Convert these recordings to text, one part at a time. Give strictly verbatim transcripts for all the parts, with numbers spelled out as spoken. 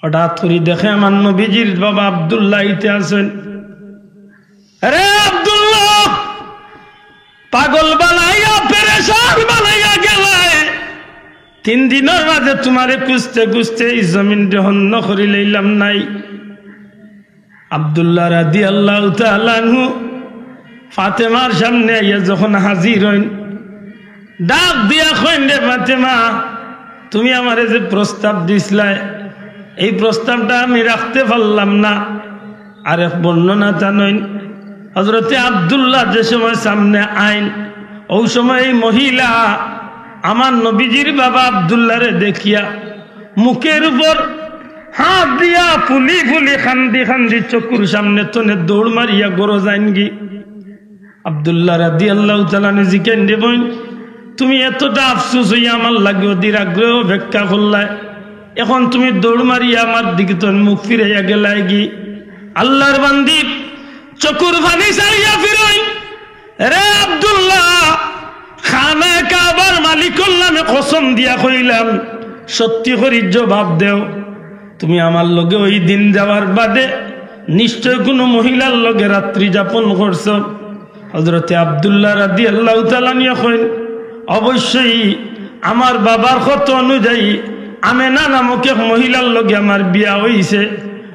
হঠাৎ করি দেখে আমার নবীজির বাবা আব্দুল্লাহ আইতে আছইন। "রে আব্দুল্লাহ, পাগল বানাইয়া, পেরেশান বানাইয়া গেলায়, তিন দিনর মাঝে তুমারে খুঁজতে খুঁজতে ই জমিন দে হন্য করি লইলাম নাই।" আব্দুল্লাহ রাদিয়াল্লাহু তাআলা আনহু ফাতেমার সামনে আইয়া যখন হাজির অইন, ডাক দিয়া কইন, "রে ফাতেমা, তুমি আমারে যে প্রস্তাব দিছলায়, এই প্রস্তাবটা আমি রাখতে পারলাম না।" আরেক বর্ণনা তা নইন, হযরতে আব্দুল্লাহ যে সময় সামনে আইন, অউ সময় এই মহিলা আমার নবীজির বাবা আব্দুল্লাহরে দেখিয়া মুখের উপর হাত দিয়া ফুলি ফুলি কান্দি কান্দি চকুর সামনে তনে দৌড় মারিয়া ঘরো যাইনগি। আব্দুল্লাহ রাদিয়াল্লাহু তাআলা আনহু জিকাইন, "রে বইন, তুমি এতটা আফসোস অইয়া আমার লাগি অধীর আগ্রহে অপেক্ষা করলায়, এখন তুমি দৌড় মারিয়া আমার দিকে তনে মুখ ফিরাইয়া গেলায়গি?" আল্লাহর বান্দি চকুর পানি ছাড়িয়া ফিরইন, "রে আব্দুল্লাহ, খানায়ে কাবার মালিকর নামে কসম দিয়া কইলাম, সত্যি করি জবাব দেও, তুমি আমার লগে ওই দিন যাওয়ার বাদে নিশ্চয় কুনু মহিলার লগে রাত্রি যাপন করছো?" হযরতে আব্দুল্লাহ রাদিয়াল্লাহু তাআলা আনহু কইন, "অবশ্যই আমার বাবার কথা অনুযায়ী আমেনা নামক এক মহিলার লগে আমার বিয়া অইছে,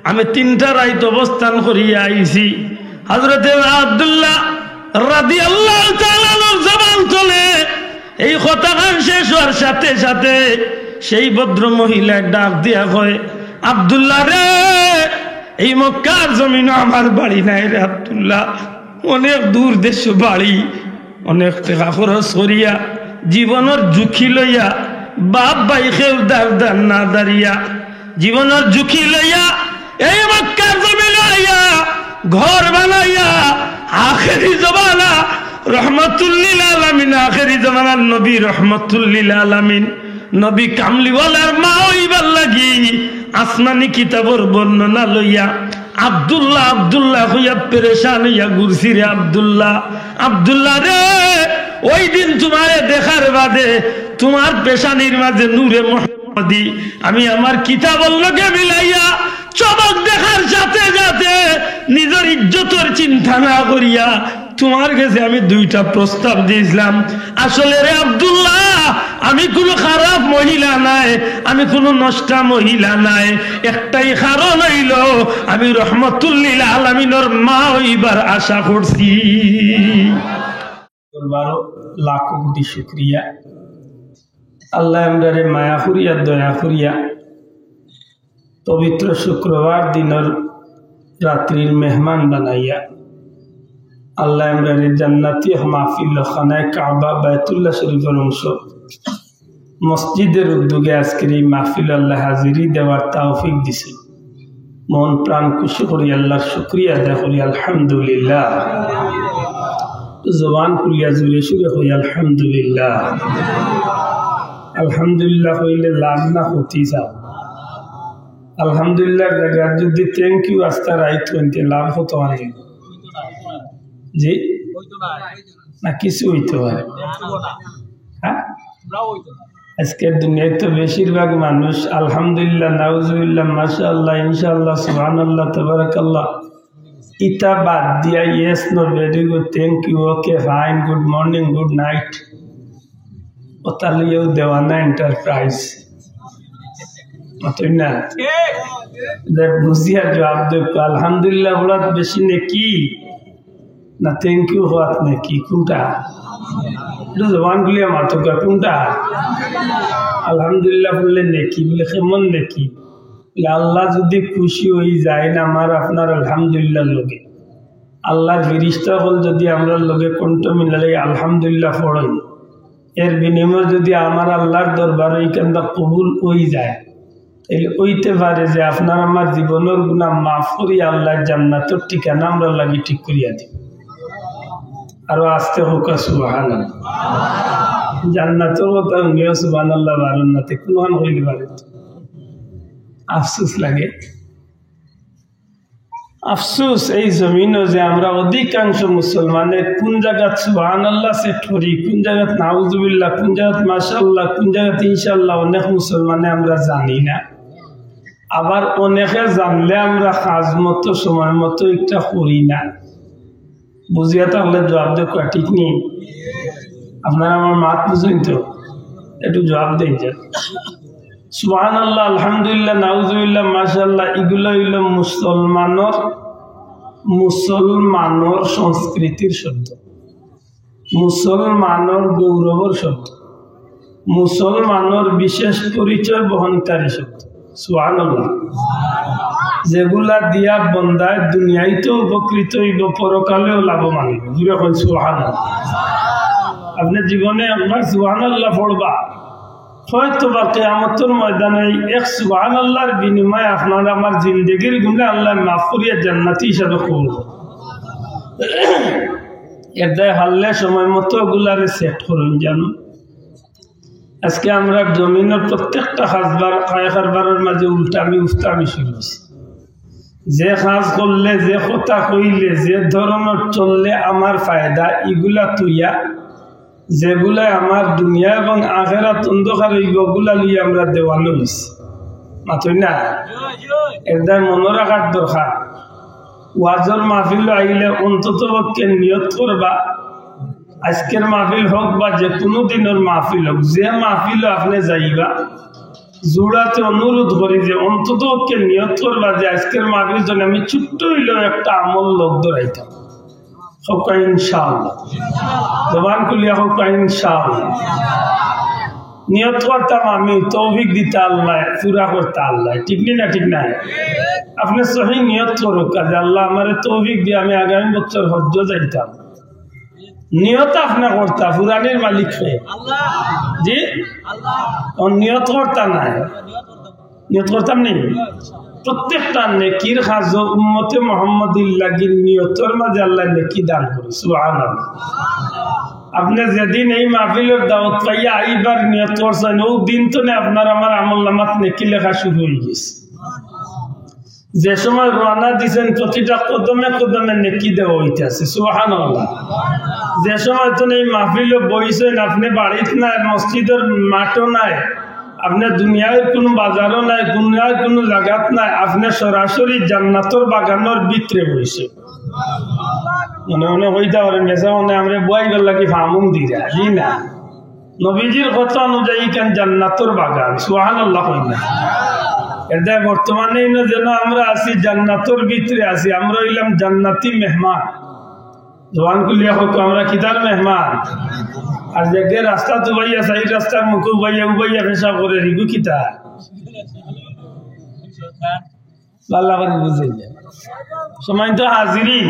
আমি তিনটা রাইত অবস্থান করিয়া আইছি।" হযরতে আব্দুল্লাহ রাদিয়াল্লাহু তাআলা আনহুর জবান তনে এই কথাখান শেষ অওয়ার সাথে সাথে সেই ভদ্র মহিলায় ডাক দিয়া কয়, "আব্দুল্লাহ রে, এই মক্কার জমিনো আমার বাড়ি নাই রে আব্দুল্লাহ, অনেক দূর দেশো বাড়ি, অনেক টেকা খরচ করিয়া, জীবনর ঝুঁকি লইয়া, বাপ ভাই কেউ দারদার না দাঁড়িয়া, জীবনর ঝুঁকি লইয়া এই মক্কার জমিনো আইয়া ঘর বানাইয়া আখেরি জমানা রহমাতুল্লিল আলামিন, আখেরি জমানার নবী রহমাতুল্লিল আলামিন, নবী কামলিওয়ালার মা অইবার লাগি আসমানি কিতাবর বর্ণনা লইয়া আব্দুল্লাহ, আব্দুল্লাহ কইয়া পেরেশান অইয়া ঘুরছি রে আব্দুল্লাহ। আব্দুল্লাহ রে, ওই দিন তুমারে দেখার বাদে তুমার পেশানির মাঝে নূরে মোহাম্মদী আমি আমার কিতাবর লগে মিলাইয়া চমক দেখার সাথে সাথে নিজর ইজ্জতর চিন্তা না করিয়া তুমার গেছে আমি দুইটা প্রস্তাব দিছলাম। আসলে রে আব্দুল্লাহ, আমি কুনু খারাপ মহিলা নায়, আমি কুনু নষ্টা মহিলা নায়। একটাই কারণ অইলো, আমি রহমাতুল্লিল আলামিনর মা অইবার আশা করছি।" দরবারো লাখো কোটি শুকরিয়া। আল্লায় আমরারে মায়া করিয়া, দয়া করিয়া পবিত্র শুক্রবার দিনর রাত্রির মেহমান বানাইয়া আল্লায় আমরারে জান্নাতি মাহফিল, খানায়ে কাবা, বায়তুল্লাহ শরীফর অংশ, মসজিদর উদ্যোগে আজকের এই মাহফিলো আল্লায় হাজিরি দেওয়ার তৌফিক দিছে। মন প্রাণ খুশি করি আল্লাহর শুকরিয়া আদায় করি, আলহামদুলিল্লাহ। জবান খুলিয়া জোরে সুরে কই, আলহামদুলিল্লাহ। আলহামদুলিল্লাহ কইলে লাভ না ক্ষতি? আলহামদুলিল্লাহর জাগাত যদি thank you আস্তা রাইত কইন তে লাভ কত অইতো? জি? না, কিছু অইতো পারে। হ্যাঁ? আজকের দুনিয়াত তো বেশিরভাগ মানুষ আলহামদুলিল্লাহ, নাউজুবিল্লাহ, মাশাআল্লাহ, ইনশাআল্লাহ, সুবহানাল্লাহ, তাবারাকাল্লাহ, ইতা বাদ দিয়া yes, no, very good, thank you, okay, fine, good morning, good night, ওটা লইয়াউ দেওয়ানা enterprise। অতএব না, যে বুঝিয়া জবাব দেউক্কা, আলহামদুলিল্লাহ বলাত বেশি নেকি না thank you কওয়াত নেকি? কুনটা? একটু জবান খুলিয়া মাতউক্কা, কুনটা? আলহামদুলিল্লাহ বললে নেকি, বলে কেমন নেকি? বলে আল্লাহ যদি খুশি অইযাইন আমার আপনার আলহামদুলিল্লাহর লগে, আল্লাহর ফিরিস্তা অকল যদি আমরার লগে কণ্ঠ মিলাইয়া আলহামদুলিল্লাহ পড়ইন, এর বিনিময়ে যদি আমার আল্লাহর দরবারো ইখানটা কবুল অইযায়, তাইলে অইতে পারে যে আপনার আমার জীবনর গুনা মাফ করি আল্লায় জান্নাতর ঠিকানা আমরার লাগি ঠিক করিয়া দিবা। আরো আস্তে কউক্কা সুবহানাল্লাহ। জান্নাতর কথা হুনিয়াউ সুবহানাল্লাহ পারইন না, তে কুনখান কইলে পারে? আফসোস লাগে। আফসোস এই জমিনো যে আমরা অধিকাংশ মুসলমানে কুন জাগাত সুবহানাল্লাহ set করি, কুন জাগাত নাউজুবিল্লাহ, কুন জাগাত মাশাআল্লাহ, কুন জাগাত ইনশাআল্লাহ, অনেক মুসলমানে আমরা জানি না। আবার অনেকে জানলে আমরা কাজ মতো সময় মতো একটা করি না। বুঝিয়া থাকলে জবাব দেউক্কা, ঠিক নি? আপনারা আমার মাত বুঝইন তো, একটু জবাব দেইন যে। সুবহানাল্লাহ, আলহামদুলিল্লাহ, নাউজুবিল্লাহ, মাশাআল্লাহ, ইগুলা অইলো মুসলমানর, মুসলমানর সংস্কৃতির শব্দ, মুসলমানর গৌরবর শব্দ, মুসলমানর বিশেষ পরিচয় বহনকারী শব্দ। সুবহানাল্লাহ। যেগুলা দিয়া বন্দায় দুনিয়াইতেও উপকৃত অইবো, পরকালেও লাভবান অইবো। জুরে কইন সুবহানাল্লাহ। আপনে জীবনে একবার সুবহানাল্লাহ পড়বা, হয়তো বা কিয়ামতর ময়দানে এই এক সুবহানাল্লাহর বিনিময়ে আপনার আমার জিন্দেগির গুনা আল্লায় মাফ করিয়া জান্নাতি হিসাবে কবুল করবা। এরদায় হারলে সময় মতো ওগুলারে সেট করইন জানো। আজকে আমরার জমিনর প্রত্যেকটা কাজবার, কায় কারবারর মাঝে উল্টামি উস্তামি শুরু অইছে। যে কাজ করলে, যে কথা কইলে, যে ধরনর চললে আমার ফায়দা, ইগুলা থইয়া যেগুলায় আমার দুনিয়া এবং আখেরাত অন্ধকার অইবো, ওগুলা লইয়া আমরা দেওয়ানো অইছি। মাতইন না? এরদায় মনো রাখার দরকার। ওয়াজর মাহফিলো আইলে অন্তত পক্ষে নিয়ত করবা, আজকের মাহফিল হোক বা যে কুনু দিনর মাহফিল হোক, যে মাহফিলো আপনে যাইবা, জুড়াতে অনুরোধ করি যে অন্তত পক্ষে নিয়ত করবা যে আজকের মাহফিল জন্য আমি ছোট্ট অইলেও একটা আমল লগ ধরাইতাম। কউক্কা ইনশাআল্লাহ। জবান খুলিয়া কউক্কা ইনশাআল্লাহ। নিয়ত করতাম আমি, তৌফিক দিতা আল্লায়, পুরা করতা আল্লায়। ঠিক নি না? ঠিক না? আপনে সহি নিয়ত করউক্কা যে আল্লাহ আমারে তৌফিক দিয়া আমি আগামী বছর হজ্জ যাইতাম। নিয়ত আপনে করতা, পুরানির মালিক কে? জি? ও নিয়ত করতা নায়। নিয়ত করতাম নি? প্রত্যেকটা নেকির কাজো উম্মতে মুহাম্মদীর লাগি নিয়তর মাঝে আল্লায় নেকি দান করে। সুবহানাল্লাহ। আপনে যেদিন এই মাহফিলর দাওয়াত পাইয়া আইবার নিয়ত করছইন, অউ দিন তনে আপনার আমার আমল নামাত নেকি লেখা শুরু অইগেছে। যে সময় রওয়ানা দিছইন, প্রতিটা কদমে কদমে নেকি দেওয়া অইতাছে। সুবহানাল্লাহ। যে সময় তনে এই মাহফিলো বইছইন, আপনে বাড়িত নায়, মসজিদর মাঠো নায়, আপনে দুনিয়ার কুনু বাজারো নায়, দুনিয়ার কুনু জাগাত নায়, আপনে সরাসরি জান্নাতর বাগানর ভিতরে বইছইন। মনে মনে কইতা পারইন, গেছে মনে আমরারে বওয়াইবার লাগি ফামুন দিরা, জি না? নবীজির কথা অনুযায়ী ইখান জান্নাতর বাগান, সুবহানাল্লাহ কইন না। এরদায় বর্তমানে ইনো যেন আমরা আছি, জান্নাতর ভিতরে আছি, আমরা অইলাম জান্নাতি মেহমান। জবান খুলিয়া কউক্কা, আমরা কিতার মেহমান? আর যেগু রাস্তাত উবাইয়া, চাইর রাস্তার মুখো উবাইয়া, উবাইয়া পেশাব করের, ইগু কিতা? ভালা করি বুঝাইয়া। সম্মানিত হাজিরিন,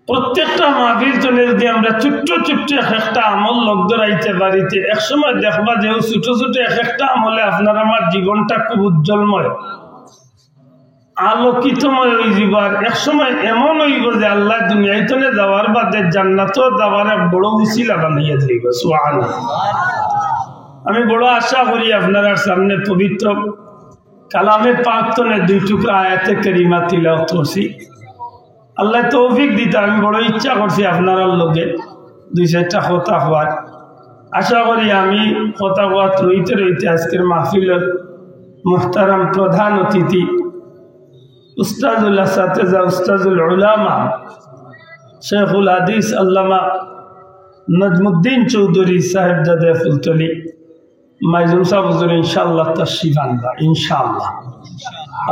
প্রত্যেকটা মাহফিল তনে যদি আমরা ছোট্ট ছোট্ট এক একটা আমল লগ ধরাইতে পারি তে, এক সময় দেখবা যে অউ ছোট ছোট এক একটা আমলে আপনার আমার জীবনটা খুব উজ্জ্বলময়, আলোকিতময় অইযিবো। আর এক সময় এমন অইবো যে আল্লায় দুনিয়া তনে যাওয়ার বাদে জান্নাতো যাওয়ার এক বড় উছিলা বানাইয়া দিবো। সুবহানাল্লাহ। আমি বড় আশা করি আপনারার সামনে পবিত্র কালামে পাক তনে দুই টুকরা আয়াতে কারিমা তিলাওয়াত করছি। আল্লায় তৌফিক দিতা, আমি বড় ইচ্ছা করছি আপনারার লগে দুই চাইরটা কথা কওয়ার। আশা করি আমি কথা কওয়াত রইতে রইতে আজকের মাহফিলর মুহতারাম প্রধান অতিথি উস্তাজুল আসাতেজা, উস্তাজুল উলামা, শেখুল হাদিস আল্লামা নজমুদ্দিন চৌধুরী সাহেবজাদে ফুলতলি, মাইজুম সাহেব হুজুর ইনশাআল্লাহ তশরিফ আনবা, ইনশাআল্লাহ।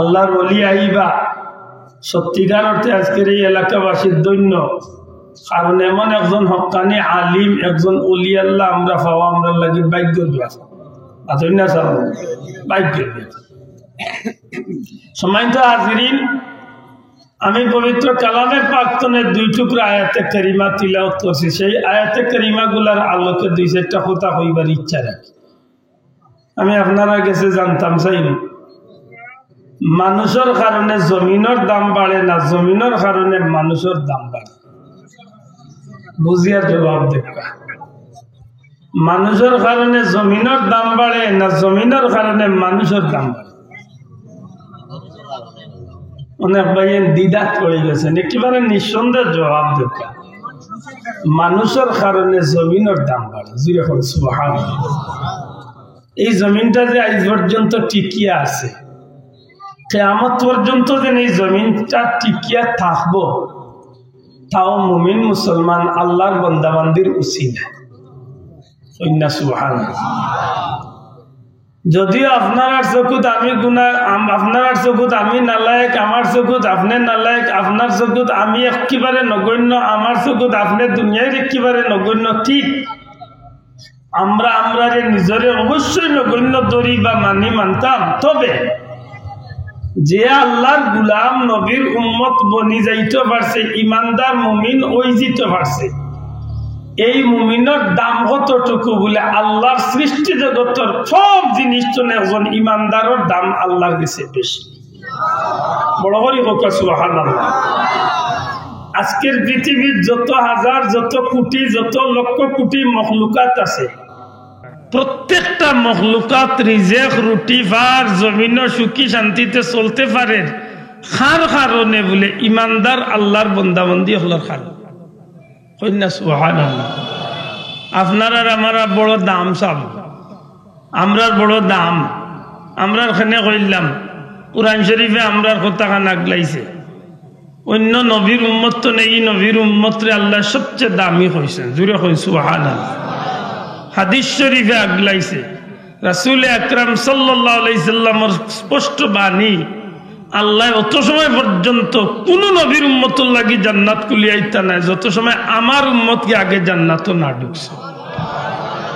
আল্লাহর ওলি আইবা, সত্যিকার অর্থে আজকের এই এলাকাবাসীর ধন্য, কারণ এমন একজন হক্কানি আলিম, একজন ওলি আল্লাহ আমরা পাওয়া আমরার লাগি ভাগ্যর ব্যাপার। আদর না সাহেব, ভাগ্যর ব্যাপার। সম্মানিত হাজিরিন, আমি পবিত্র কালামে পাক তনে দুই টুকরা আয়াতে কারিমা তিলাওয়াত করছি, সেই আয়াতে কারিমাগুলার আলোকে দুই চাইরটা কথা কইবার ইচ্ছা রাখি। আমি আপনারার গেছে জানতাম চাই, মানুষর কারণে জমিনর দাম বাড়ে না, জমিনর কারণে মানুষর দাম বাড়ে? বুঝিয়া জবাব দেউক্কা। মানুষর কারণে জমিনর দাম বাড়ে না জমিনর কারণে মানুষর দাম বাড়ে? অনেক ভাইয়ে দ্বিধাত পড়ি গেছইন, একেবারে নিঃসন্দেহ জবাব দেউক্কা। মানুষর কারণে জমিনর দাম বাড়ে। জুরে কউক্কা সুবহানাল্লাহ। এই জমিনটা যে আইজ পর্যন্ত টিকিয়া আছে, কিয়ামত পর্যন্ত যেন এই জমিনটা টিকিয়া থাকবো, তাও মুমিন মুসলমান আল্লাহর বন্দাবান্দির উসিলা। কইন্না সুবহানাল্লাহ। যদিও আপনারার চকুত আমি গুনা, আম-, আপনারার চকুত আমি নালায়েক, আমার চকুত আপনে নালায়েক, আপনার চকুত আমি একেবারে নগণ্য, আমার চকুত আপনে দুনিয়ার একেবারে নগণ্য, ঠিক। আমরা, আমরারে নিজরে অবশ্যই নগণ্য ধরি বা মানি, মানতাম। তবে যে আল্লাহর গুলাম, নবীর উম্মত বনি যাইতে পারছে, ইমানদার মুমিন অই যিতে পারছে, এই মুমিনর দাম কতটুকু বুলে আল্লাহর সৃষ্টি জগতর সব জিনিস তো একজন ইমানদারর দাম আল্লাহর গেছে বেশি। বড় করি কউক্কা সুবহানাল্লাহ। আজকের পৃথিবীর যত হাজার, যত কোটি, যত লক্ষ কোটি মখলুকাত আছে, প্রত্যেকটা মখলুকাত রিজেক রুটি পার জমিনো সুখী শান্তিতে চলতে পারের। কার কারণে বুলে? ইমানদার আল্লাহর বন্দাবন্দি অকলর কারণে। কইন্না সুবহানাল্লাহ। আপনারার আমারার বড় দাম সাব, আমরার বড় দাম। আমরার কেনে কইলাম, কোরআন শরীফে আমরার কথাখান আগলাইছে। অন্য নবীর উম্মত তো নেই, ই নবীর উম্মতরে আল্লায় সবচেয়ে দামি কইছেন। জুরে কইন সুবহানাল্লাহ। হাদিস শরীফে আগলাইছে, রাসূল আকরাম সাল্লাল্লাহু আলাইহি সাল্লামর স্পষ্ট বাণী, আল্লায় অত সময় পর্যন্ত কুনু নবীর উম্মতর লাগি জান্নাত খুলিয়া দিতা নায়, যত সময় আমার উম্মত গিয়া আগে জান্নাতো না ঢুকছে।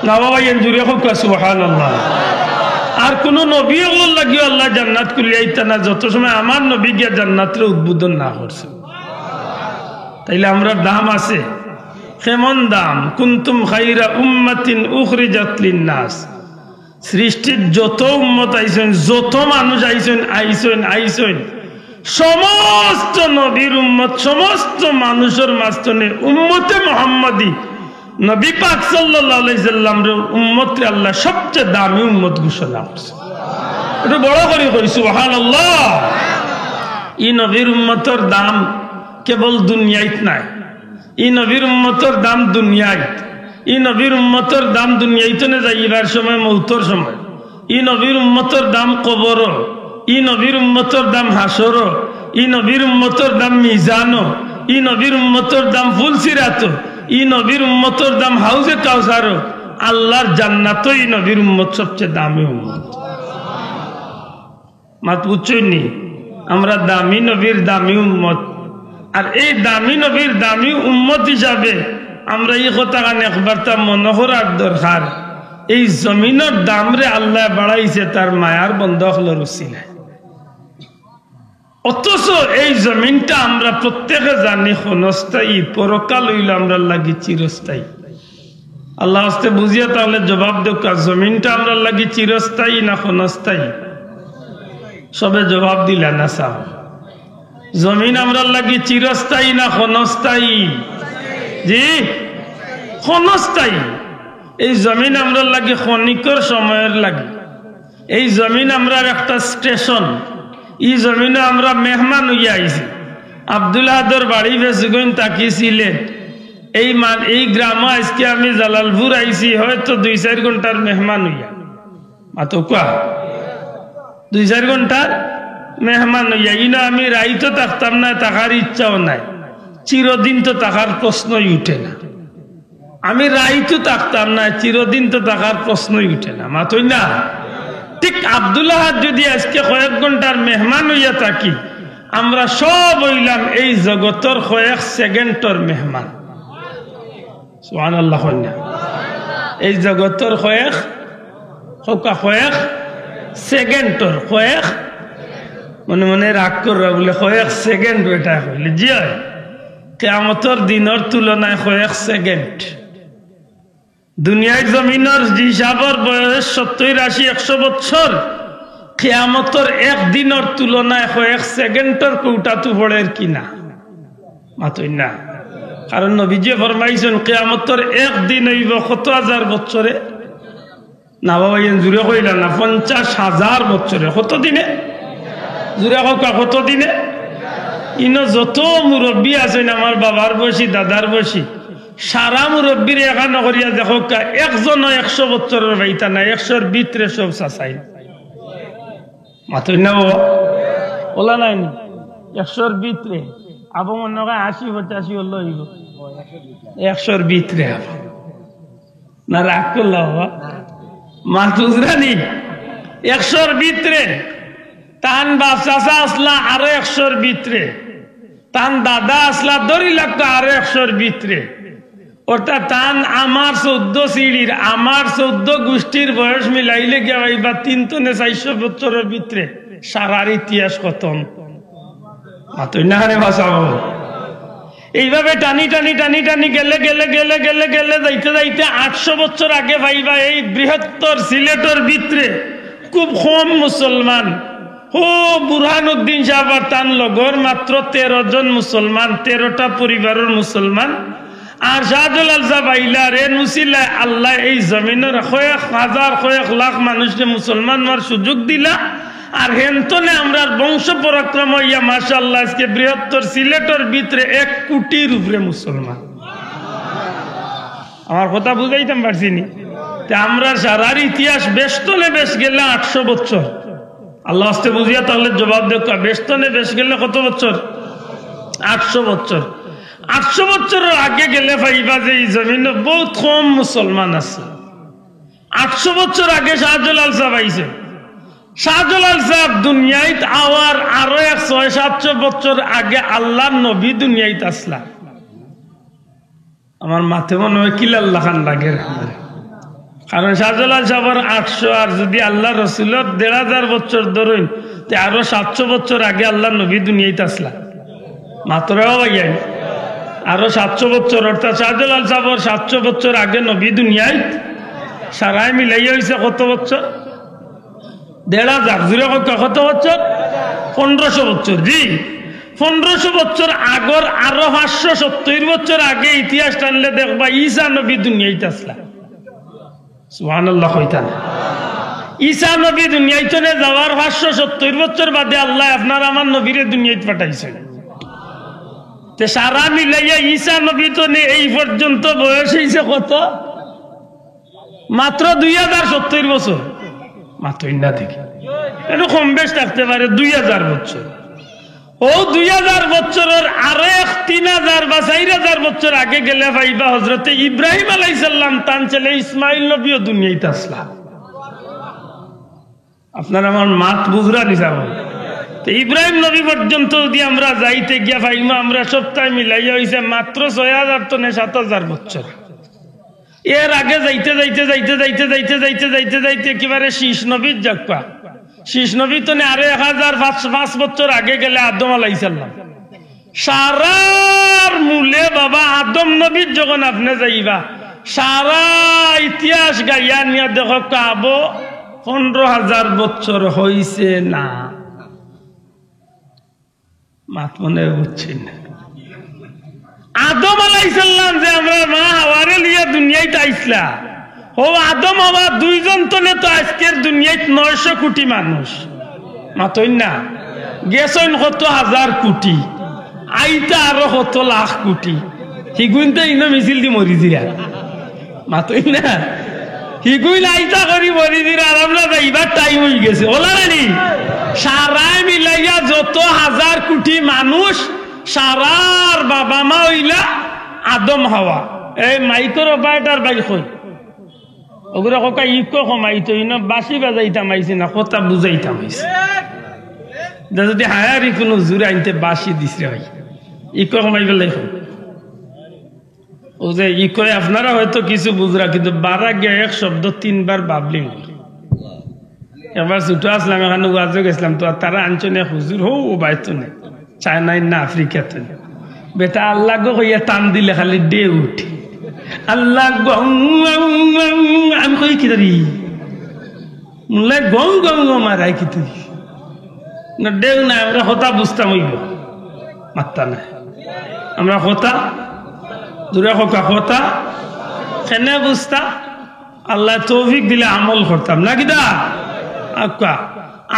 না বাবা, এন জুরে কউক্কা সুবহানাল্লাহ। আর কুনু নবী অকলর লাগিও আল্লায় জান্নাত খুলিয়া দিতা নায়, যত সময় আমার নবী গিয়া জান্নাতরে উদ্বোধন না করছে। তাইলে আমরার দাম আছে। কেমন দাম? কুনতুম খাইরা উম্মাতিন উখরিজাত লিন্নাস। সৃষ্টির যত উম্মত আইছইন, যত মানুষ আইছইন, আইছইন, আইছইন, সমস্ত নবীর উম্মত, সমস্ত মানুষর মাঝখানে উম্মতে মুহাম্মাদি, নবী পাক সাল্লাল্লাহু আলাইহি সাল্লামর উম্মতরে আল্লায় সবচেয়ে দামি উম্মত ঘোষণা করছে। একটু বড় করি কই সুবহানাল্লাহ। ই নবীর উম্মতর দাম কেবল দুনিয়াইত নায়, ই নবীর উম্মতর দাম দুনিয়াইত, ই নবীর উম্মতর দাম দুনিয়াইত থনে যাইবার সময়, মৌতর সময়। ই নবীর উম্মতর দাম কবরো, ই নবীর উম্মতর দাম হাশরো, ই নবীর উম্মতর দাম মিজানো, ই নবীর উম্মতর দাম ফুলসিরাতো, ই নবীর উম্মতর দাম হাউজে কাউসারো, আল্লাহর জান্নাতো ই নবীর উম্মত সবচেয়ে দামি উম্মত। মাত বুঝছইন নি? আমরা দামি নবীর দামি উম্মত। আর এই দামি নবীর দামি উম্মত হিসাবে আমরা ই কথাখান একবারতা মনো করার দরকার। এই জমিনর দামরে আল্লায় বাড়াইছে তার মায়ার বন্দা অকলর উসিলায়। অথচ এই জমিনটা আমরা প্রত্যেকে জানি ক্ষণস্থায়ী, পরকাল অইলো আমরার লাগি চিরস্থায়ী। আল্লাহ আস্তে বুঝিয়া তাইলে জবাব দেউক্কা, জমিনটা আমরার লাগি চিরস্থায়ী না ক্ষণস্থায়ী? সবে জবাব দিলা না সাব। জমিন আমরার লাগি চিরস্থায়ী না ক্ষণস্থায়ী? জি, ক্ষণস্থায়ী। এই জমিন আমরার লাগি ক্ষণিকর সময়র লাগি। এই জমিন আমরার একটা স্টেশন। ই জমিনো আমরা মেহমান অইয়া আইছি। আব্দুল আহাদর বাড়ি বেসুগইন থাকি সিলেট। এই মান-, এই গ্রামো আইজকে আমি জালালপুর আইছি, হয়তো দুই চাইর ঘন্টার মেহমান অইয়া। মাতউক্কা। দুই চাইর ঘন্টার মেহমান অইয়া। ইনো আমি রাইতো থাকতাম নায়, থাকার ইচ্ছাও নাই। চিরদিন তো থাকার প্রশ্নই উঠে না। আমি রাইতো থাকতাম নায়, চিরদিন তো থাকার প্রশ্নই উঠে না। মাতইন না? ঠিক আব্দুল আহাদ যদি আইজকে কয়েক ঘন্টার মেহমান অইয়া থাকি, আমরা সব অইলাম এই জগতর কয়েক সেকেন্ডর মেহমান। সুবহানাল্লাহ কইন না? এই জগতর কয়েক, কউক্কা, কয়েক সেকেন্ডর, কয়েক, মনে মনে রাগ কররা বুলে, কয়েক সেকেন্ড বেটা কইলে, জি অয়, কিয়ামতর দিনর তুলনায় কয়েক সেকেন্ড। দুনিয়ার জমিনর হিসাবর বয়স সত্তইর, আশি, একশো বছর, কিয়ামতর এক দিনর তুলনায় কয়েক সেকেন্ডর কৌটাত পড়ের কি না? মাতইন না। কারণ নবীজিয়ে ফরমাইছইন, কিয়ামতর এক দিন অইবো কত হাজার বছরে? না বাবা, ইয়েন জুরে কইলা না, পঞ্চাশ হাজার বছরে। কত দিনে? জুরে কউক্কা, কত দিনে? ইনো যত মুরব্বি আছইন, আমার বাবার বয়সী, দাদার বয়সী, সারা মুরব্বিরে একখানো করিয়া দেখউক্কা, একজনও একশো বছরর পাইতা না, একশোর ভিতরে সব চাচাইন। মাতইন না বাবা? ওলা নাইনি, একশোর ভিতরে। আবো মনে হয় আশি পঁচাশি অইলে অইবো। একশোর ভিতরে আবো। না, রাগ করলা বাবা? মাত বুঝরানি? একশোর ভিতরে। তান বাপ চাচা আছলা আরো একশোর ভিতরে। তান দাদা আছলা ধরি লাগতো আরো একশোর ভিতরে। অর্থাৎ তান আমার চৌদ্দ সিঁড়ির, আমার চৌদ্দ গোষ্ঠীর বয়স মিলাইলে গিয়া পাইবা তিন তনে চাইরশো বছরর ভিতরে সারার ইতিহাস খতম। মাতইন না রে বাঁচাও। এইভাবে টানি টানি টানি টানি গেলে গেলে গেলে গেলে গেলে যাইতে যাইতে আটশো বছর আগে পাইবা এই বৃহত্তর সিলেটর ভিতরে খুব কম মুসলমান। হো, বুরহানুদ্দিন সাহেব আর তান লগর মাত্র তেরো জন মুসলমান, তেরোটা পরিবারর মুসলমান। আর শাহজালাল সাহেব আইলা রে নুসিলায় আল্লাহ এই জমিনর কয়েক হাজার কয়েক লাখ মানুষরে মুসলমান অওয়ার সুযোগ দিলা। আর হেনতনে আমরার বংশ পরাক্রম অইয়া মাশাআল্লাহ আজকে বৃহত্তর সিলেটর ভিতরে এক কোটির উপরে মুসলমান। আমার কথা বুঝাইতাম পারছি নি? তে আমরার সারার ইতিহাস বেশ তনে বেশ গেলে আটশো বছর। আল্লাহ আস্তে বুঝিয়া তাহলে জবাব দেউক্কা, বেশ তনে বেশ গেলে কত বছর? আটশো বছর। আটশো বছরর আগে গেলে পাইবা যে এই জমিনো বহুত কম মুসলমান আছে। আটশো বছর আগে শাহজালাল সাহেব আইছে। শাহজালাল সাহেব দুনিয়াইত আওয়ার আরো এক ছয় সাতশো বছর আগে আল্লাহর নবী দুনিয়াইত আছলা। আমার মাতে মনে হয় কিলার লাখান লাগে। কারণ শাহজালাল সাহেবর আটশো, আর যদি আল্লাহর রসুলর দেড় হাজার বছর ধরইন, তে আরো সাতশো বছর আগে আল্লাহর নবী দুনিয়াইত আছলা। মাতরে ও ভাইয়াইন, আরো সাতশো বছর, অর্থাৎ শাহজালাল সাহেবর সাতশো বছর আগে নবী দুনিয়াইত। সারায় মিলাইয়া অইছে কত বছর? দেড় হাজার। জুরে কউক্কা, কত বছর? পনেরোশো বছর। জি, পনেরোশো বছর আগর আরো পাঁচশো সত্তইর বছর আগে ইতিহাস টানলে দেখবা ঈসা নবী দুনিয়াইত আছলা। সুবহানাল্লাহ কইতা না? ঈসা নবী দুনিয়াইত তনে যাওয়ার পাঁচশো সত্তইর বছর বাদে আল্লায় আপনার আমার নবীরে দুনিয়াইত পাঠাইছে। তে সারা মিলাইয়া ঈসা নবী তনে এই পর্যন্ত বয়স অইছে কত? মাত্র দুই হাজার সত্তইর বছর। মাতইন না দেখি, একটু কম বেশ থাকতে পারে দুই হাজার বছর। ও দুই হাজার বছরর আরেক তিন হাজার বা চাইর হাজার বছর আগে গেলে পাইবা হজরতে ইব্রাহিম আলাইহিস সালাম তান ছেলে ইসমাইল নবীও দুনিয়াইত আছলা। আপনার আমার মাত বুঝরা নি যাবো। তো ইব্রাহিম নবী পর্যন্ত যদি আমরা যাইতে গিয়া পাইমু, আমরা সবতায় মিলাইয়া অইছে মাত্র ছয় হাজার তনে সাত হাজার বছর। এর আগে যাইতে যাইতে যাইতে যাইতে যাইতে যাইতে যাইতে যাইতে একেবারে শীষ নবীর যাউক্কা। শীষ নবী তনে আরো এক হাজার পাঁচ, পাঁচ বছর আগে গেলে আদম আলাইহিস সালাম। সারার মূলে বাবা আদম নবীর যখন আপনে যাইবা, সারা ইতিহাস গাইয়া নিয়া দেখউক্কা আবো পনেরো হাজার বছর হইছে না। মাত মনে বুঝছইন না। আদম আলাইহিস সালাম যে আমরার মা হাওয়ারে লইয়া দুনিয়াইত আইছলা, ও আদম হাওয়া দুইজন তনে তো আজকের দুনিয়াইত নয়শো কোটি মানুষ। মাতইন না, গেছইন কত হাজার কোটি, আইতা আরো কত লাখ কোটি। হিগুইন তো ইনো মিছিল দি মরি যিরা। মাতইন না। হিগুইন আইতা করি মরি যিরা, আর আমরা যাইবার টাইম অইগেছে। ওলা নানি? সারায় মিলাইয়া যত হাজার কোটি মানুষ, সারার বাবা মা অইলা আদম হাওয়া। এই মাইকর অপারেটর ভাই কই? ওগুলা কউক্কা ইকো কমাইতো, ইনো বাঁশি বাজাইতাম আইছি না, কথা বুঝাইতাম আইছি। ইটা যদি হায়ারি কোনো জুরে আনতে বাঁশি দিছে ভাই, ইকো কমাইবার লাগি কও। ও যে ইকোয় আপনারা হয়তো কিছু বুঝরা, কিন্তু বারা গিয়া এক শব্দ তিনবার বাবলিং। একবার ছোট আছলাম, এখানো ওয়াজো গেছলাম, তো আর তারা আনছইন এক হুজুর, হউ ও বাইতো নে, চায়নাইন না আফ্রিকাত নে। বেটা আল্লাহ গো কইয়া টান দিলে খালি ঢেউ উঠে। আল্লাহ গো, উম, উম, উম, আমি কই কিতা রে? মুল্লায় গং গং গং মারায় কিতা রে? না, ঢেউ না, আমরা কথা বুঝতাম অইবো। মাত্তা নাই। আমরা কথা, জুরে কউক্কা কথা, কেনে বুঝতা? আল্লায় তৌফিক দিলে আমল করতাম, না কিতা? আক্কা,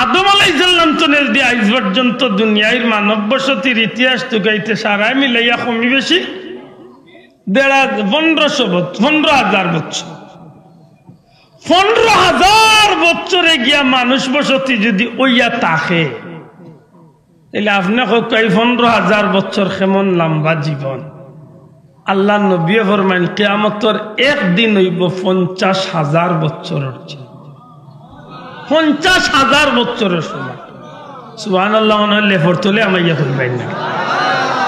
আদম আলাইহিস সালাম তনে যদি আইজ পর্যন্ত দুনিয়ার মানব বসতির ইতিহাস তুকাইতে সারায় মিলাইয়া কমি বেশি দেড় হাজার, পনেরোশো বছর, পনেরো হাজার বছর। পনেরো হাজার বছরে গিয়া মানুষ বসতি যদি অইয়া থাকে, তাইলে আপনে কউক্কা, এই পনরো হাজার বছর কেমন লম্বা জীবন? আল্লার নবীয়ে ফরমাইন, কিয়ামতর একদিন অইবো পঞ্চাশ হাজার বছরর জীবন। পঞ্চাশ হাজার বছরর সমান। সুবহানাল্লাহ, মনে অয় লেফর তলে আমাইয়া কইবায় না।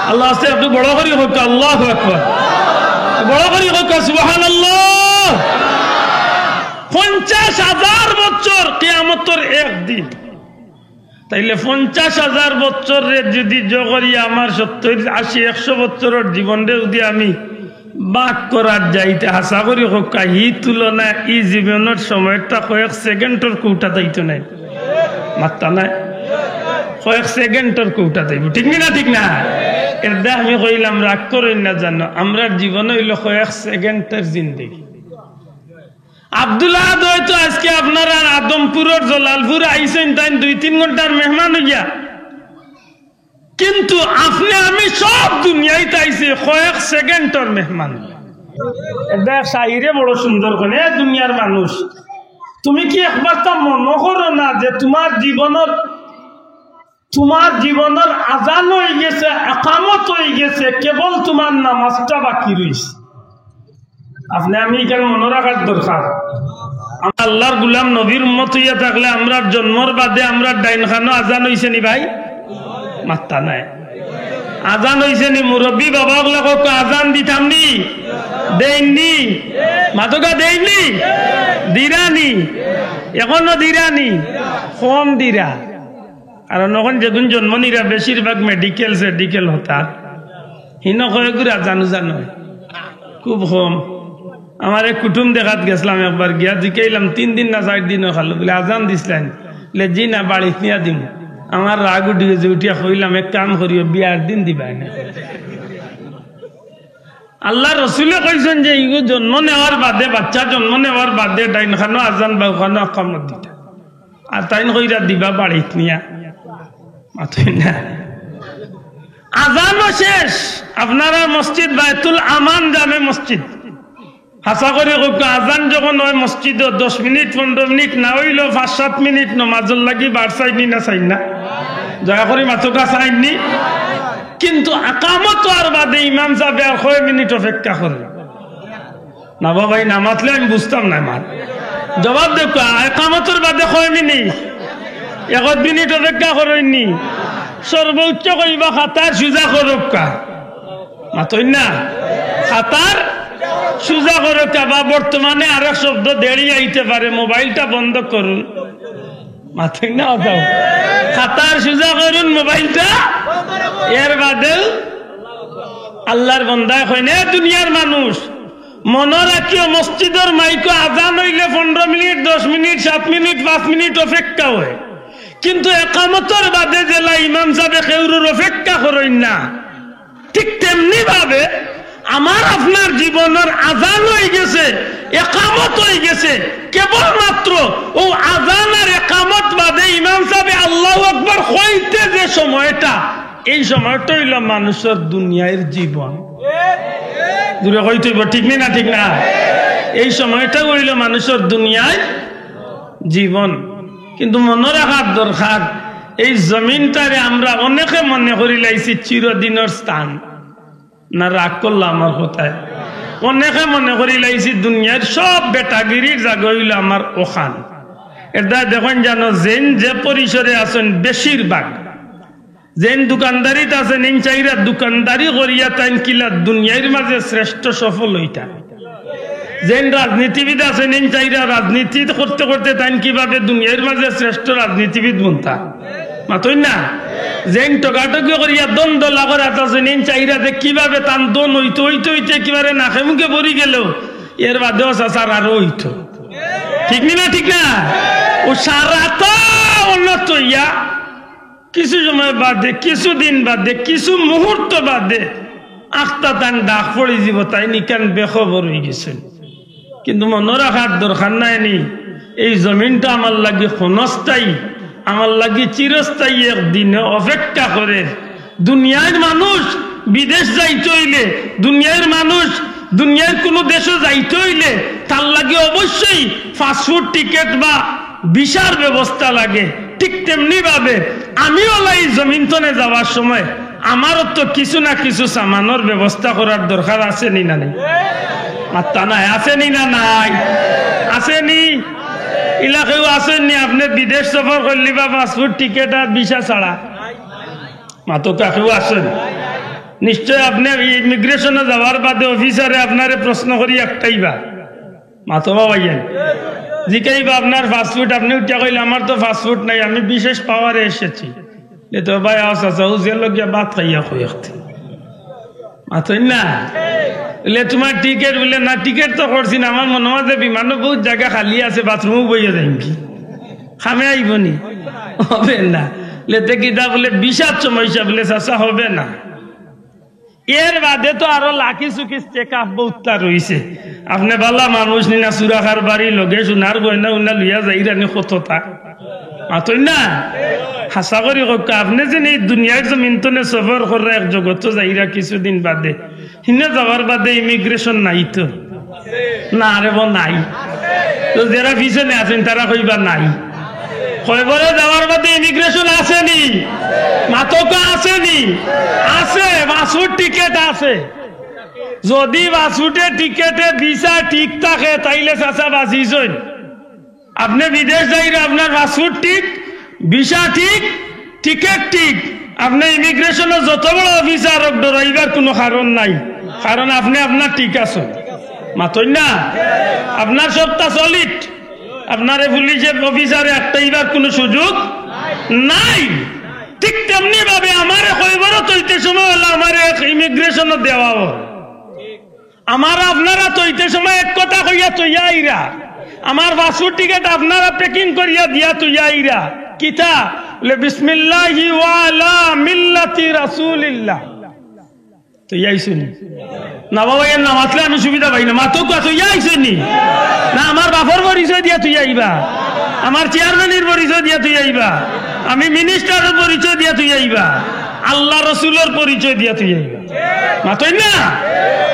আল্লাহ আছে, একটু বড় করি কউক্কা, আল্লাহু আকবার। বড় করি কউক্কা, সুবহানাল্লাহ। পঞ্চাশ হাজার বছর কিয়ামতর একদিন। তাইলে পঞ্চাশ হাজার বছররে যুদি জো করি আমার সত্তইর, আশি, একশো বছরর জীবনরে যুদি আমি ভাগ করাত যাই, তে হাছা করি কউক্কা, হি তুলনায় ই জীবনর সময়টা কয়েক সেকেন্ডর কৌটাত আইতো নায়। মাত্তা নায়, কয়েক সেকেন্ডর কৌটাত আইবো। ঠিক নি না? ঠিক না? এরদায় আমি কইলাম, রাগ করইন না জানো, আমরার জীবন অইলো কয়েক সেকেন্ডর জিন্দেগি। আব্দুল আহাদ অয়তো আইজকে আপনারার আদমপুরর জলালপুর আইছইন, তাইন দুই তিন ঘন্টার মেহমান অইয়া। কিন্তু আপনে আমি সব দুনিয়াইত আইছি কয়েক সেকেন্ডর মেহমান অইয়া। এরদায় এক শায়রে বড় সুন্দর কইন, এ দুনিয়ার মানুষ, তুমি কি একবারতা মনো করো না যে তুমার জীবনর তুমার জীবনর আজান অইগেছে, একামত অইগেছে, কেবল তুমার নামাজটা বাকি রইছে। আপনে আমি ইখান মনো রাখার দরকার। আমরা আল্লার গুলাম, নবীর উম্মত অইয়া থাকলে আমরার জন্মর বাদে আমরার ডাইন কানো আজান অইছে নি ভাই? মাত্তা নায়। আজান অইছে নি? মুরব্বি বাবা অকলে কউক্কা, আজান দিতাম নি? দেইন নি? মাতউক্কা, দেইন নি? দিরা নি? এখনো দিরা নি? কম দিরা। কারণ অখন যেগুন জন্ম নিরা বেশিরভাগ মেডিকেল সেডিকেল হতা, হিনো কয়েকগুর আজান উজান অয়, খুব কম। আমার এক কুটুম দেখাত গেছলাম একবার, গিয়া জিকাইলাম, "তিন দিন না চাইর দিন অয় খালো?" বুলে, "আজান দিছলাইন?" বুলে, "জি না, বাড়িত নিয়া দিমু।" আমার রাগ উঠি গেছে, উঠিয়া কইলাম, "এক কাম করিও, বিয়ার দিন দিবায় না।" আল্লার রসুলে কইছইন যে ইগু জন্ম নেওয়ার বাদে, বাচ্চা জন্ম নেওয়ার বাদে ডাইন কানো আজান, বাউ কানো একামত দিতা। আর তাইন কইরা দিবা বাড়িত নিয়া। মাতইন না। আজানও শেষ। আপনারার মসজিদ বায়তুল আমান জামে মসজিদ। হাছা করি কউক্কা, আজান যখন অয় মসজিদো দশ মিনিট, পনরো মিনিট, না অইলেও পাঁচ সাত মিনিট নমাজর লাগি বার চাইন নি না চাইন না? দয়া করি মাতউক্কা, চাইন নি? কিন্তু একামত অওয়ার বাদে ইমাম সাবে আর কয় মিনিট অপেক্ষা করে? না বা ভাই, না মাতলে আমি বুঝতাম না। আমার জবাব দেউক্কা, একামতর বাদে কয় মিনিট? এক মিনিট অপেক্ষা করইন নি? সর্বোচ্চ কইবা কাতার সুজা করউক্কা। মাতইন না? কাতার সুজা করউক্কা, বা বর্তমানে আরেক শব্দ দেরি আইতে পারে, মোবাইলটা বন্ধ করুন। মাতইন না অতাও? কাতার সুজা করুন মোবাইলটা, এর বাদেউ আল্লার বন্দায় কইন, এ দুনিয়ার মানুষ, মনো রাখিও, মসজিদর মাইকো আজান অইলে পনরো মিনিট, দশ মিনিট, সাত মিনিট, পাঁচ মিনিট অপেক্ষা অয়, কিন্তু একামতর বাদে যেলা ইমাম সাবে কেউরুর অপেক্ষা করইন না, ঠিক তেমনি ভাবে আমার আপনার জীবনর আজান অইগেছে, একামত অইগেছে, কেবলমাত্র অউ আজান আর একামত বাদে ইমাম সাবে আল্লাহু আকবার কইতে যে সময়টা, এই সময়টা অইলো মানুষর দুনিয়ার জীবন। জুরে কইতে অইবো, ঠিক নি না? ঠিক না? এই সময়টা অইলো মানুষর দুনিয়ার জীবন। কিন্তু মনো রাখার দরকার, এই জমিনটারে আমরা অনেকে মনে করিলাইছি চিরদিনর স্থান। না, রাগ করলা আমার কথায়? অনেকে মনে করিলাইছি দুনিয়ার সব বেটাগিরির জাগা অইলো আমার অখান। এরদায় দেখইন জানো, যেইন যে পরিসরে আছইন, বেশিরভাগ যেইন দোকানদারিত আছইন, এইন চাইরা দোকানদারি করিয়া তাইন কিলা দুনিয়ার মাঝে শ্রেষ্ঠ সফল অইতা। যেইন রাজনীতিবিদ আছইন, এইন চাইরা রাজনীতি করতে করতে তাইন কিভাবে দুনিয়ার মাঝে শ্রেষ্ঠ রাজনীতিবিদ বনতা। মাতইন না? যেইন ঠকাঠকি করিয়া ধন ধলা করাত আছইন, এইন চাইরা যে কিভাবে তান ধন অইতো অইতে অইতে একেবারে নাকে মুখে ভরি গেলো, এর বাদেও চাচার আরো অইতো। ঠিক নি না? ঠিক না? অউ সারাটা উন্নত অইয়া কিছু সময় বাদে, কিছু দিন বাদে, কিছু মুহূর্ত বাদে আখতা তান ডাক পড়ি যিবো, তাইন ইখান বেখবর অইগেছইন। কিন্তু মনো রাখার দরকার নায় নি, এই জমিনটা আমার লাগি ক্ষণস্থায়ী, আমার লাগি চিরস্থায়ী এক দিনে অপেক্ষা করের। দুনিয়ার মানুষ বিদেশ যাইতে অইলে, দুনিয়ার মানুষ দুনিয়ার কুনু দেশো যাইতে অইলে তার লাগি অবশ্যই পাসপোর্ট টিকিট বা ভিসার ব্যবস্থা লাগে। ঠিক তেমনি ভাবে আমি অলা ই জমিন তনে যাওয়ার সময় আমারও তো কিছু না কিছু সামানর ব্যবস্থা করার দরকার আছে নি না নাই? মাত্তা নাই, আছে নি না নাই? আছে নি? ইলা কেউ আছইন নি? আপনে বিদেশ সফর করলিবা পাসপোর্ট, টিকিট আর ভিসা ছাড়া? মাতউক্কা, কেউ আছইন? নিশ্চয় আপনে ইমিগ্রেশনো যাওয়ার বাদে অফিসারে আপনারে প্রশ্ন করি একটাইবা। মাতো বা ভাইয়াইন। জিকাইবা আপনার পাসপোর্ট, আপনে উঠিয়া কইলা, "আমার তো পাসপোর্ট নাই, আমি বিশেষ পাওয়ারে এসেছি।" লে তো ভাই, আও চাচা, ও জেল গিয়া ভাত খাইয়া কই একদিন। মাতইন না? লে, "তুমার টিকিট?" বুলে, "না, টিকিট তো করছি না, আমার মনো অয় যে বিমানো বউত জাগা খালি আছে, বাথরুমো বইয়া যাইমগি, কামে আইবো নি?" হবে না। লে তে কিতা? বুলে, "ভিসার সমস্যা।" বুলে, "চাচা, হবে না।" এর বাদে তো আরো লাকি সুকি চেক আপ বউততা রইছে। আপনে ভালা মানুষ নি না, চুরা কারবারি, লগে সোনার গয়না উনা লইয়া যাইরা নি কততা। মাতইন না? হাছা করি কউক্কা, আপনে যেন ই দুনিয়ার জমিন তনে সফর কররা এক জগতো যাইরা কিছুদিন বাদে, হিনো যাওয়ার বাদে ইমিগ্রেশন নাই তো? না রে বা, নাই। তো যেরা পিছনে আছইন তারা কইবা নাই। কয়বরে যাওয়ার বাদে ইমিগ্রেশন আছে নি? মাতউক্কা, আছে নি? আছে, পাসপোর্ট টিকিট আছে। যদি পাসপোর্টে টিকিটে ভিসা ঠিক থাকে, তাইলে চাচা বাঁচিছইন। আপনে বিদেশ যাইরা, আপনার পাসপোর্ট ঠিক, ভিসা ঠিক, টিকিট ঠিক, আপনে ইমিগ্রেশনো যত বড় অফিসার অউক, ডরাইবার কুনু কারণ নাই, কারণ আপনে আপনার ঠিক আছইন। মাতইন না? আপনার সবতা সলিড, আপনারে পুলিশে অফিসারে আটকাইবার কুনু সুযোগ নাই। ঠিক তেমনি ভাবে আমারে কয়বরো থইতে সময় অলা আমারে এক ইমিগ্রেশনো দেওয়া অয়। আমারে আপনারা থইতে সময় এক কথা কইয়া থইয়া আইরা। আমার পাসপোর্ট টিকিট আপনারা প্যাকিং করিয়া দিয়া থইয়া আইরা। কিতা? বুলে, "বিসমিল্লাহি ওয়া আলা মিল্লাতি রাসূলিল্লাহ।" থইয়া আইছইন নি? না বা ভাই, এর না মাতলে আমি সুবিধা পাই না। মাতউক্কা, থইয়া আইছইন নি? না, আমার বাপর পরিচয় দিয়া থইয়া আইবা, আমার চেয়ারম্যানর পরিচয় দিয়া থইয়া আইবা, আমি মিনিস্টারর পরিচয় দিয়া থইয়া আইবা, আল্লার রসুলর পরিচয় দিয়া থইয়া আইবা। মাতইন না?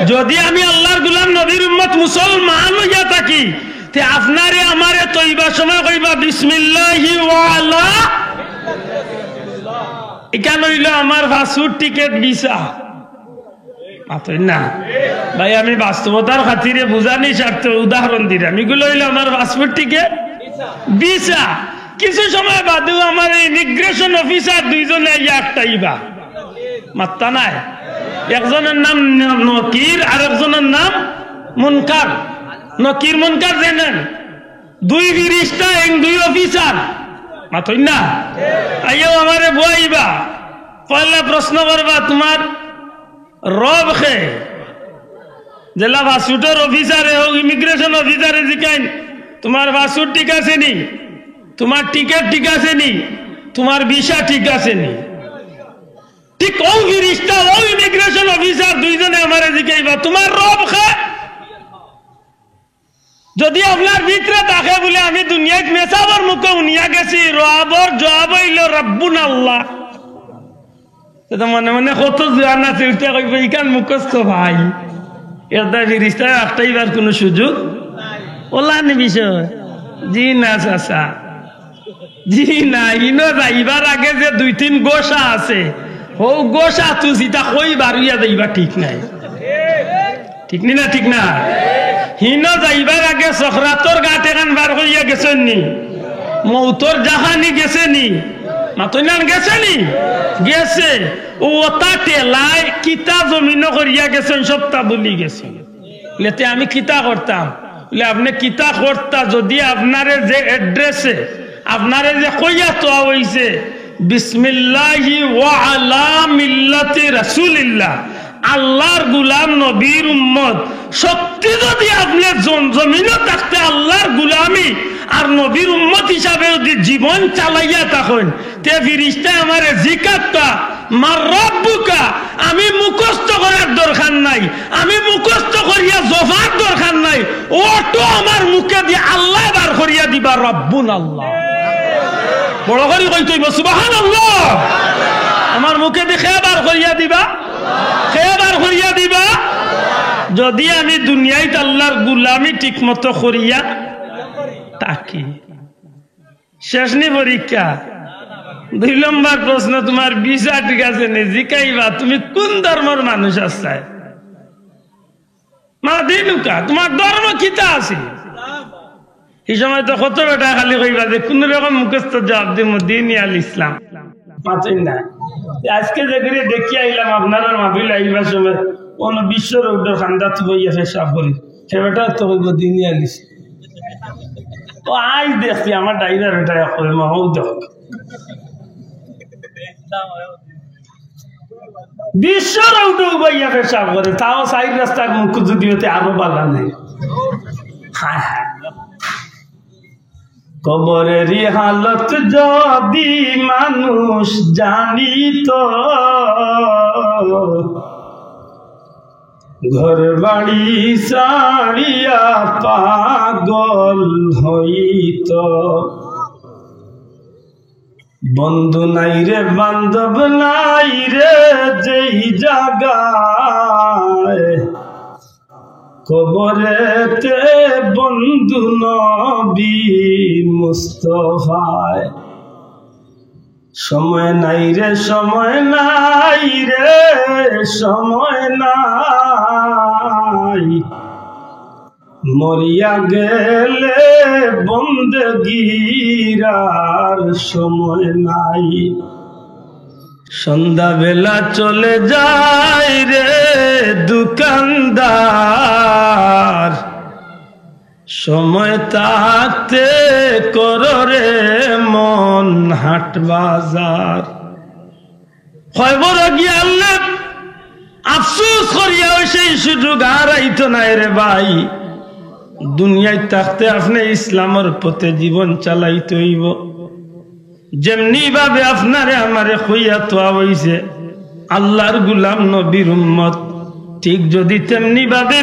যদি আমি আল্লার গুলাম, নবীর উম্মত, মুসলমান অইয়া থাকি, তে আপনারে আমারে থইবার সময় কইবা, "বিসমিল্লাহি ওয়া আলা।" ইখান অইলো আমার পাসপোর্ট টিকিট ভিসা। মাতইন না? ভাই, আমি বাস্তবতার খাতিরে বুঝানি স্বার্থে উদাহরণ দিরাম। ইগুলা অইলো আমার পাসপোর্ট টিকিট ভিসা। কিছু সময় বাদেউ আমার ইমিগ্রেশন অফিসার দুইজনে আইয়া আটকাইবা। মাত্তা নাই। একজনর নাম ন-, নকির, আর একজনর নাম মুনকার। নকির মুনকার চেনেন? দুই ফিরিস্তা, এন দুই অফিসার। মাতইন না? আইয়াউ আমারে বওয়াইবা। পয়লা প্রশ্ন করবা, "তুমার রব কে?" যেলা পাসপোর্টর অফিসারে অউক, ইমিগ্রেশন অফিসারে জিকাইন, "তুমার পাসপোর্ট ঠিক আছে নি? তুমার টিকিট ঠিক আছে নি? তুমার ভিসা ঠিক আছে নি?" ঠিক অউ ফিরিস্তা, অউ ইমিগ্রেশন অফিসার দুইজনে আমারে জিকাইবা, "তুমার রব কে?" যদি আপনার ভিতরে থাকে বুলে, "আমি দুনিয়াত মেসাবর মুখে হুনিয়া গেছি, রবর জবাব অইলো রব্বুনা আল্লাহ।" তে তো মনে মনে কত জুয়ান আছে, উঠিয়া কইবা, "ইখান মুখস্থ ভাই।" এর দ্বারা ফিরিস্তায় আটকাইবার কুনু সুযোগ অলা নি বিষয়? জি না, চাচা। জি না, ইনো যাইবার আগে যে দুই তিন গোসা আছে, হউ গোসা তুসিতা কই বারুইয়া যাইবা ঠিক নাই। ঠিক নি না? ঠিক না? হিনো যাইবার আগে সকরাতর ঘাট এখান পার করিয়া গেছইন নি? মউতর জাহানি গেছে নি? মাতইন না, গেছে নি? গেছে। অউ অতা ঠেলায় কিতা জমিনো করিয়া গেছইন, সবতা ভুলি গেছইন। লেতে আমি কিতা করতাম? বুলে, আপনে কিতা করতা যদি আপনারে যে অ্যাড্রেসে আপনারে যে কইয়া থওয়া অইছে, "বিসমিল্লাহি ওয়া আলা মিল্লাতি রাসূলিল্লাহ, আল্লার গুলাম, নবীর উম্মত", সত্যি যদি আপনে জন-, জমিনো থাকতে আল্লার গুলামি আর নবীর উম্মত হিসাবে যদি জীবন চালাইয়া থাকইন, তে ফিরিস্তায় আমারে জিকাইতা, "মান রাব্বুকা?" আমি মুখস্থ করার দরকার নাই, আমি মুখস্থ করিয়া জফার দরকার নাই, অটো আমার মুখেদি আল্লায় বার করিয়া দিবা, "রব্বুনা আল্লাহ।" বড় করি কইতে অইবো, "সুবহানাল্লাহ।" আমার মুখেদি কে বার করিয়া দিবা? কে বার করিয়া দিবা? যদি আমি দুনিয়াইত আল্লার গুলামি ঠিকমতো করিয়া থাকি। শেষ নি পরীক্ষা? দুই নম্বর প্রশ্ন, তুমার ভিসা ঠিক আছে নি? জিকাইবা, তুমি কুন ধর্মর মানুষ আছলায়? মা দিনুকা, তুমার ধর্ম কিতা আছিল? এই সময় তো কত বেটায় খালি কইবা যে কুনু রকম মুখস্থ জবাব দিমু, দিনি আল ইসলাম। মাতইন না। আজকে যে করি দেখিয়া আইলাম, আপনারার মাহফিল আইবার সময় অনো বিশ্ব রোডর কান্দাত বইয়া পেশাব করি, হে বেটায় তো কইবো দিনি আল ইসলাম। ও আইজ দেখছি আমার ডাইনার বেটায় কইবো, "ও দেখ।" বিশ্ব রোডো উবাইয়া পেশাব করে, তাও চাইর রাস্তার মুখ যদি হতে আরো বালা নাই। হায় হায়। কবরের হালত যদি মানুষ জানিত, ঘর বাড়ি ছাড়িয়া পাগল হইত। বন্ধু নাই রে, বান্ধব নাই রে, যেই জাগায় কবরেতে বন্ধু নবী মুস্তফায়। সময় নাই রে, সময় নাই রে, সময় নাই। মরিয়া গেলে বন্দেগির আর সময় নাই। সন্ধ্যাবেলা চলে যায় রে দোকানদার, সময় থাকতে করো রে মন হাট বাজার। কবরো গিয়া আল্লাহ আফসোস করিয়া ওই সেই সুযোগ আর আইতো নায় রে ভাই। দুনিয়াত থাকতে আপনে ইসলামর পথে জীবন চালাইতে অইবো। যেমনি ভাবে আপনারে আমারে কইয়া থওয়া অইছে, আল্লার গুলাম নবীর উম্মত, ঠিক যদি তেমনি ভাবে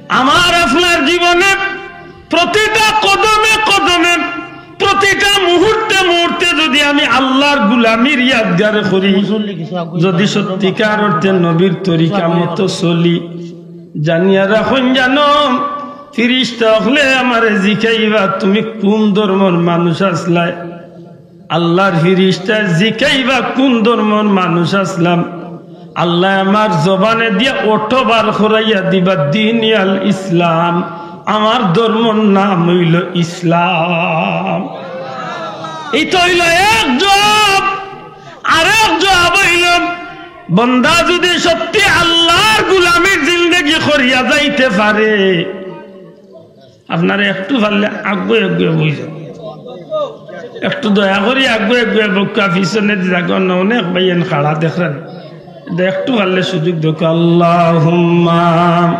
আমার আপনার জীবনে প্রতিটা কদমে কদমে, প্রতিটা মুহূর্তে মুহূর্তে যদি আমি আল্লার গুলামির ইয়াদগার করি, যদি সত্যিকার অর্থে নবীর তরিকা মতো চলি, জানিয়া রাখইন জানো, ফিরিস্তা অকলে আমারে জিকাইবা, "তুমি কুন ধর্মর মানুষ আছলায়?" আল্লার ফিরিস্তায় জিকাইবা, "কুন ধর্মর মানুষ আছলাম?" আল্লায় আমার জবানে দিয়া অটো বার করাইয়া দিবা, "দিনি আল ইসলাম, আমার ধর্মর নাম অইলো ইসলাম।" ইতা অইলো এক জবাব। আরেক জবাব অইলো, বন্দা যদি সত্যি আল্লার গুলামির জিন্দেগি করিয়া যাইতে পারে, আপনারা একটু পারলে আগুয়াই আগুয়াই বই যান। একটু দয়া করি আগুয়াই আগুয়াই বউক্কা, পিছনে জাগা না, অনেক ভাইয়াইন খাড়া দেখরা নি। দে একটু পারলে সুযোগ দেউক্কা। আল্লাহুম্মা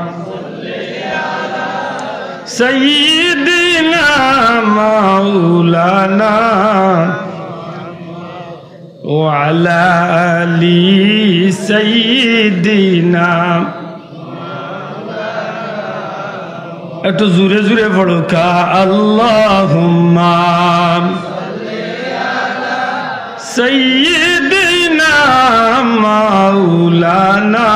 সাইয়্যিদিনা মাওলানা ওয়া আলা আলি সাইয়্যিদিনা। একটু জোরে জোরে পড়ুক্কা, আল্লাহুম্মা সাইয়্যিদিনা মাওলানা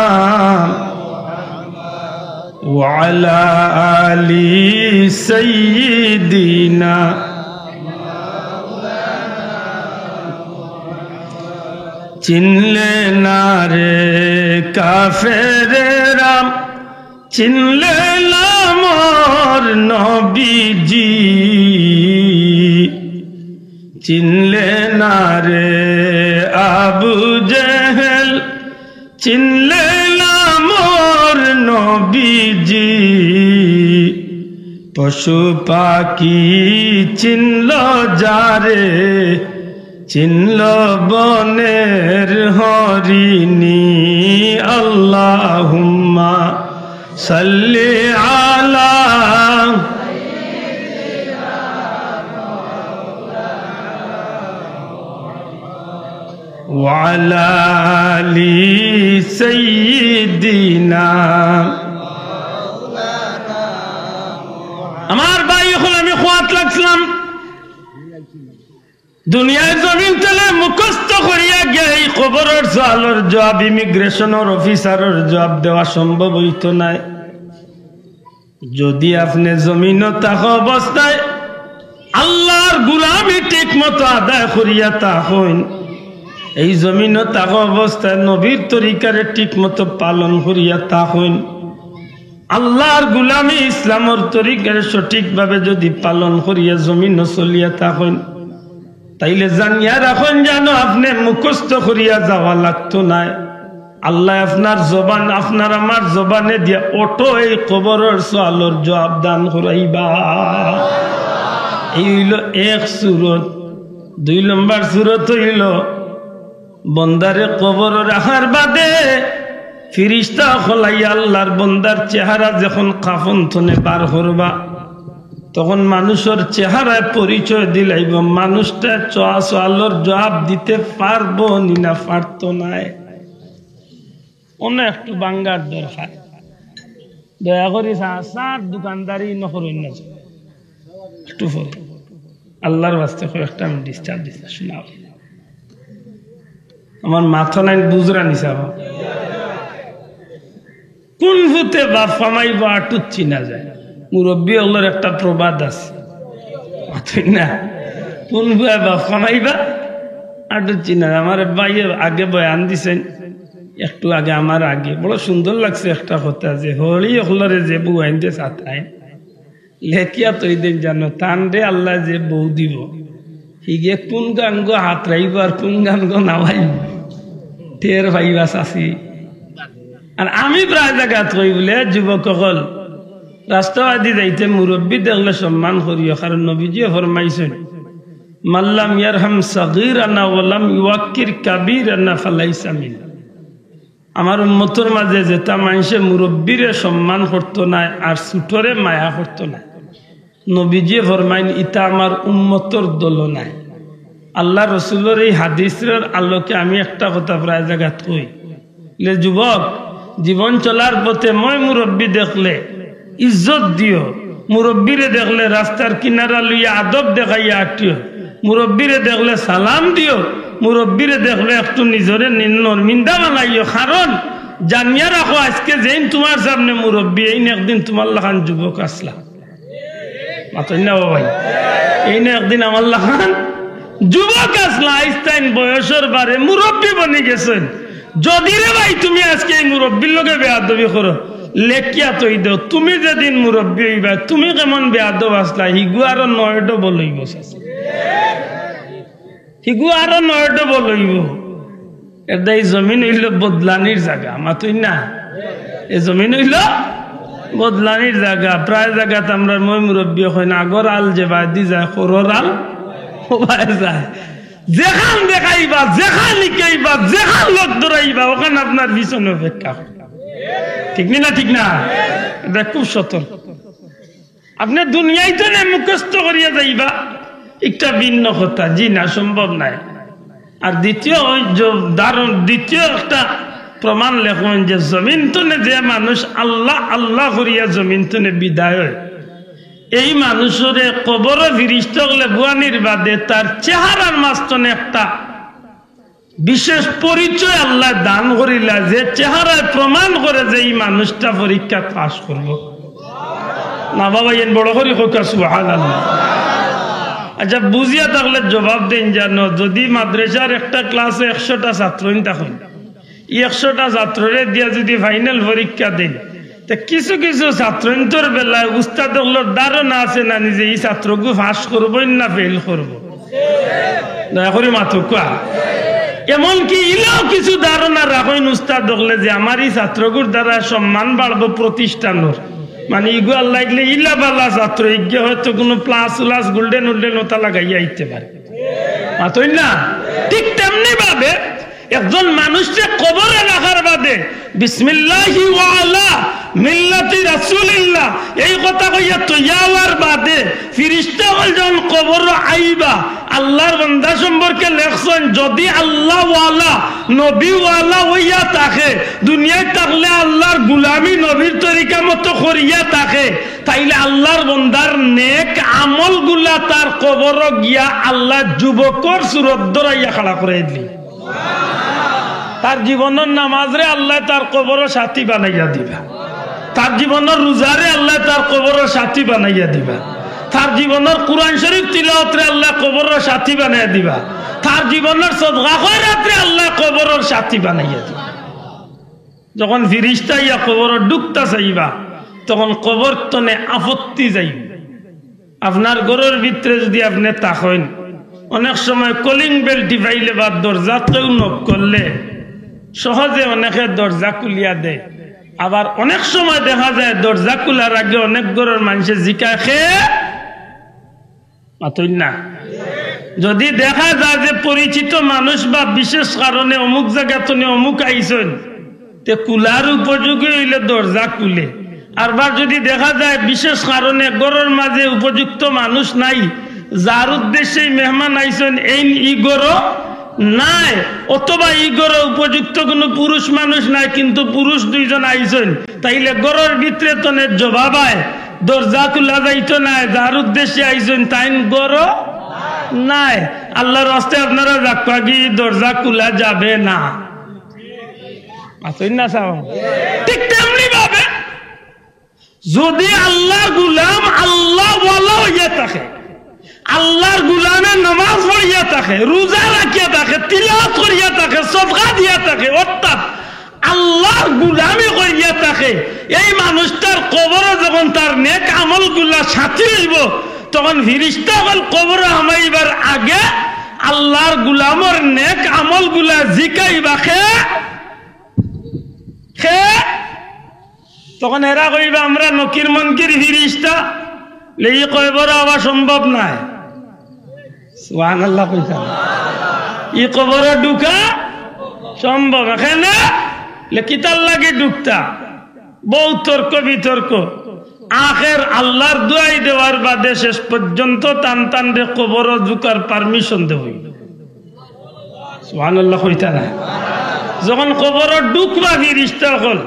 ওয়া আলা আলি সাইয়্যিদিনা। চিনলে না রে কাফেরেরা, চিনলে না মোর নবীজি, চিনলে না রে আবু জেহেল, চিনলে না মোর নবীজি। পশু পাখি চিনল যারে, চিনল বনের হরিণী। আল্লাহুম্মা সাল্লি আলা ওয়া আলা আলি সাইয়্যিদিনা। আমার ভাই অকল, আমি কওয়াত লাগছিলাম, দুনিয়ার জমিন তলে মুখস্থ করিয়া গিয়া এই কবরর সওয়ালর জবাব, ইমিগ্রেশনর অফিসারর জবাব দেওয়া সম্ভব অইতো নায়। যদি আপনে জমিনো থাকা অবস্থায় আল্লার গুলামি ঠিক মতো আদায় করিয়া থাকইন, এই জমিনো থাকা অবস্থায় নবীর তরিকারে ঠিক মতো পালন করিয়া থাকইন, আল্লাহর গুলামি ইসলামর তরিকারে সঠিকভাবে যদি পালন করিয়া জমিনো চলিয়া থাকইন, তাইলে জানিয়া রাখইন যেন আপনে মুখস্থ করিয়া যাওয়া লাগতো নায়। আল্লায় আপনার জবান, আপনার আমার জবানে দিয়া অটো এই কবরর সওয়ালর জবাব দান করাইবা। এই অইলো এক সুরত। দুই নম্বর সুরত অইলো, বন্দারে কবরো রাখার বাদে ফিরিস্তা অকল আইয়া আল্লাহর বন্দার চেহারা যখন কাফন থনে বার করবা, তখন মানুষর চেহারায় পরিচয় দিলাইবো, মানুষটা চা-, সওয়ালর জবাব দিতে পারবো নি না পারতো নায়। অনো একটু বাঙ্গার দরকার। দয়া করি চা-, চার দোকানদারি নকরইন না। একটু পরে। আল্লাহর ওয়াস্তে কয়েকটা আমি disturb দিছি, শোনাও। আমার মাথা নাই বুঝরা নিছা। কোন ফুতে বাপ কামাইবা আটুত চিনা যায়। মুরব্বী অকলর একটা প্রবাদ আছে। মাতইন না। কোন ফুয়ে বাপ কামাইবা আটুত চিনা যায়। আমার ভাইয়ে আগে বয়ান দিছইন, একটু আগে, আমার আগে। বড় সুন্দর লাগছে একটা কথা যে হড়ি অকলরে যে বউ আইনতে চাতায়, লেখিয়া থই দেইন জানো, তানরে আল্লায় যে বউ দিবো, হিগে কোন গানগো হাতরাইবো আর কোন গানগো নামাইবো, টের পাইবা চাচি। আর আমি প্রায় জাগাত কই বুলে, যুবক অকল, রাস্তাবাদি যাইতে মুরব্বী দেখলে সম্মান করিও, কারণ নবীজিয়ে ফরমাইছইন, "মাল্লাম ইয়ারহাম সাগীরানা ওয়ালাম ইউয়াক্কির কাবীরানা ফালাইসা মিন।" আমার উম্মতর মাঝে যেতা মানষে মুরব্বীরে সম্মান করতো নায় আর ছুটোরে মায়া করতো নায়, নবীজিয়ে ফরমাইন, "ইতা আমার উম্মতর দলো নায়।" আল্লার রসুলর এই হাদিসর আলোকে আমি একটা কথা প্রায় জাগাত কই, লে যুবক, জীবন চলার পথে ময় মুরব্বী দেখলে ইজ্জত দিও, মুরব্বীরে দেখলে রাস্তার কিনারা লইয়া আদব দেখাইয়া আটিও, মুরব্বীরে দেখলে সালাম দিও, মুরব্বীরে দেখলে একটু নিজরে নি-, নরমিন্দা বানাইও, কারণ জানিয়া রাখো, আইজকে যেইন তুমার সামনে মুরব্বী, এইন একদিন তুমার লাখান যুবক আছলা। মাতইন না বাবাই, এইন একদিন আমার লাখান যুবক আছলা, আইজ তাইন বয়সর বারে মুরব্বী বনি গেছইন। যদি রে ভাই তুমি আইজকে এই মুরব্বীর লগে বেয়াদবি করো, লেখিয়া থই দেও, তুমি যেদিন মুরব্বী অইবায়, তুমি কেমন বেয়াদব আছলা, হিগু আরো নয় ডবল অইবো। হিগু আরো নয় ডবল অইবো। এরদাই জমিন অইলো বদলানির জাগা, মাতইন না? এ জমিন অইলো বদলানির জাগা। প্রায় জাগাত আমরার ময় মুরব্বী কইন, "আগর আল যে বায়দি যায়, করর আল ওবায় যায়।" যেখান দেখাইবা, যেখান হিকাইবা, যেখান লগ ধরাইবা, ওখান আপনার পিছনে অপেক্ষা করে। ঠিক নি না? ঠিক না? ইটা খুব সতর্ক। আপনে দুনিয়াইত নে মুখস্থ করিয়া যাইবা, একটা ভিন্ন কথা, জি না, সম্ভব নায়। আর দ্বিতীয়, ওই যে দারুণ, দ্বিতীয় একটা প্রমাণ লেখইন যে জমিন তনে যে মানুষ আল্লাহ আল্লাহ করিয়া জমিন তনে বিদায় অয়, এই মানুষরে কবরো ফিরিস্তা অকলে বুয়ানির বাদে তার চেহারার মাঝ তনে একটা বিশেষ পরিচয় আল্লায় দান করিলা, যে চেহারায় প্রমাণ করে যে এই মানুষটা পরীক্ষাত পাস করবো। না বাবা, এইন বড় করি কউক্কা, সুবহানাল্লাহ। আচ্ছা, বুঝিয়া থাকলে জবাব দেইন জানো, যদি মাদ্রাসার একটা ক্লাসো একশোটা ছাত্রইন থাকইন, ই একশোটা ছাত্ররে দিয়া যদি ফাইনাল পরীক্ষা দেইন, তে কিছু কিছু ছাত্রইন্তর বেলায় উস্তাদ অকলর ধারণা আছে না নিজে ই ছাত্রগু পাস করবো না ফেইল করবো? দয়া করি মাতউক্কা। এমনকি ইলাও কিছু ধারণা রাখইন উস্তাদ অকলে যে আমার ই ছাত্রগুর দ্বারা সম্মান বাড়বো প্রতিষ্ঠানর, মানে ইগু আল্লাহ ইগলে ইলা বালা ছাত্র, ইগে হয়তো কুনু প্লাস উলাস গোল্ডেন উল্ডেন ওটা লাগাইয়া আইতে পারে। মাতইন না? ঠিক তেমনি ভাবে একজন মানুষরে কবরে রাখার বাদে বিসমিল্লাহি ওয়া আলা মিল্লাতি রাসূলিল্লাহ এই কথা কইয়া তৈয়ার অওয়ার বাদে ফিরিস্তা অকল যখন কবরো আইবা, আল্লাহর বান্দা সম্পর্কে লেখছইন, যদি আল্লাহ ওয়ালা, নবী ওয়ালা অইয়া থাকে, দুনিয়াত থাকলে আল্লাহর গুলামি নবীর তরিকা মতো করিয়া থাকে, তাইলে আল্লাহর বান্দার নেক আমলগুলা তার কবরো গিয়া আল্লাহ যুবকর সুরত ধরাইয়া খাড়া করাই দিলি। তার জীবনর নামাজরে আল্লায় তার কবরো সাথী বানাইয়া দিবা, তার জীবনর রোজারে আল্লায় তার কবরো সাথী বানাইয়া দিবা। তার জীবনর কোরআন শরীফ তিলাওয়াতরে আল্লায় কবরর সাথী বানাইয়া দিবা। তার জীবনর সদকা খয়রাতরে আল্লায় কবরর সাথী বানাইয়া দিবা। যখন ফিরিস্তা ইয়া কবরো ঢুকতা চাইবা, তখন কবর তনে আপত্তি যাইবো। আপনার ঘরর ভিতরে যুদি আপনে থাকইন, অনেক সময় কলিং বেল টিপাইলে বা দরজাত কেউ নক করলে সহজে অনেকে দরজা খুলিয়া দেয়। আবার অনেক সময় দেখা যায় দরজা খুলার আগে অনেক ঘরর মানষে জিকায়, "কে?" মাতইন না। যুদি দেখা যায় যে পরিচিত মানুষ বা বিশেষ কারণে অমুক জাগা তনে অমুক আইছইন, তে খুলার উপযোগী অইলে দরজা খুলে। আরবার যুদি দেখা যায় বিশেষ কারণে ঘরর মাঝে উপযুক্ত মানুষ নাই, যার উদ্দেশ্যে মেহমান আইছইন, এইন ই ঘরো নাই, অথবা ই ঘরো উপযুক্ত কুনু পুরুষ মানুষ নাই, কিন্তু পুরুষ দুইজন আইছইন, তাইলে ঘরর ভিতরে তনে জবাব আয়, দরজা খুলা যাইতো নায়, যার উদ্দেশ্যে আইছইন তাইন ঘরো নাই। আল্লার ওয়াস্তে আপনারা যাউক্কা গি, দরজা খুলা যাবে না। মাতইন না সাব। ঠিক তেমনি ভাবে যুদি আল্লার গুলাম আল্লাওয়ালা অইয়া থাকে, আল্লার গুলামে নামাজ পড়িয়া থাকে, রোজা রাখিয়া থাকে, তিলাওয়াত করিয়া থাকে, সদকা দিয়া থাকে, অর্থাৎ আল্লার গুলামি করিয়া থাকে, এই মানুষটার কবরো যখন তার নেক আমলগুলা সাথী অইবো, তখন ফিরিস্তা অকল কবরো হামাইবার আগে আল্লার গুলামর নেক আমলগুলা জিকাইবা, "কে? কে?" তখন এরা কইবা, "আমরা নকির মুনকির ফিরিস্তা, লে ই কবরো আওয়া সম্ভব নায়।" সুবহানাল্লাহ কইতা। ই কবরো ঢুকা সম্ভব। এখানে লে কিতার লাগি ঢুকতা? বউত তর্ক বিতর্ক। আখের আল্লার দুয়াই দেওয়ার বাদে শেষ পর্যন্ত তান তানরে কবরো ঢুকার permission দেওয়া অইবো। সুবহানাল্লাহ কইতা না। যখন কবরো ঢুকবা ফিরিস্তা অকল,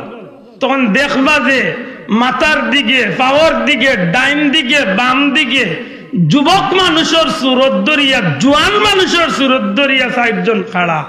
তখন দেখবা যে মাথার দিকে, পাওর দিকে, ডাইন দিকে, বাম দিকে যুবক মানুষর সুরত ধরিয়া, জোয়ান মানুষর সুরত ধরিয়া চাইরজন খাড়া।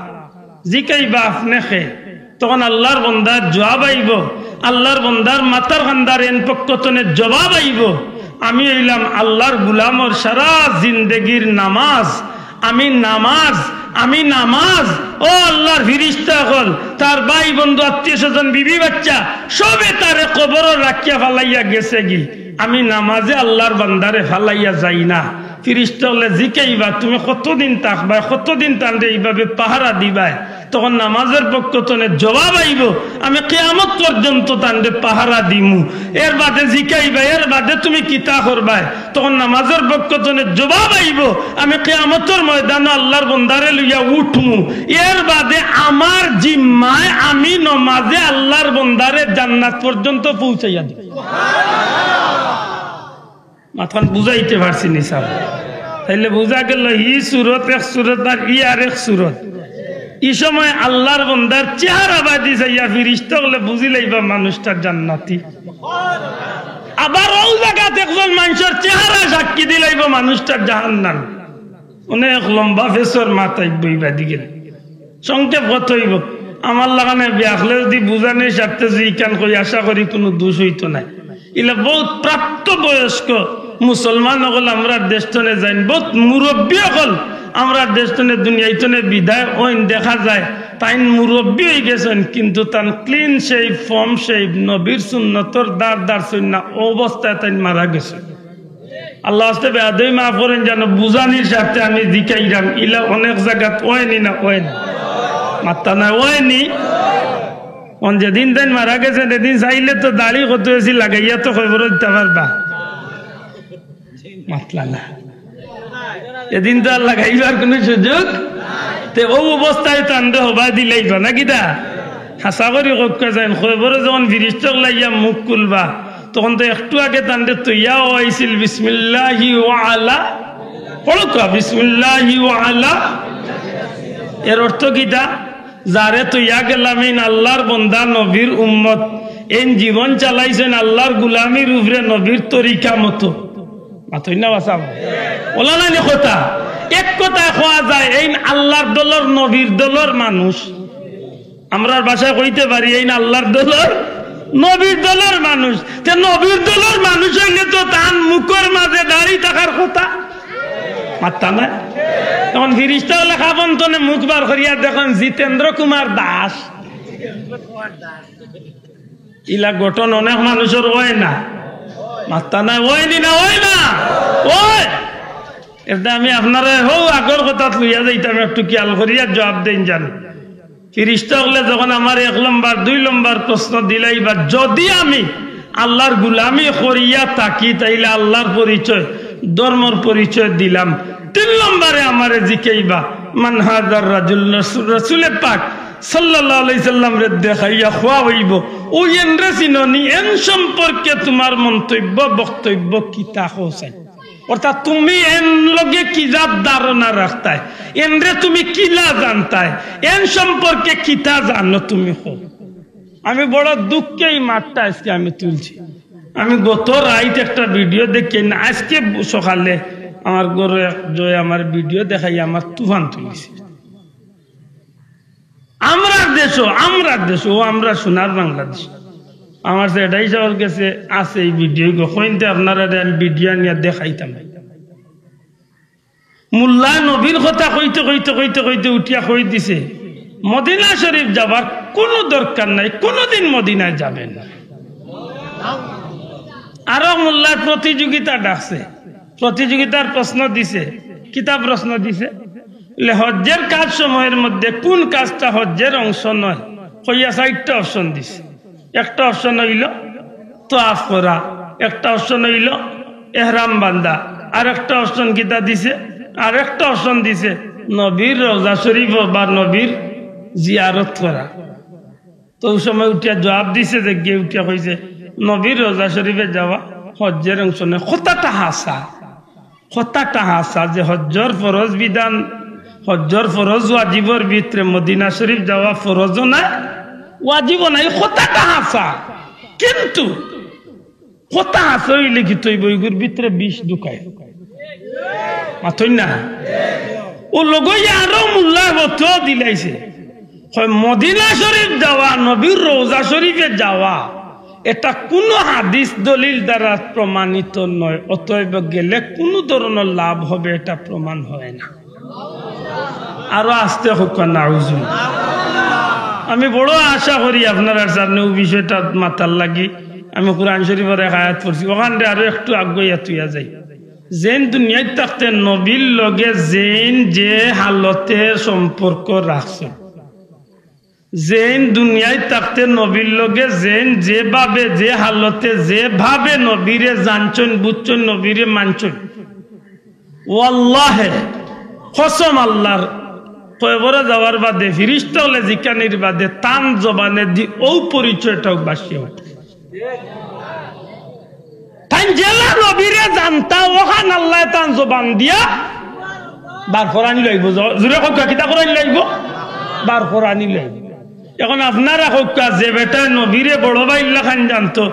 জিকাইবা, "আপনে কে?" তখন আল্লার বন্দার জবাব আইবো, আল্লার বন্দার মাথার কান্দার এইন পক্ষ তনে জবাব আইবো, "আমি অইলাম আল্লার গুলামর সারা জিন্দেগির নামাজ, আমি নামাজ, আমি নামাজ।" ও আল্লার ফিরিস্তা অকল, তার ভাই বন্ধু আত্মীয় স্বজন বিবি বাচ্চা সবে তারে কবরো রাখিয়া ফালাইয়া গেছে গি, আমি নামাজে আল্লার বান্দারে ফালাইয়া যাই না। ফিরিস্তা অকলে জিকাইবা, "তুমি কতদিন থাকবায়, কতদিন তানরে এইভাবে পাহারা দিবায়?" তখন নামাজর পক্ষ তনে জবাব আইবো, "আমি কিয়ামত পর্যন্ত তানরে পাহারা দিমু।" এর বাদে জিকাইবা, "এর বাদে তুমি কিতা করবায়?" তখন নামাজর পক্ষ তনে জবাব আইবো, "আমি কিয়ামতর ময়দানো আল্লার বন্দারে লইয়া উঠমু, এর বাদে আমার জিম্মায় আমি নমাজে আল্লার বন্দারে জান্নাত পর্যন্ত পৌঁছাইয়া দিমু।" মাতখান বুঝাইতে পারছি নি সাব? তাইলে বুঝা গেল, ই সুরত এক সুরত আর ই আর এক সুরত। ই সময় আল্লার বন্দার চেহারা বাদি চাইয়া ফিরিস্তা অকলে বুঝি লাইবা মানুষটা জান্নাতি। আবার অউ জাগাত একজন মানষর চেহারা সাক্ষী দিলাইবো মানুষটা জাহান্নাম। অনেক লম্বা ফেসর মাত আইবো ইবাদি গেলে। সংক্ষেপ কথা অইবো, আমার লাখান বেআক্কলে যুদি বুঝানির স্বার্থে যুদি ইখান কই, আশা করি কুনু দুষ অইতো নায়। ইলা বউত প্রাপ্তবয়স্ক মুসলমান অকল আমরার দেশ তনে যাইন, বউত মুরব্বি অকল আমরার দেশ তনে দুনিয়াই তনে বিদায় অইন, দেখা যায় তাইন মুরব্বি অইগেছইন, কিন্তু তান clean shave, form shave, নবীর সুন্নতর দাড় দাড়ছইন না, অউ অবস্থায় তাইন মারা গেছইন। আল্লার ওয়াস্তে বেয়াদবি মাফ করইন, যেন বুঝানির স্বার্থে আমি জিকাইরাম, ইলা অনেক জাগাত অয়নি না অয়নি? মাত্তা না অয়নি? অন যেদিন তাইন মারা গেছইন, এদিন চাইলে তো দাড়ি কত বেশি লাগাইয়া তো কবরো দিতা পারবা। মাতলা না। এদিন তো আর লাগাইবার কুনু সুযোগ। তে অউ অবস্থায় তানরে হবায় দিলাইবা না কিতা? হাছা করি কউক্কা যাইন, কবরো যখন ফিরিস্তা অকলে আইয়া মুখ খুলবা, তখন তো একটু আগে তানরে থইয়া অইছিল, "বিসমিল্লাহি ওয়া আলা", পড়উক্কা, "বিসমিল্লাহি ওয়া আলা।" এর অর্থ কিতা? যারে থইয়া গেলাম, এইন আল্লার বন্দা, নবীর উম্মত, এইন জীবন চালাইছইন আল্লার গুলামির উপরে নবীর তরিকা মতো। মাতইন না বাসাব? অলা নানি কথা? এক কথায় কওয়া যায়, এইন আল্লার দলর, নবীর দলর মানুষ। আমরার ভাষায় কইতে পারি, এইন আল্লার দলর নবীর দলর মানুষ। তে নবীর দলর মানুষ অইলে তো তান মুখর মাঝে দাড়ি থাকার কথা। মাত্তা না? এখন ফিরিস্তা অকলে কাফন তনে মুখ বার করিয়া দেখইন জিতেন্দ্র কুমার দাস। ইলা গঠন অনেক মানুষর অয় না। মাত্তা না, অয়নি না, অয় না, অয়। এটা আমি আপনারে হউ আগর কথাত লইয়া যাইতাম, একটু খেয়াল করিয়া জবাব দেইন জানি। ফিরিস্তা অকলে যখন আমার এক লম্বর, দুই লম্বর প্রশ্ন দিলাইবা, যদি আমি আল্লাহর গুলামি করিয়া থাকি, তাইলে আল্লাহর পরিচয়, ধর্মর পরিচয় দিলাম। তিন লম্বরে আমারে জিকাইবা, "মান হাজার রাজুল?" রসুল, রসুলে পাক সাল্লাল্লাহু আলাইহি সাল্লামরে দেখাইয়া কওয়া অইবো, "অউ এনরে চিনো নি? এন সম্পর্কে তুমার মন্তব্য, বক্তব্য কিতা কও চাই?" অর্থাৎ তুমি এন লগে কি জাত ধারণা রাখতায়, এনরে তুমি কিলা জানতায়, এন সম্পর্কে কিতা জানো তুমি কও। আমি বড় দুঃখে এই মাতটা আজকে আমি তুলছি। আমি গত রাইত একটা ভিডিও দেখি না, আজকে সকালে আমার ঘরো এক জয় আমার ভিডিও দেখাই আমার তুফান তুলিছে। আমরার দেশো, আমরার দেশো, অউ আমরা সোনার বাংলাদেশ। আমার সেটাই সাহর গেছে আছে এই ভিডিও গো, কইনতে আপনারারে আমি ভিডিও আনিয়া দেখাইতাম। মোল্লা নবীর কথা কইতে, কইতে, কইতে, কইতে উঠিয়া কই দিছে, "মদিনা শরীফ যাবার কুনু দরকার নাই, কুনুদিন মদিনায় যাবেন না।" আরো মোল্লায় প্রতিযোগিতা ডাকছে, প্রতিযোগিতার প্রশ্ন দিছে। কিতা প্রশ্ন দিছে? বলে, "হজ্জের কাজ সমূহের মধ্যে কুন কাজটা হজ্জের অংশ নয়?" কইয়া চাইরটা অপশন দিছে। একটা অপশন অইলো তোয়াফ করা, একটা অপশন অইলো এহরাম বান্ধা, আর একটা অপশন কিতা দিছে? আর একটা অপশন দিছে নবীর রওজা শরীফ বা নবীর জিয়ারত করা। তো অউ সময় উঠিয়া জবাব দিছে যে গিয়ে উঠিয়া কইছে, "নবীর রওজা শরীফে যাওয়া হজ্জের অংশ নয়।" কথাটা হাছা, কথাটা হাছা যে হজ্জর ফরজ বিধান, হজ্জর ফরজ ওয়াজিবর ভিতরে মদিনা শরীফ যাওয়া ফরজও নায়, ওয়াজিবও নায়, কথাটা হাছা। কিন্তু কথা হাছা অইলে কিতা অইবো, ইগুর ভিতরে বিষ ঢুকায়। মাতইন না? অউ লগইয়া আরো মোল্লায় ফতোয়া দিলাইছে। কয়, মদিনা শরীফ যাওয়া, নবীর রওজা শরীফে যাওয়া, এটা কুনু হাদিস দলিল দ্বারা প্রমাণিত নয়, অতএব গেলে কুনু ধরনর লাভ হবে এটা প্রমাণ হয় না। আরো আস্তে কউক্কা, নাউজুবিল্লাহ। আমি বড় আশা করি আপনারার সামনে অউ বিষয়টা মাতার লাগি আমি কোরআন শরীফর এক আয়াত পড়ছি, অখানরে আরো একটু আগুয়াইয়া তুইয়া যাই। যেইন দুনিয়াত থাকতে নবীর লগে যেইন যে হালতে সম্পর্ক রাখছে, যেইন দুনিয়াত থাকতে নবীর লগে যেইন যেভাবে, যে হালতে যেভাবে নবীরে জানছইন, বুঝছইন, নবীরে মানছইন, ওয়াল্লাহে, কসম আল্লাহর, কবরো যাওয়ার বাদে, ফিরিস্তা অকলে জিকানির বাদে, তান জবানেদি অউ পরিচয়টাউ বাসিয়া উঠবো। তাইন যেলা নবীরে জানতা, অখান আল্লায় তান জবান দিয়া বার করানি লইবো। জ-, জুরে কউক্কা, কিতা করানি লইবো? বার করানি লইবো। এখন আপনারা কউক্কা, যে বেটায় নবীরে বড় ভাইর লাখান জানতো,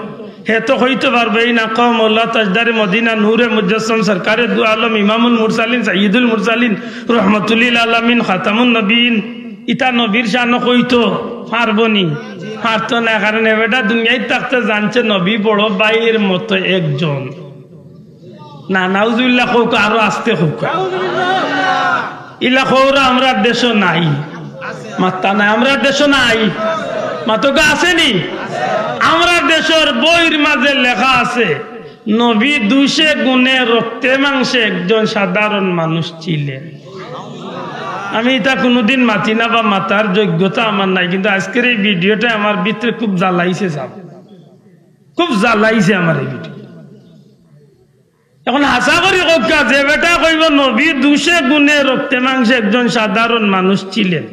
হে তো কইতো পারবো, "ইন আকামা মাওলা তাজদারে মদিনা, নূরে মুজাসসাম, সরকারে দু আলম, ইমামুল মুরসালিন, সাইয়্যিদুল মুরসালিন, রহমাতুল্লিল আলামিন, খাতামুন নবীন।" ইতা নবীর শানো কইতো পারবো নি? পারতো না, কারণ এ বেটা দুনিয়াত থাকতে জানছে নবী বড় ভাইর মতো একজন। না, নাউজুবিল্লাহ কউক্কা, আরো আস্তে কউক্কা। ইলা কওরা আমরার দেশো নাই। মাত্তা নাই, আমরার দেশো নাই। মাতউক্কা, আছে নি? আমরার দেশর বইর মাঝে লেখা আছে, নবী দুষে গুণে রক্তে মাংসে একজন সাধারণ মানুষ ছিলেন। আমি ইতা কুনুদিন মাতি না বা মাতার যোগ্যতা আমার নাই, কিন্তু আজকের এই ভিডিওটা আমার ভিতরে খুব জ্বালাইছে সাব, খুব জ্বালাইছে আমার এই ভিডিও। এখন হাছা করি কউক্কা, যে বেটা কইবো নবী দুষে গুণে রক্তে মাংসে একজন সাধারণ মানুষ ছিলেন,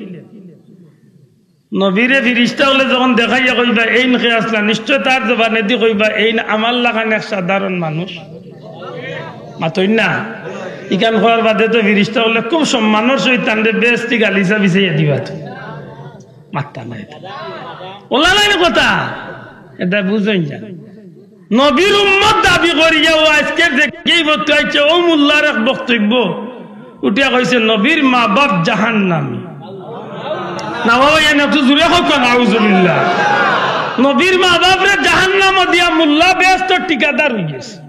নবীরে ফিরিস্তা অকলে যখন দেখাইয়া কইবা, "এইন কে আছলা?" নিশ্চয় তার জবানেদি কইবা, "এইন আমার লাখান এক সাধারণ মানুষ।" মাতইন না? ইখান কওয়ার বাদে তো ফিরিস্তা অকলে খুব সম্মানর সহিত তানরে বেহেস্তি গালিচা বিছাইয়া দিবা তো। মাত্তা নাই। অলা নায়নি কথা? এটা বুঝইন যা। নবীর উম্মত দাবি করিয়া অউ আজকের যে গেই বক্তব্য আইছে, অউ মোল্লার এক বক্তব্য উঠিয়া কইছে, "নবীর মা বাপ জাহান্নামী।" না বাবা, এনে একটু জুরে কউক্কা, নাউজুবিল্লাহ। নবীর মা বাপরে জাহান্নামো দিয়া মুল্লা বেহেস্তর ঠিকাদার অইগেছে।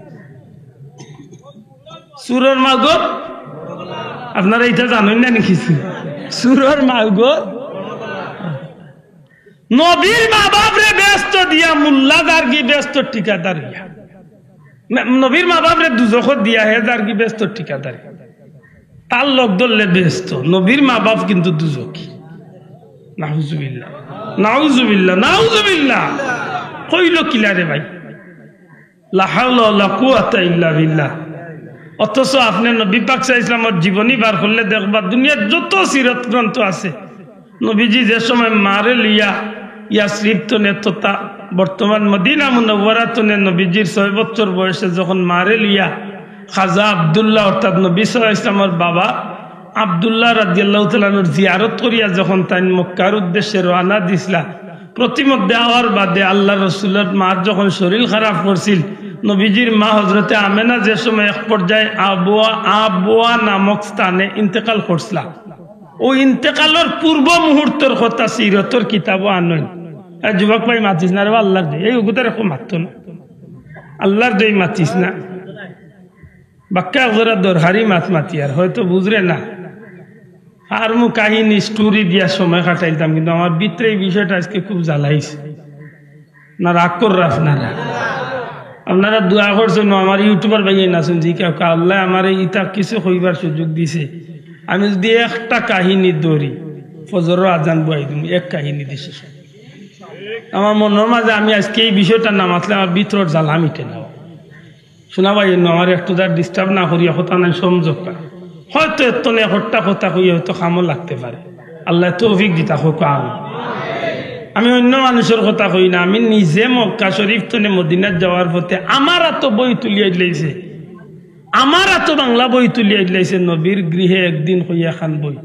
চুরর মাগো, আপনারা ইতা জানইন না নি কিছু? চুরর মাগো, নবীর মা বাপরে বেহেস্তো দিয়া মুল্লা যারগি বেহেস্তর ঠিকাদার অইয়া। না, নবীর মা বাপরে দুজখো দিয়া হে যারগি বেহেস্তর ঠিকাদার। তার লগ ধরলে বেহেস্তো, নবীর মা বাপ কিন্তু দুজখি। নাউজুবিল্লাহ, নাউজুবিল্লাহ, নাউজুবিল্লাহ। কইল কিলা রে ভাই? লা হাওলা ওয়ালা কুওয়াতা ইল্লা বিল্লাহ। অথচ আপনে নবী পাক সাল্লাল্লাহু আলাইহি ওয়াসাল্লামর জীবনী বার করলে দেখবা, দুনিয়ার যত সিরত গ্রন্থ আছে, নবীজি যে সময় মারে লইয়া ইয়াসরিব তনে তথা বর্তমান মদিনা মুনাওয়ারা তনে নবীজির ছয় বছর বয়সে যখন মারে লইয়া খাজা আব্দুল্লাহ অর্থাৎ নবী সাল্লাল্লাহু আলাইহি ওয়াসাল্লামর বাবা আব্দুল্লাহ রাদিয়াল্লাহু তাআলা আনহুর জিয়ারত করিয়া যখন তাইন মক্কার উদ্দেশ্যে রওয়ানা দিছলা, প্রতিমধ্যে আওয়ার বাদে আল্লাহর রসুলর মার যখন শরীর খারাপ করছিল, নবীজির মা হজরতে আমেনা যে সময় এক পর্যায়ে আবওয়া, আবওয়া নামক স্থানে ইন্তেকাল করছলা, অউ ইন্তেকালর পূর্ব মুহূর্তর কথা সিরতর কিতাবো আনইন। এ যুবক ভাই মাতিস না রে, আল্লাহর দোহাই, এই উগুতার এখন মাততো না, আল্লাহর দোহাই মাতিস না। বাক্কা এক জোড়া দরকারি মাত মাতিয়ার, হয়তো বুঝরে না। আর মু কাহিনী স্টোরি দিয়া সময় কাটাইতাম, কিন্তু আমার ভিতরে এই বিষয়টা আজকে খুব জ্বালাইছে। না রাগ কররা আপনারা? আপনারা দোয়া করছইন, আমার ইউটিউবার ভাইয়ে না শুনছি, কেউ আল্লাহ আমারে ইতা কিছু কইবার সুযোগ দিছে। আমি যদি একটা কাহিনী ধরি, ফজরর আজান বয়াই দিমু, এক কাহিনী দিছে। আমার মনর মাঝে আমি আজকে এই বিষয়টা না মাতলে আমার ভিতরর জ্বালা মিটে না। শোনা ভাই, অন্য আমার একটু তার ডিস্টার্ব না করিয়া কথা নাই, সমঝোতা। হয়তো এত নে হট্টা কথা কইয়া হয়তো কামো লাগতে পারে। আল্লাহ তৌফিক দিতা হোক। আমি, আমি অন্য মানুষর কথা কই না, আমি নিজে মক্কা শরীফ তনে মদিনাত যাওয়ার পথে আমার আতো বই তুলিয়া দিলাইছে, আমার আতো বাংলা বই তুলিয়া দিলাইছে, নবীর গৃহে একদিন কইয়া খান বই।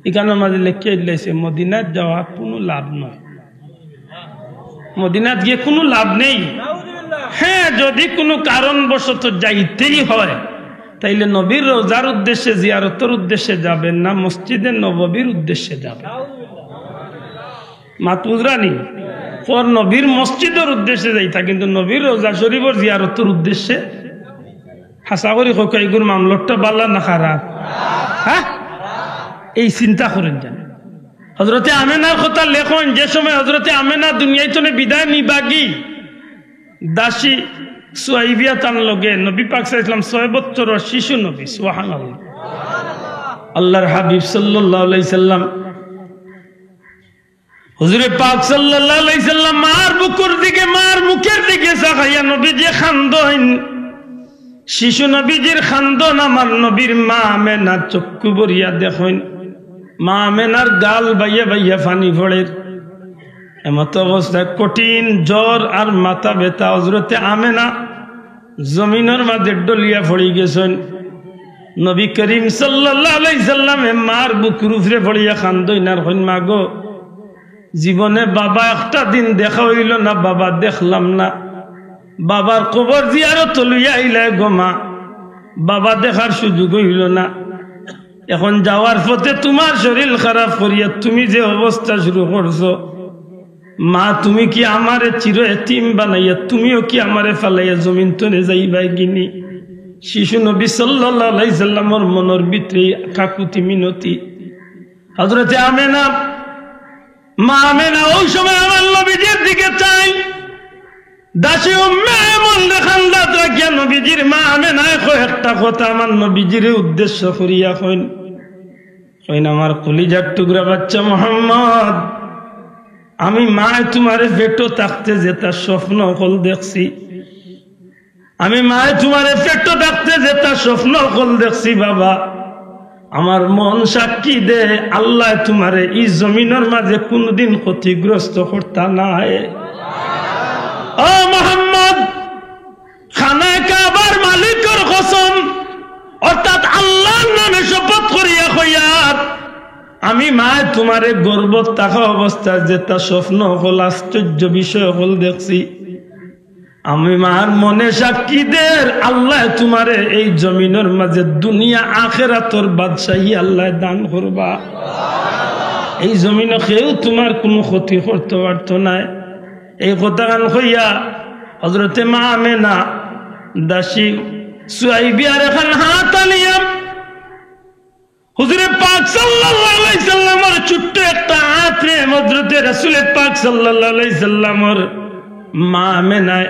ইখানর মাঝে লেখিয়া দিলাইছে, মদিনাত যাওয়া কোনো লাভ নয়। মদিনাত গিয়া কোনো লাভ নেই। হ্যাঁ, যদি কোনো কারণবশত যাইতেই হয়, তাইলে নবীর রওজার উদ্দেশ্যে, জিয়ারতর উদ্দেশ্যে যাবেন না, মসজিদে নববীর উদ্দেশ্যে যাবেন। মাত বুঝরানি? পর নবীর মসজিদর উদ্দেশ্যে যাইতা, কিন্তু নবীর রওজা শরীফর জিয়ারতর উদ্দেশ্যে। হাছা করি কউক্কা, ইগুর মামলাটা বালা না খারাপ? হ্যাঁ, এই চিন্তা করেন যেন। হজরতে আমেনার কথা লেখইন, যে সময় হজরতে আমেনা দুনিয়াই তনে বিদায় নিবাগি, দাসী সুয়াইবিয়া তান লগে নবী পাক সাল্লাল্লাহু আলাইহি ওয়াসাল্লাম ছয় বছরর শিশু নবী, সুবহানাল্লাহ। আল্লাহর হাবিব সাল্লাল্লাহু আলাইহি সাল্লাম, হুজুরে পাক সাল্লাল্লাহু আলাইহি সাল্লাম মার বুকুর দিকে, মার মুখের দিকে চাকাইয়া নবীজি খান্দইন। শিশু নবীজির খান্দন আমার নবীর মা আমেনা চক্ষু ভরিয়া দেখইন। মা আমেনার গাল বাইয়া বাইয়া পানি পড়ের। এমত অবস্থায় কঠিন জ্বর আর মাথা ব্যথা, হজরতে আমেনা জমিনর মাঝে ডলিয়া পড়ি গেছইন। নবী করিম সাল্লাল্লাহু আলাইহি সাল্লামে মার বুকুর উপরে পড়িয়া খান্দইন আর কইন, "মা গো, জীবনে বাবা একটা দিন দেখা অইলো না, বাবা দেখলাম না, বাবার কবর জিয়ারত লইয়া আইলায় গো মা, বাবা দেখার সুযোগ অইলো না। এখন যাওয়ার পথে তুমার শরীর খারাপ করিয়া তুমি যে অবস্থা শুরু করছো, মা, তুমি কি আমারে চির এতিম বানাইয়া, তুমিও কি আমারে ফালাইয়া জমিন তনে যাইবায় গিনি?" শিশু নবী সাল্লাল্লাহু আলাইহি সাল্লামর মনর ভিতরে এই কাকুতি মিনতি। হজরতে আমেনা, মা আমেনা অউ সময় আমার নবীজির দিকে চাইন। দাসী উম্মে আইমনরে খান্দাত রাখিয়া নবীজির মা আমেনায় কয় একটা কথা আমার নবীজিরে উদ্দেশ্য করিয়া কইন, কইন, "আমার কলিজার টুকরা বাচ্চা মোহাম্মদ, আমি মায় তুমারে পেটো থাকতে যেতা স্বপ্ন অকল দেখছি, আমি মায় তুমারে পেটো থাকতে যেতা স্বপ্ন অকল দেখছি বাবা, আমার মন সাক্ষী দে, আল্লায় তুমারে ই জমিনর মাঝে কুনুদিন ক্ষতিগ্রস্ত করতা নায়।" ও মোহাম্মদ, খানায়ে কাবার মালিকর কসম, অর্থাৎ আল্লাহর নামে শপথ করিয়া কইয়ার, আমি মায় তুমারে গর্ভত থাকা অবস্থায় যেতা স্বপ্ন অকল, আশ্চর্য বিষয় অকল দেখছি, আমি মার মনে সাক্ষী দের, আল্লায় তুমারে এই জমিনর মাঝে দুনিয়া আখেরাতর বাদশাহী আল্লায় দান করবা। এই জমিনো কেউ তুমার কুনু ক্ষতি করতো পারতো নায়। এই কথাখান কইয়া হযরতে মা আমেনা দাসী সুয়াইবিয়ার এখান হাত আনিয়া হুজুরে পাক সাল্লাল্লাহু আলাইহি সাল্লামর ছোট্ট একটা আতরে হযরতে রাসূলে পাক সাল্লাল্লাহু আলাইহি সাল্লামর মা আমেনায়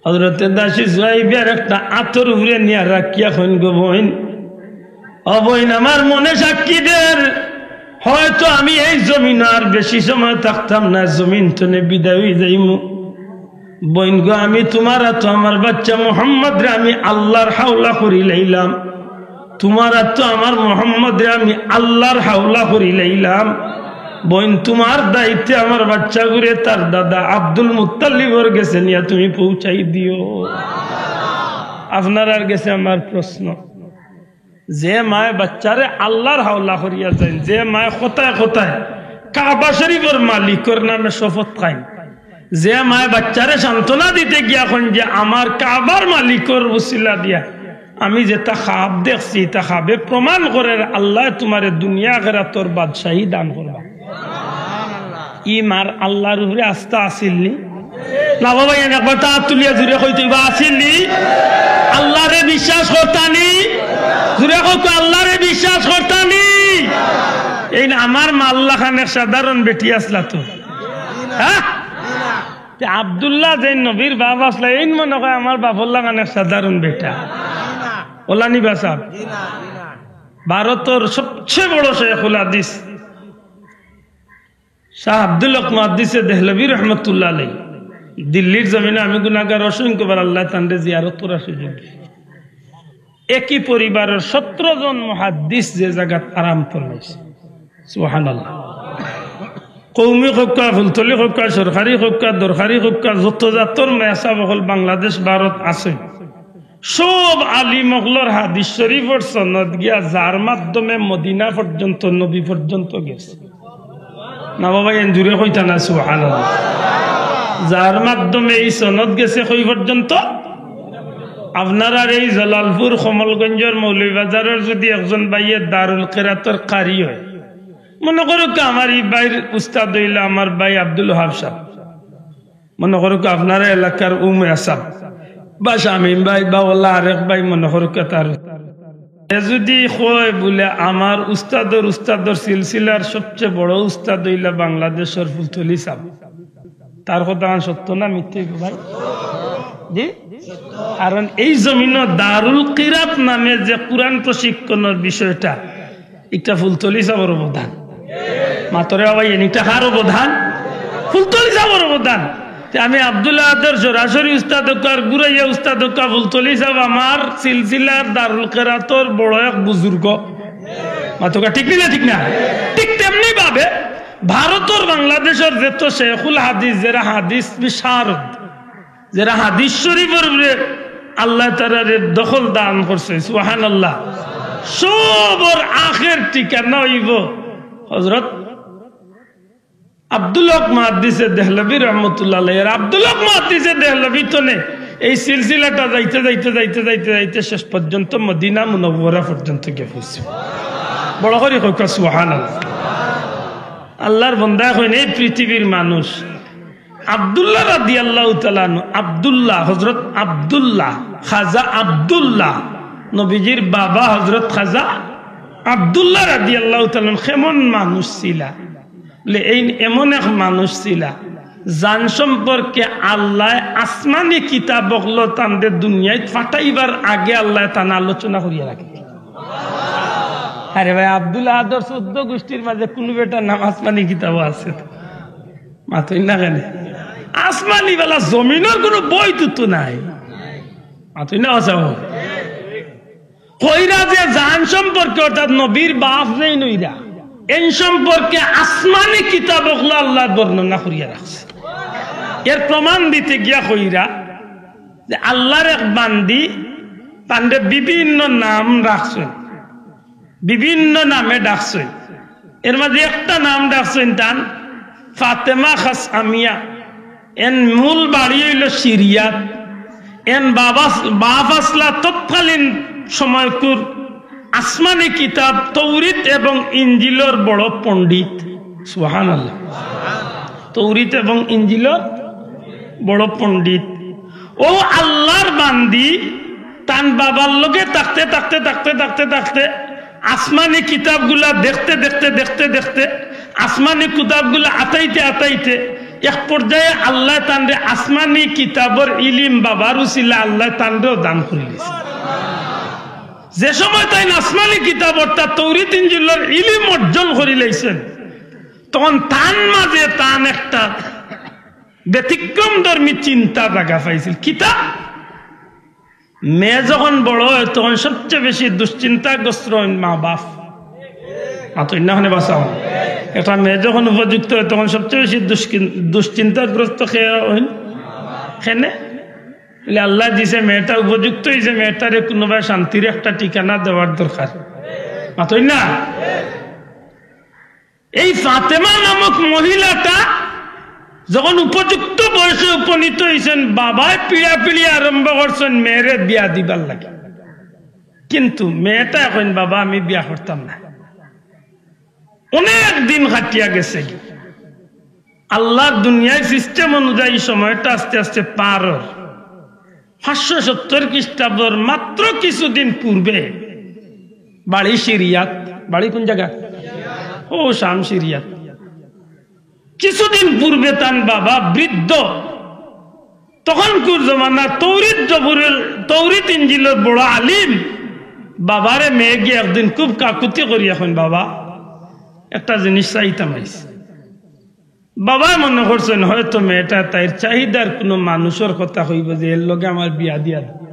হযরতে দাসী সুয়াইবিয়ার একটা আতর উপরে নিয়া রাখিয়া কইন, "গো বইন, ও বইন, আমার মনে সাক্ষী দের, হয়তো আমি এই জমিন আর বেশি সময় থাকতাম না, জমিন তনে বিদায় অই যাইমু। বইন গো, আমি তুমার আতো আমার বাচ্চা মোহাম্মদরে আমি আল্লাহর হাওলা করি লাইলাম, তুমার আতো আমার মোহাম্মদরে আমি আল্লাহর হাওলা করি লাইলাম। বইন, তুমার দায়িত্বে আমার বাচ্চাগুরে তার দাদা আব্দুল মুত্তালিবর গেছে নিয়া তুমি পৌঁছাই দিও।" আপনারার গেছে আমার প্রশ্ন, যে মায় বাচ্চারে আল্লাহর হাওলা করিয়া যাইন, যে মায় কথায় কথায় কাবা শরীফর মালিকর নামে শপথ খাইন, যে মায় বাচ্চারে সান্ত্বনা দিতে গিয়া কইন যে, "আমার কাবার মালিকর উসিলা দিয়া আমি যেটা খাব দেখছি, ইটা খাবে প্রমাণ করের আল্লায় তুমারে দুনিয়া আখেরাতর বাদশাহী দান করবা।" ই মার আল্লাহর উপরে আস্থা আছিল নি? না বাবা, এন একবার তা তুলিয়া জুরে কইতে অইবা, আছিল নি? আল্লাহরে বিশ্বাস করতা নি? জুরে কউক্কা, আল্লাহরে বিশ্বাস করতা নি? এইন আমার মা আল্লাহ খান এক সাধারণ বেটি আছলা তো, হ্যাঁ? তে আব্দুল্লাহ যেইন নবীর বাপ আছলা, এইন মনো কয় আমার বাপর লাখান এক সাধারণ বেটা। অলা নি বা সাব? ভারতর সবচেয়ে বড় শেখুল হাদিস শাহ আব্দুল হক মুহাদ্দিসে দেহলভী রহমতুল্লাহ আলাইহি দিল্লির জমিনে আমি গুনাহগার অসংখ্যবার আল্লায় তানরে জিয়ারত করার সুযোগ দিছে। একই পরিবারর সতেরো জন মুহাদ্দিস যে জাগাত আরাম ফরমাইছে। সুবহানাল্লাহ। কওমি কউক্কা, ফুলতলি কউক্কা, সরকারি কউক্কা, দরকারি কউক্কা, যত জাতর মেসাব অকল বাংলাদেশ, ভারত আছে, সব আলিম অকলর হাদিস শরীফর সনদ গিয়া যার মাধ্যমে মদিনা পর্যন্ত, নবী পর্যন্ত গেছে। না বাবা, এন জুরে কইতা না, সুবহানাল্লাহ। যার মাধ্যমে এই সনদ গেছে কই পর্যন্ত? আপনারার এই জালালপুর কমলগঞ্জর মৌলভীবাজারর যদি একজন ভাইয়ে দারুল কেরাতর কারি হয়, মনো করউক্কা আমার ই ভাইর উস্তাদ অইলা আমার ভাই আব্দুল ওহাব সাব, মনো করউক্কা আপনারা এলাকার উমে আসাব বা শামীম ভাই বা অলা আরেক ভাই, মনো করউক্কা তার, এ যদি কয় বুলে, "আমার উস্তাদর উস্তাদর সিলসিলার সবচেয়ে বড় উস্তাদ অইলা বাংলাদেশর ফুলতলি সাব", তার কথাখান সত্য না মিথ্যা অইবো ভাই? জি? কারণ এই জমিনো দারুল কিরাত নামে যে কোরআন প্রশিক্ষণর বিষয়টা, ইটা ফুলতলি সাবর অবদান। মাতরে বাবা, এন ইটা কার অবদান? ফুলতলি সাবর অবদান। তে আমি আব্দুল আহাদর সরাসরি উস্তাদ অউক্কা আর ঘুরাইয়া উস্তাদ অউক্কা, ফুলতলি সাব আমার সিলসিলার দারুল কেরাতর বড় এক বুজুর্গ। মাতউক্কা ঠিক নি না? ঠিক না? ঠিক তেমনি ভাবে ভারতর বাংলাদেশর যত শেখুল হাদিস, যেরা হাদিস বিশারদ, যেরা হাদিস শরীফর উপরে আল্লায় তারারে দখল দান করছে, সুবহানাল্লাহ, সবর আখের ঠিকানা অইবো হযরত আব্দুল হক মুহাদ্দিসে দেহলভী রহমতুল্লাহ আলাইহি। আর আব্দুল হক মুহাদ্দিসে দেহলভী তনে এই সিলসিলাটা যাইতে যাইতে যাইতে যাইতে যাইতে শেষ পর্যন্ত মদিনা মুনাওয়ারা পর্যন্ত গিয়া পৌঁছে। বড় করি কউক্কা সুবহানাল্লাহ। আল্লাহর বন্দায় কইন, এই পৃথিবীর মানুষ আব্দুল্লাহ রাদিয়াল্লাহু তাআলা আনহু, আব্দুল্লাহ, হযরত আব্দুল্লাহ, খাজা আব্দুল্লাহ, নবীজির বাবা হযরত খাজা আব্দুল্লাহ রাদিয়াল্লাহু তাআলা আনহু কেমন মানুষ ছিলা? বুলে, এইন এমন এক মানুষ ছিলা, যান সম্পর্কে আল্লায় আসমানি কিতাব অকল তানরে দুনিয়াত পাঠাইবার আগে আল্লায় তান আলোচনা করিয়া রাখে। আরে ভাই, আব্দুল আহাদর চৌদ্দ গুষ্টির মাঝে কুনু বেটার নাম আসমানি কিতাবো আছে? মাতইন না কেনে? আসমানি বালা জমিনর কুনু বই তো নাই। মাতইন না, আচ্ছা। কইরা যে যান সম্পর্কে, অর্থাৎ নবীর বাপ যেইন অইরা, এইন সম্পর্কে আসমানি কিতাব অকল আল্লায় বর্ণনা করিয়া রাখছে। এর প্রমাণ দিতে গিয়া কইরা যে আল্লাহর এক বান্দি, তানরে বিভিন্ন নাম রাখছইন, বিভিন্ন নামে ডাকছইন। এর মাঝে একটা নাম ডাকছইন তান ফাতেমা খাসআমিয়া। এন মূল বাড়ি অইলো সিরিয়াত। এন বাবা, বাপ আছলা তৎকালীন সময়কুর আসমানি কিতাব তৌরিত এবং ইঞ্জিলর বড় পণ্ডিত। সুবহানাল্লাহ। তো তৌরিত এবং ইঞ্জিলর বড় পণ্ডিত। ও আল্লাহর বান্দি তান বাবার লগে থাকতে থাকতে থাকতে থাকতে থাকতে আসমানি কিতাবগুলা দেখতে দেখতে দেখতে দেখতে আসমানি কিতাবগুলা আতাইতে আতাইতে এক পর্যায়ে আল্লাহ তানরে আসমানি কিতাবর ইলিম বাবার উসিলা আল্লাহ তানরেও দান করিলিছে। যে সময় তাইন আসমানি কিতাব অর্থাৎ তৌরিত ইঞ্জিলর ইলিম অর্জন করিলাইছেন, তখন তান মাঝে তান একটা ব্যতিক্রমধর্মী চিন্তা জাগা পাইছিল। কিতা? মেয়ে যখন বড় হয়, তখন সবচেয়ে বেশি দুশ্চিন্তাগ্রস্ত হইন মা বাপ। মাতইন না, হনে বাঁচাও। একটা মেয়ে যখন উপযুক্ত হয়, তখন সবচেয়ে বেশি দুশ্চিন-, দুশ্চিন্তাগ্রস্ত কে হইন? কেনে? বলে, আল্লাহ দিছে মেয়েটা উপযুক্ত হইছে, মেয়েটারে কোনোভাবে শান্তির একটা ঠিকানা দেওয়ার দরকার। মাতইন না? এই ফাতেমা নামক মহিলাটা যখন উপযুক্ত বয়সে উপনীত হইছেন, বাবায় পিড়াপিড়ি আরম্ভ করছেন মেয়েরে বিয়া দিবার লাগি। কিন্তু মেয়েটা এখন, "বাবা, আমি বিয়া করতাম না।" অনেক দিন কাটিয়া গেছে। আল্লাহর দুনিয়ার সিস্টেম অনুযায়ী সময়টা আস্তে আস্তে পার হয়। পাঁচশো সত্তর খ্রিস্টাব্দর মাত্র কিছুদিন পূর্বে বাড়ি সিরিয়াত। বাড়ি কোন জায়গা? ও, শাম সিরিয়াত। কিছুদিন পূর্বে তান বাবা বৃদ্ধ, তখনকুর জমানা তৌরিত জবুরের, তৌরিত ইঞ্জিলর বড় আলিম, বাবারে মেয়ে গিয়ে একদিন খুব কাকুতি করি, এখন, "বাবা, একটা জিনিস চাইতাম আইছি।" বাবা মনে করছেন হয়তো মেয়েটা তাইর চাহিদার কোনো মানুষের কথা কইব যে এর লগে আমার বিয়া দিয়া দাও।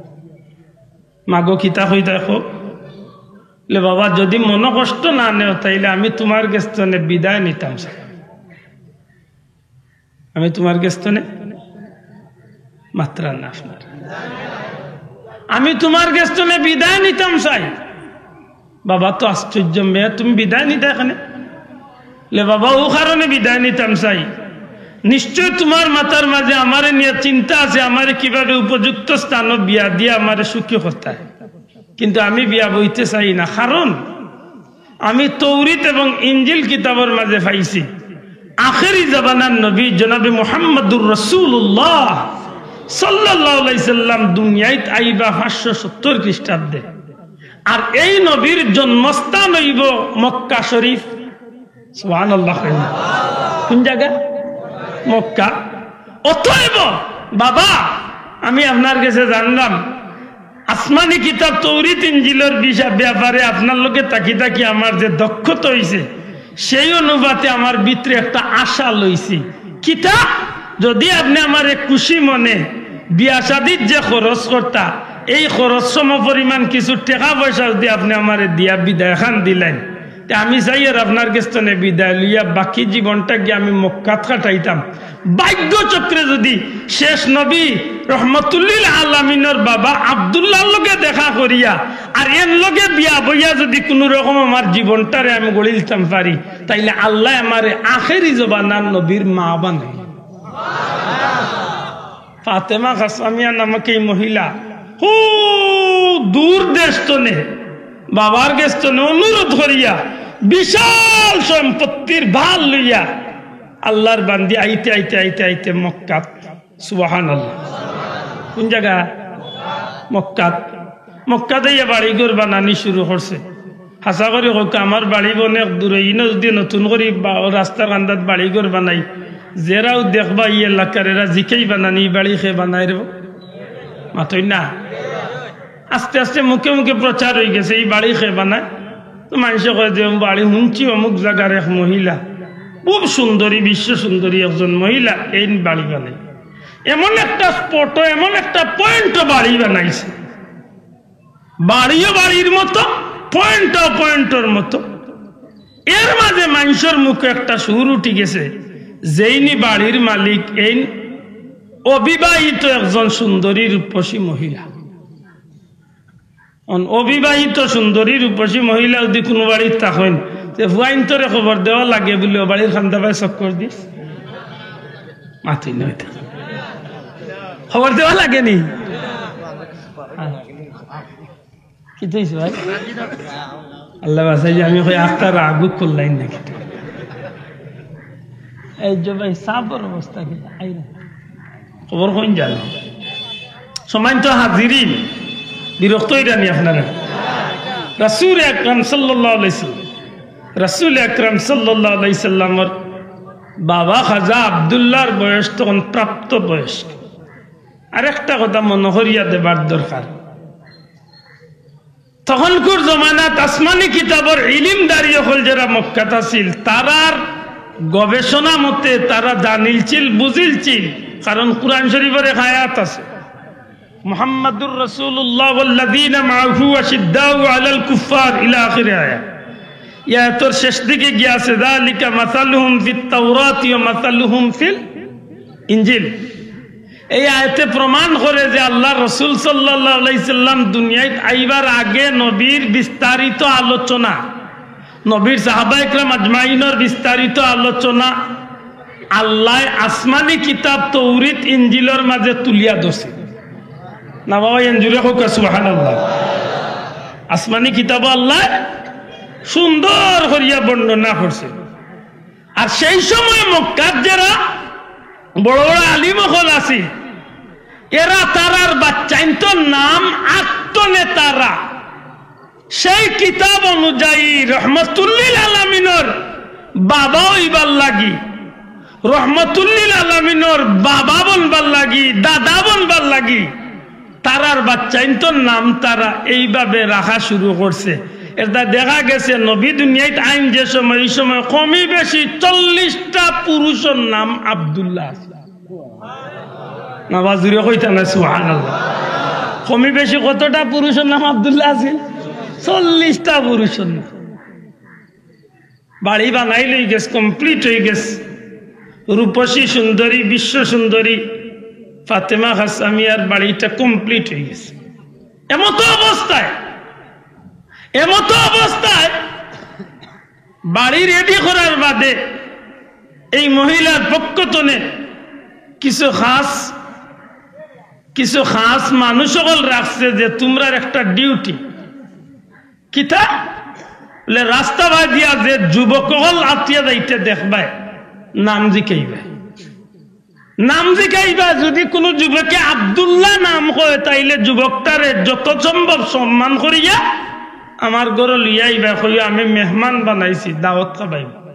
মাগো, কিতা কই দেখো? বলে, "বাবা, যদি মনো কষ্ট না নেও, তাইলে আমি তোমার গেছ তনে বিদায় নিতাম চাই। আমি তোমার গেছ তনে," মাতরা না আপনার, "আমি তোমার গেছ তনে বিদায় নিতাম চাই।" বাবা তো আশ্চর্য, "মেয়ে, তুমি বিদায় নিতা এখানে?" বলে, "বাবা, ও কারণে বিদায় নিতাম চাই, নিশ্চয় তোমার মাথার মাঝে আমারে নিয়ে চিন্তা আছে, আমারে কিভাবে উপযুক্ত স্থানো বিয়া দিয়ে আমারে সুখী করতায়, কিন্তু আমি বিয়া বইতে চাই না, কারণ আমি তৌরিত এবং ইঞ্জিল কিতাবর মাঝে পাইছি, আখেরি জামানার নবী জনাবে মুহাম্মাদুর রাসূলুল্লাহ সাল্লাল্লাহু আলাইহি সাল্লাম দুনিয়াত আইবা পাঁচশো সত্তর খ্রিস্টাব্দে, আর এই নবীর জন্মস্থান হইব মক্কা শরীফ।" সুবহানাল্লাহ। কোন জায়গা? মক্কা। অতএব বাবা, আমি আপনার গেছে জানলাম, আসমানি কিতাব তৌরিত ইঞ্জিলর বিষয় ব্যাপারে আপনার লগে থাকি থাকি আমার যে দক্ষতা হইছে, সেই অনুপাতে আমার ভিতরে একটা আশা লইছি। কিতা? যদি আপনি আমারে খুশি মনে বিয়া শাদিত যে খরচ করতা, এই খরচ সম পরিমাণ কিছু টেকা পয়সা যদি আপনি আমারে দিয়া বিদায় খান দিলেন, তে আমি চাই আর আপনার গেছ তনে বিদায় লইয়া বাকি জীবনটা গিয়া আমি মক্কাত কাটাইতাম। ভাগ্য চক্রে যদি শেষ নবী রহমতুল্লিল আলামিনর বাবা আব্দুল্লাহর লগে দেখা করিয়া আর এন লগে বিয়া বইয়া যদি কোনো রকম আমার জীবনটারে আমি গড়ি দিতাম পারি, তাইলে আল্লাহ আমারে আখেরি জমানার নবীর মা বানাই। ফাতেমা কাসামিয়া নামক এই মহিলা হু দূর দেশ তনে বাবার গেছ তনে অনুরোধ করিয়া বিশাল সম্পত্তির ভার লইয়া আল্লাহর বান্দি আইতে আইতে আইতে আইতে মক্কাত। সুবহানাল্লাহ। কোন জায়গা? মক্কাত। মক্কাত আইয়া বাড়ি ঘর বানানি শুরু করছে। হাছা করি কউক্কা, আমার বাড়ি অনেক দূরে, ইনো যদি নতুন করি বা-, রাস্তার কান্দাত বাড়ি ঘর বানাই, যেরাও দেখবা ই এলাকার, এরা জিকাইবা না নি, "ই বাড়ি কে বানায় রে?" মাতইন না। আস্তে আস্তে মুখে মুখে প্রচার হই গেছে, "ই বাড়ি কে বানায়?" তো মানষে কয় যে, "বাড়ি হুনছি অমুক জাগার এক মহিলা, খুব সুন্দরী, বিশ্ব সুন্দরী একজন মহিলা, এইন বাড়ি বানায়।" এমন একটা স্পটও, এমন একটা পয়েন্টও বাড়ি বানাইছে, বাড়িও বাড়ির মতো, পয়েন্টও পয়েন্টর মতো। এর মাঝে মানষর মুখে একটা সুর উঠি গেছে, যেইনি বাড়ির মালিক, এইন অবিবাহিত একজন সুন্দরী রূপসী মহিলা। অন অবিবাহিত সুন্দরী রূপসী মহিলা যদি কোনো বাড়িত থাকইন, তে ফুয়াইন্তরে খবর দেওয়া লাগে বুলে ও বাড়ির কান্দাবায় চক্কর দিস। মাতইন না অইতা। খবর দেওয়া লাগে নি? কিতা অইছে ভাই? আল্লাহ বাঁচাইলে আমি কই আখতা রাগ করলাইন নাকি? এই যে ভাই, সাবর অবস্থা কি? আইন। খবর কইন জানো? সম্মানিত হাজিরিন, বিরক্ত অইরানি আপনারা? রাসূল আকরাম সাল্লাল্লাহু আলাইহি সাল্লাম, রাসূল আকরাম সাল্লাল্লাহু আলাইহি সাল্লামর বাবা খাজা আব্দুল্লাহর বয়স তখন প্রাপ্ত বয়স্ক। আরেকটা কথা মনো করিয়া দেবার দরকার, তখনকুর জমানাত আসমানি কিতাবর ইলিমদারি অকল যেরা মক্কাত আছিল, তারার গবেষণা মতে তারা জানিলছিল, বুঝিলছিল, কারণ কুরআন শরীফর এক আয়াত আছে, "মুহাম্মাদুর রাসূলুল্লাহ ওয়াল্লাযীনা মাআহু আশিদ্দাউ আলাল কুফফার" ইলা আখির আয়াত। ই আয়াতর শেষ দিকে গিয়া আছে, "যালিকা মাসালুহুম ফিত তাওরাতি ওয়া মাসালুহুম ফিল ইনজিল।" এই আয়াতে প্রমাণ করে যে আল্লাহর রাসূল সাল্লাল্লাহু আলাইহি সাল্লাম দুনিয়াত আইবার আগে নবীর বিস্তারিত আলোচনা, নবীর সাহাবা একরাম আজমাইনর বিস্তারিত আলোচনা আল্লায় আসমানি কিতাব তৌরিত ইনজিলর মাঝে তুলিয়া ধরছে। না বাবা, এনজুরে হোক সুবহানাল্লাহ। আসমানি কিতাব আল্লায় সুন্দর করিয়া বর্ণনা করছে। আর সেই সময় মক্কাত যেরা বড় বড় আলিম অকল আছে, এরা তারার বাচ্চাইন্তর নাম আত্ত নেতারা সেই কিতাব অনুযায়ী রহমতুল্লিল আলামিনর বাবা অইবার লাগি, রহমতুল্লিল আলামিনর বাবা বনবার লাগি, দাদা বনবার লাগি, তারার বাচ্চাইন্তর নাম তারা এইভাবে রাখা শুরু করছে। এরতা দেখা গেছে নবী দুনিয়াত আইন যে সময়, এই সময় কমই বেশি চল্লিশটা পুরুষর নাম আব্দুল্লাহ আছে। না বা জুরে কইতা না সুবহানাল্লাহ। কমই বেশি কতটা পুরুষর নাম আব্দুল্লাহ আছে? চল্লিশটা পুরুষর নাম। বাড়ি বানাইল অইগেছে, complete অইগেছে। রূপসী সুন্দরী, বিশ্ব সুন্দরী ফাতেমা কাসেমিয়ার বাড়িটা complete অইগেছে। এমতো অবস্থায়, এমতো অবস্থায় বাড়ি ready করার বাদে এই মহিলার পক্ষ তনে কিছু খাস, কিছু খাস মানুষ অকল রাখছে যে তুমরার একটা duty। কিতা? বলে, রাস্তা বাদিয়া যে যুবক অকল আতিয়া যাইতে দেখবায়, নাম জিকাইবায়। নাম জিকাইবায়, যদি কুনু যুবকে আব্দুল্লাহ নাম কয়, তাইলে যুবকটারে যত সম্ভব সম্মান করিয়া আমার ঘরো লইয়া আইবায়, কইও আমি মেহমান বানাইছি, দাওয়াত খাবাইবা।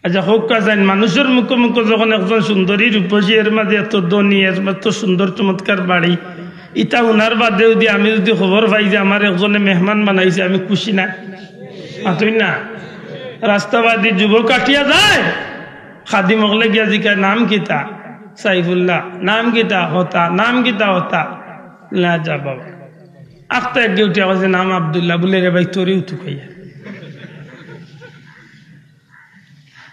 আচ্ছা, হোক কাজাইন, মানুষর মুখো মুখো যখন একজন সুন্দরী রূপসী, এর মাঝে এত ধনী, এর মাঝে এত সুন্দর চমৎকার বাড়ি, ইতা হুনার বাদে যদি আমি যদি খবর পাই যে আমার একজনে মেহমান বানাইছে, আমি খুশি না? মাতইন না? রাস্তা বাদি যুবক আটিয়া যায়, খাদিম অকলে গিয়া জিকায়, "নাম কিতা?" "সাইফুল্লাহ।" "নাম কিতা?" "হতা।" "নাম কিতা?" "হতা।" না যা বাবা। আখতা এক গিয়া উঠিয়া কইছে, "নাম আব্দুল্লাহ।" বলে, "রে ভাই, তোরেও তো কইয়া।"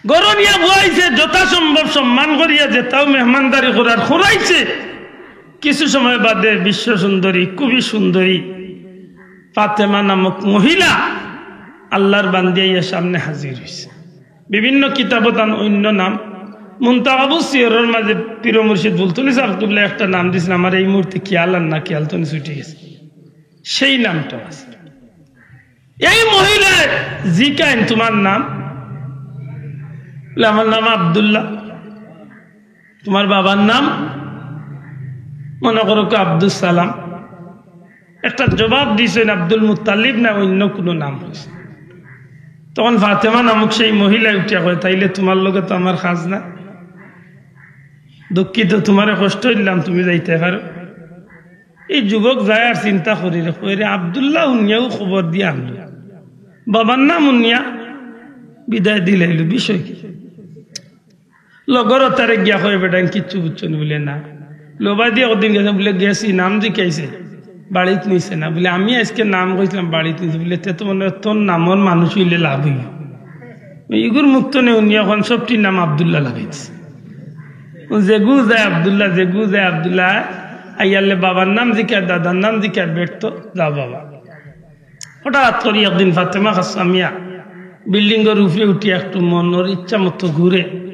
ঘরো নিয়া বওয়াইছে, যথাসম্ভব সম্মান করিয়া যেতাও মেহমানদারি করার করাইছে। কিছু সময় বাদে বিশ্ব সুন্দরী, খুবই সুন্দরী ফাতেমা নামক মহিলা আল্লাহর বান্দি আইয়া সামনে হাজির অইছে। বিভিন্ন কিতাবো তান অইন্য নাম, মুনতাখাবুস সিয়রর মাঝে পীর মুর্শিদ ফুলতলি সাহেব কিবলা একটা নাম দিছইন, আমার এই মুহূর্তে খেয়াল আর না, খেয়াল তনে ছুটি গেছে, সেই নামটা আছে। এই মহিলায় জিকাইন, "তুমার নাম?" বলে, "আমার নাম আব্দুল্লাহ।" "তুমার বাবার নাম?" "মনে করো কি আব্দুস সালাম।" একটা জবাব দিছইন, আব্দুল মুত্তালিব না অইন্য কুনু নাম অইছে। তখন ফাতেমা নামক সেই মহিলায় উঠিয়া কয়, "তাইলে তুমার লগে তো আমার কাজ না। দুঃখিত, তুমারে কষ্ট দিলাম, তুমি যাইতায় পারো।" এই যুবক যায় আর চিন্তা করি রে, কয় রে, আব্দুল্লাহ হুনিয়াও খবর দিয়া আনলো, বাবার নাম হুনিয়া বিদায় দিলাইলো, বিষয় কি? লগর তারে গিয়া কয়, "বেটাইন কিচ্ছু বুঝছো নি?" বলে, "না।" লবাই দিয়া কদিন গেছে, বলে, "গেছি, নাম জিকাইছে, বাড়িত নিছে না।" বলে, "আমি আইজকে নাম কইছিলাম, বাড়িত নিছে।" বলে, "তে তো মনে অয় তোর নামর মানুষ অইলে লাভ অইবো।" ইগুর মুখ তনে হুনিয়া অখন সবটির নাম আব্দুল্লাহ লাগাই দিছে। ও যেগু যায় আব্দুল্লাহ, যেগু যায় আব্দুল্লাহ, আইয়ালে বাবার নাম জিকায়, দাদার নাম জিকায়, বেটা তো যা বাবা। হঠাৎ করি একদিন ফাতেমা কাসেমিয়া বিল্ডিংর উপরে উঠি একটু মনর ইচ্ছা মতো ঘুরে,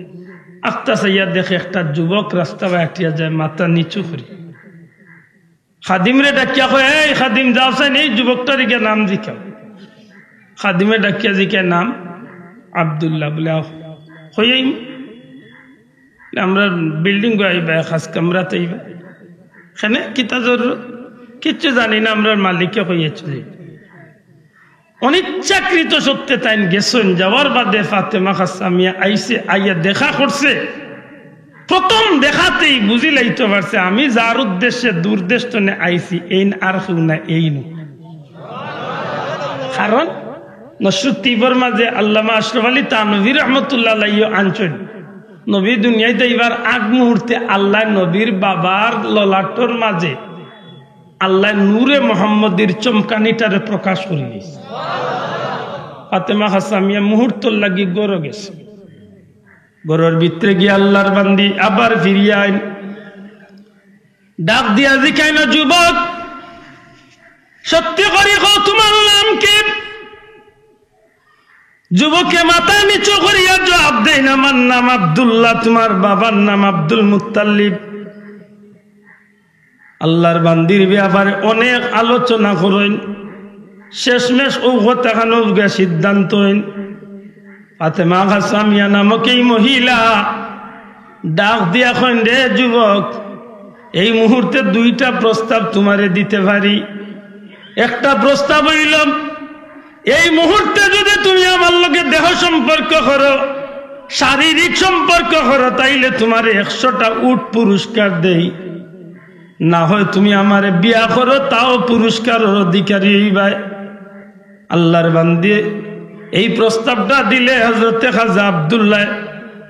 আখতা চাইয়া দেখে একটা যুবক রাস্তা বায় আটিয়া যায়, মাথা নিচু করি। খাদিমরে ডাকিয়া কয়, "এই খাদিম, যাও চাইন, এই যুবকটারে গিয়া নাম জিকাও।" খাদিমে ডাকিয়া জিকায় নাম আব্দুল্লাহ, বলে, "আও।" কইয়াই, আমরা বিল্ডিং গো আইবা, খাস কামরাত আইবা। কেনে কিতা জরুরত? কিচ্ছু জানি না, আমরার মালিকে কইয়াইছইন। অনিচ্ছাকৃত সত্ত্বে তাইন গেছইন, যাওয়ার বাদে ফাতেমা খাস কামিয়া আইছে, আইয়া দেখা করছে। প্রথম দেখাতেই বুঝিলাইতো পারছে, আমি যার উদ্দেশ্যে দূর দেশ তনে আইছি, এইন আর কেউ না, এইনউ। কারণ নশরুত তিবর মাঝে আল্লামা আশরাফ আলী থানভী রহমতুল্লাহ আলাইহিও আনছইন, নবী দুনিয়াত আইবার আগ মুহূর্তে আল্লায় নবীর বাবার ললাটর মাঝে আল্লায় নূরে মোহাম্মদীর চমকানিটারে প্রকাশ করি দিছে। ফাতেমা খাস কামিয়া মুহূর্তর লাগি ঘরো গেছে। ঘরর ভিতরে গিয়া আল্লার বান্দি আবার ফিরিয়া আইন। ডাক দিয়া জিকাইন, "যুবক, সত্যি করি কও, তুমার নাম কি?" যুবকে মাথা নিচু করিয়া জবাব দেইন, "আমার নাম আব্দুল্লাহ, তুমার বাবার নাম আব্দুল মুত্তালিব।" আল্লার বান্দির ব্যাপারে অনেক আলোচনা করইন, শেষমেশ অউ কথাখানো গিয়া সিদ্ধান্ত অইন। ফাতেমা খাস কামিয়া নামক এই মহিলা ডাক দিয়া কইন, "রে যুবক, এই মুহূর্তে দুইটা প্রস্তাব তুমারে দিতে পারি। একটা প্রস্তাব অইল, এই মুহূর্তে যদি তুমি আমার লগে দেহ সম্পর্ক করো, শারীরিক সম্পর্ক করো, তাইলে তুমারে একশোটা উট পুরস্কার দেই, না হয় তুমি আমারে বিয়া করো, তাও পুরস্কারর অধিকারী অইবায়।" আল্লার বান্দিয়ে এই প্রস্তাবটা দিলে হযরতে খাজা আব্দুল্লাহ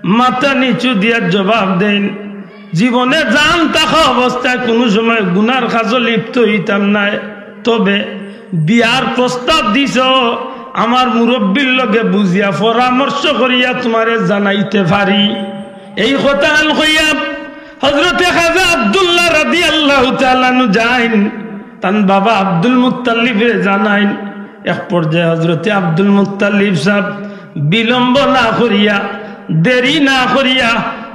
মাথা নিচু দিয়া জবাব দেইন, "জীবনে জান থাকা অবস্থায় কুনু সময় গুনার কাজো লিপ্ত অইতাম নায়, তবে বিয়ার প্রস্তাব দিছো, আমার মুরব্বির লগে বুঝিয়া পরামর্শ করিয়া তুমারে জানাইতে পারি।" এই কথাখান কইয়া হযরতে খাজা আব্দুল্লাহ রাদিয়াল্লাহু তাআলা আনহু যাইন, তান বাবা আব্দুল মুত্তালিবরে জানাইন। এক পর্যায়ে হযরতে আব্দুল মুত্তালিব সাব বিলম্ব না করিয়া, দেরি না করিয়া,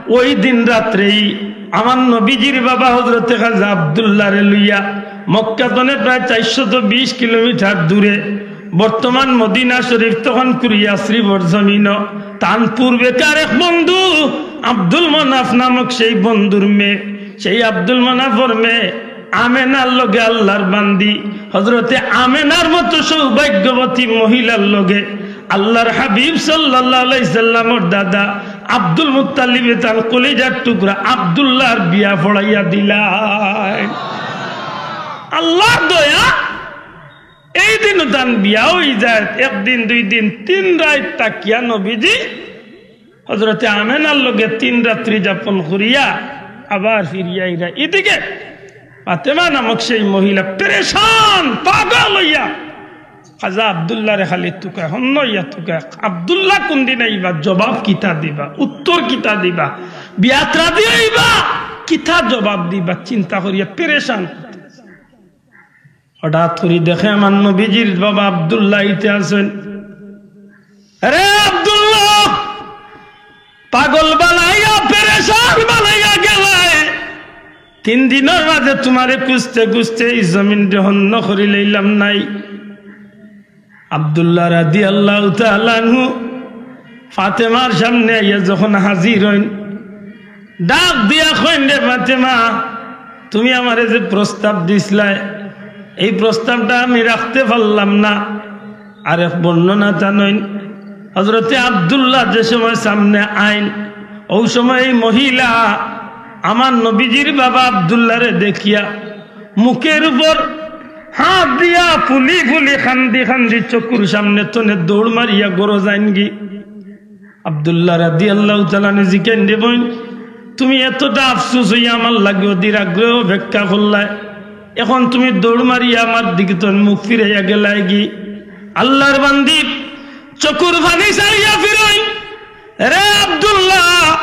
ওই দিন রাত্রেই আমার নবীজির বাবা হযরতে খাজা আব্দুল্লাহরে লইয়া মক্কা তনে প্রায় চাইরশত বিশ কিলোমিটার দূরে, বর্তমান মদিনা শরীফ, তখন কুরিয়া শরীফর জমিন, তান পূর্বেকার এক বন্ধু আব্দুল মানাফ নামক সেই বন্ধুর মেয়ে, সেই আব্দুল মানাফর মেয়ে আমেনার লগে আল্লার বান্দি হযরতে আমেনার মতো সৌভাগ্যবতী মহিলার লগে আল্লার হাবিব সাল্লাল্লাহু আলাইহি সাল্লামর দাদা আব্দুল মুত্তালিবে তান কলিজার টুকরা আব্দুল্লাহর বিয়া পড়াইয়া দিলা। আল্লার দয়া, এই দিনও তান বিয়া অই যায়। একদিন, দুই দিন, তিন রাইত থাকিয়া নবীজি হযরতে আমেনার লগে তিন রাত্রি যাপন করিয়া আবার ফিরিয়া আইরা। এদিকে ফাতেমা নামক সেই মহিলা পেরেশান, পাগল অইয়া খাজা আব্দুল্লাহরে খালি তুকায়, হন্য অইয়া তুকায়। আব্দুল্লাহ কুনদিন আইবা, জবাব কিতা দিবা, উত্তর কিতা দিবা, বিয়াত রাজি অইবা, কিতা জবাব দিবা, চিন্তা করিয়া পেরেশান। হঠাৎ করি দেখে আমার নবীজির বাবা আব্দুল্লাহ আইতে আছইন। "রে আব্দুল্লাহ, পাগল বানাইয়া, পেরেশান বানাইয়া গেলায়। তিন দিনর মাঝে তুমারে খুঁজতে খুঁজতে এই জমিনরে হন্য করিলাইলাম নায়।" আব্দুল্লাহ রাদিয়াল্লাহু তাআলা আনহু ফাতেমার সামনে আইয়া যখন হাজির অইন, ডাক দিয়া কইন, "রে ফাতেমা, তুমি আমারে যে প্রস্তাব দিছলায়, এই প্রস্তাবটা আমি রাখতে পারলাম না।" আরেক বর্ণনা তা নইন, হযরতে আব্দুল্লাহ যে সময় সামনে আইন, ওই সময় এই মহিলা আমার নবীজির বাবা আব্দুল্লাহরে দেখিয়া মুখের উপর হাত দিয়া ফুলি ফুলি কান্দি কান্দি চকুর সামনে তনে দৌড় মারিয়া ঘরো যাইনগি। আব্দুল্লাহ রাদিয়াল্লাহু তাআলা আনহু জিকাইন, "রে বইন, তুমি এতটা আফসোস অইয়া আমার লাগি অধীর আগ্রহে অপেক্ষা করলায়, এখন তুমি দৌড় মারিয়া আমার দিকে তনে মুখ ফিরাইয়া গেলায়গি?" আল্লার বান্দি চকুর পানি ছাড়িয়া ফিরইন, "রে আব্দুল্লাহ,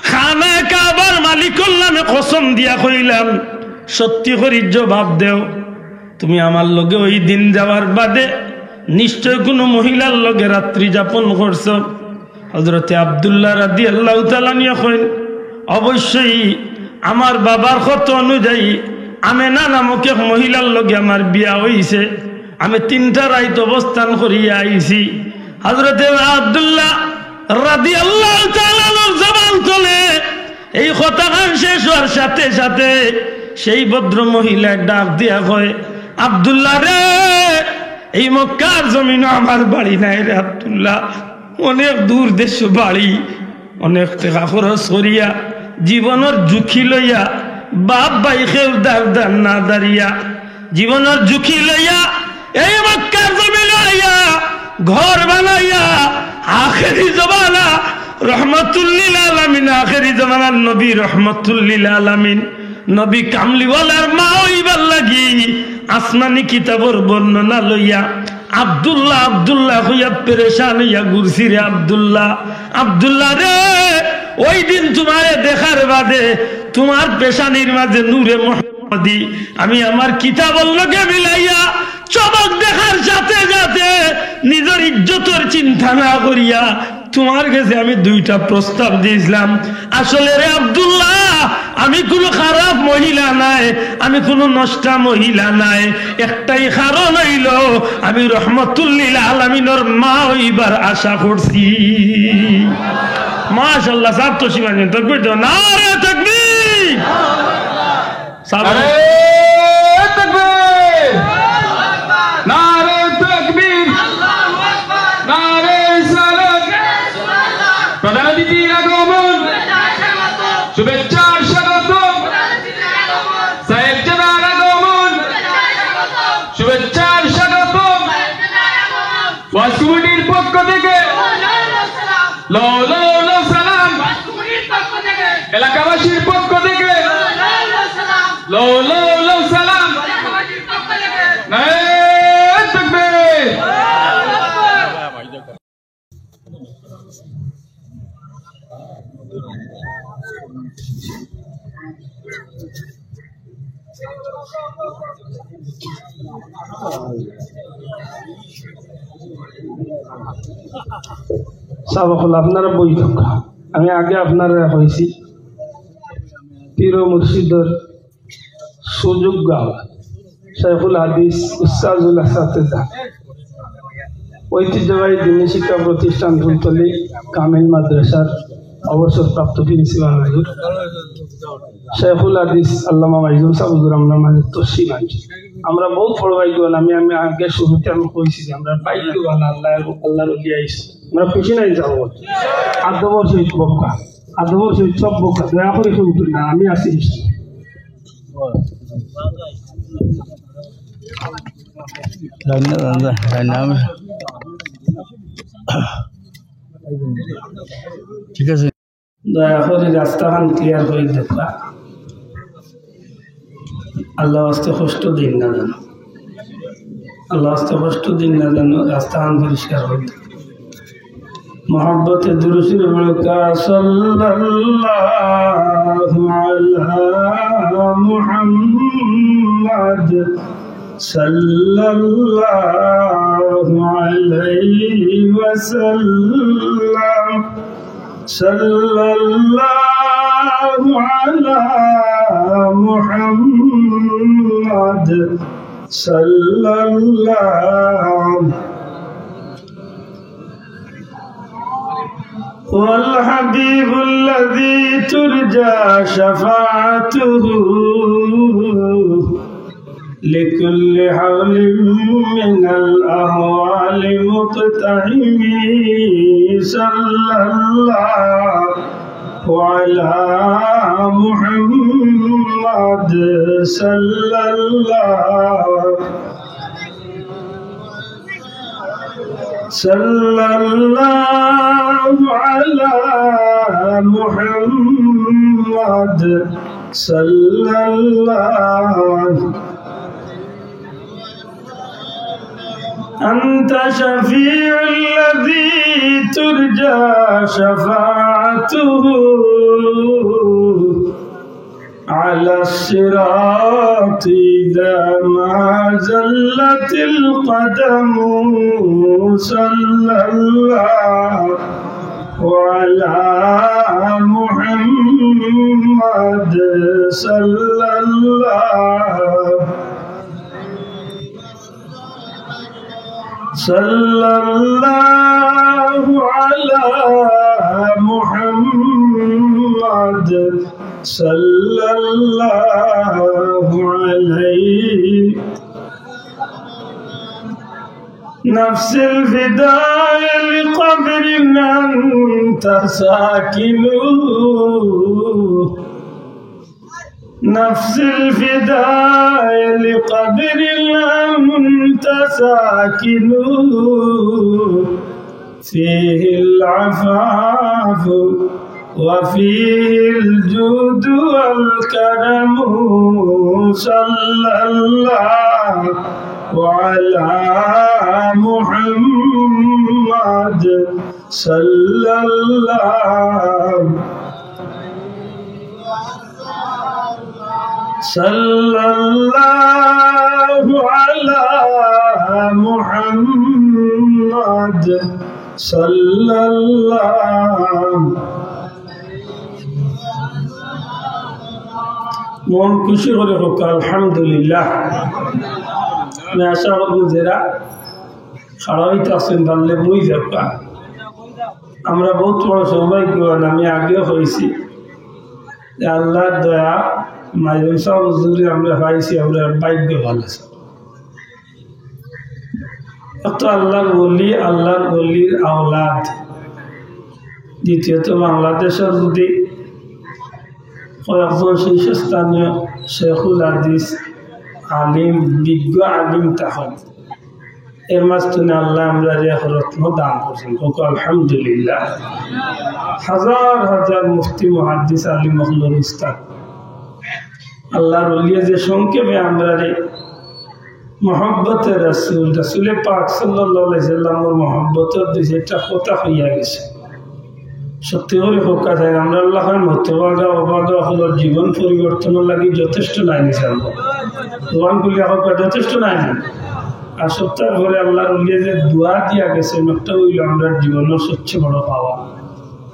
খানায়ে কাবার মালিকর নামে কসম দিয়া কইলাম, সত্যি করি জবাব দেও, তুমি আমার লগে ওই দিন যাওয়ার বাদে নিশ্চয় কুনু মহিলার লগে রাত্রি যাপন করছো?" হযরতে আব্দুল্লাহ রাদিয়াল্লাহু তাআলা আনহু কইন, "অবশ্যই আমার বাবার কথা অনুযায়ী আমেনা নামক এক মহিলার লগে আমার বিয়া অইছে, আমি তিনটা রাইত অবস্থান করিয়া আইছি।" হযরতে আব্দুল্লাহ রাদিয়াল্লাহু তাআলা আনহুর জবান তনে এই কথাখান শেষ অওয়ার সাথে সাথে সেই ভদ্র মহিলায় ডাক দিয়া কয়, "আব্দুল্লাহ রে, এই মক্কার জমিনো আমার বাড়ি নাই রে আব্দুল্লাহ, অনেক দূর দেশো বাড়ি, অনেক টেকা খরচ করিয়া, জীবনর ঝুঁকি লইয়া, বাপ ভাই কেউ দারদার না দাঁড়িয়া, জীবনর ঝুঁকি লইয়া এই মক্কার জমিনো আইয়া, ঘর বানাইয়া, আখেরি জমানা রহমাতুল্লিল আলামিন, আখেরি জমানার নবী রহমাতুল্লিল আলামিন, নবী কামলিওয়ালার মা অইবার লাগি আসমানি কিতাবর বর্ণনা লইয়া আব্দুল্লাহ, আব্দুল্লাহ কইয়া পেরেশান অইয়া ঘুরছি রে আব্দুল্লাহ। আব্দুল্লাহ রে, ওই দিন তুমারে দেখার বাদে তুমার পেশানির মাঝে নূরে মোহাম্মদী আমি আমার কিতাবর লগে মিলাইয়া চমক দেখার সাথে সাথে নিজর ইজ্জতর চিন্তা না করিয়া তুমার গেছে আমি দুইটা প্রস্তাব দিছলাম। আসলে রে আব্দুল্লাহ, আমি কুনু খারাপ মহিলা নায়, আমি কুনু নষ্টা মহিলা নায়। একটাই কারণ অইলো আমি রহমাতুল্লিল আলামিনর মা অইবার আশা করছি।" মাশাআল্লাহ, সাব তো শিবানী তকবীর দেও, নারে তকবীর। সাব নারে তকবীর! নারে তকবীর! নারে রিসালাত! প্রধান অতিথির আগমন, শুভেচ্ছার স্বাগতম। সাহেবজাদার আগমন, শুভেচ্ছার স্বাগতম। ওয়াজ কমিটির পক্ষ থেকে লো লো লো সালাম। এলাকাবাসীর পক্ষ থেকে লো লো লো সালাম। নারায়ে তাকবীর। সাব অকল, আপনারা বই থাকা। আমি আগে আপনারারে কইছি, পীর ও মুর্শিদর সুযোগ্য আওলাদ, শাইখুল হাদিস উস্তাজুল আসাতিজা, ঐতিহ্যবাহী দ্বীনি শিক্ষা প্রতিষ্ঠান ফুলতলী কামিল মাদ্রাসার অবসরপ্রাপ্ত প্রিন্সিপাল হুজুর, শাইখুল হাদিস আল্লামা মাইজুম সাব হুজুর আমরার মাঝে তশরিফ আনছইন। আমরা বউত বড় ভাগ্যবান। আমি, আমি আগে শুরুতে আমি কইছি যে আমরা ভাগ্যবান, আল্লাহ এবং আল্লাহর ওলি আইছে। আমরা খুশি নায় যাও? আদবর সহিত বউক্কা, আদবর সহিত সব বউক্কা, দয়া করি কেউ উঠইন না, আমি আছি। রান্না, রান্না, রান্না। ঠিক আছে। দয়া করি রাস্তাখান clear করি দেবা। আল্লাহ ওয়াস্তে কষ্ট দিন না যেন। আল্লাহ ওয়াস্তে কষ্ট দিন না যেন, রাস্তাখান পরিষ্কার করি দেবা। মহব্বতে দুরূদ শরীফ পড়ুক্কা, সাল্লাল্লাহু আলা মুহাম্মাদ, সাল্লাল্লাহু আলাইহি ওয়াসাল্লাম। সাল্লাল্লাহু আলা মুহাম্মাদ, সাল্লাল্লাহু। والحبيب الذي ترجى شفاعته لكل حول من الأهوال مقتحم، صلى الله على محمد، صلى الله، صلى الله على محمد، صلى الله. أنت شفيع الذي ترجى شفاعته على الصراط إذا ما زلت القدم، صلى الله على محمد، صلى الله، صلى الله على محمد صلى الله عليه. نفس الفداء لقبر أنت ساكنه، نفس الفداء لقبر أنت ساكنه، فيه العفاف وفيه الجود والكرم. صلى الله على محمد، صلى الله، صلى الله على محمد، صلى الله. মন খুশি করি কউক্কা আলহামদুলিল্লাহ। আমি আশা করমু যেরা খাড়া অইতা আছইন, পারলে বই যাউক্কা। আমরা বউত বড় সৌভাগ্যবান, আমি আগেও কইছি যে আল্লার দয়া, মাইজুম সাব হুজুরে আমরা পাইছি, আমরা ভাগ্যবান আছি। এক তো আল্লার ওলি, আল্লার ওলির আওলাদ। দ্বিতীয়ত বাংলাদেশর যদি কয়েকজন শীর্ষস্থানীয় শেখুল হাদিস, আলিম, বিজ্ঞ আলিম থাকইন, এর মাঝখানে আল্লায় আমরারে এক রত্ন দান করছইন, কউক্কা আলহামদুলিল্লাহ। হাজার হাজার মুফতি, মুহাদ্দিস, আলিম অকলর উস্তাদ। আল্লার ওলিয়ে যে সংক্ষেপে আমরারে মহব্বতে রাসূল, রাসূলে পাক সাল্লাল্লাহু আলাইহি ওয়াসাল্লামর মহব্বতর দুই চাইরটা কথা কইয়া গেছে। সত্যি করি কউক্কা, আমরার লাখান হতভাগা অভাগা অকলর জীবন পরিবর্তনর লাগি যথেষ্ট নায়নি সাব? জবান খুলিয়া কউক্কা, যথেষ্ট নায়নি? আর সবতার পরে আল্লার ওলিয়ে যে দোয়া দিয়া গেছে, একটা অইলো আমরার জীবনর সবচেয়ে বড় পাওয়া।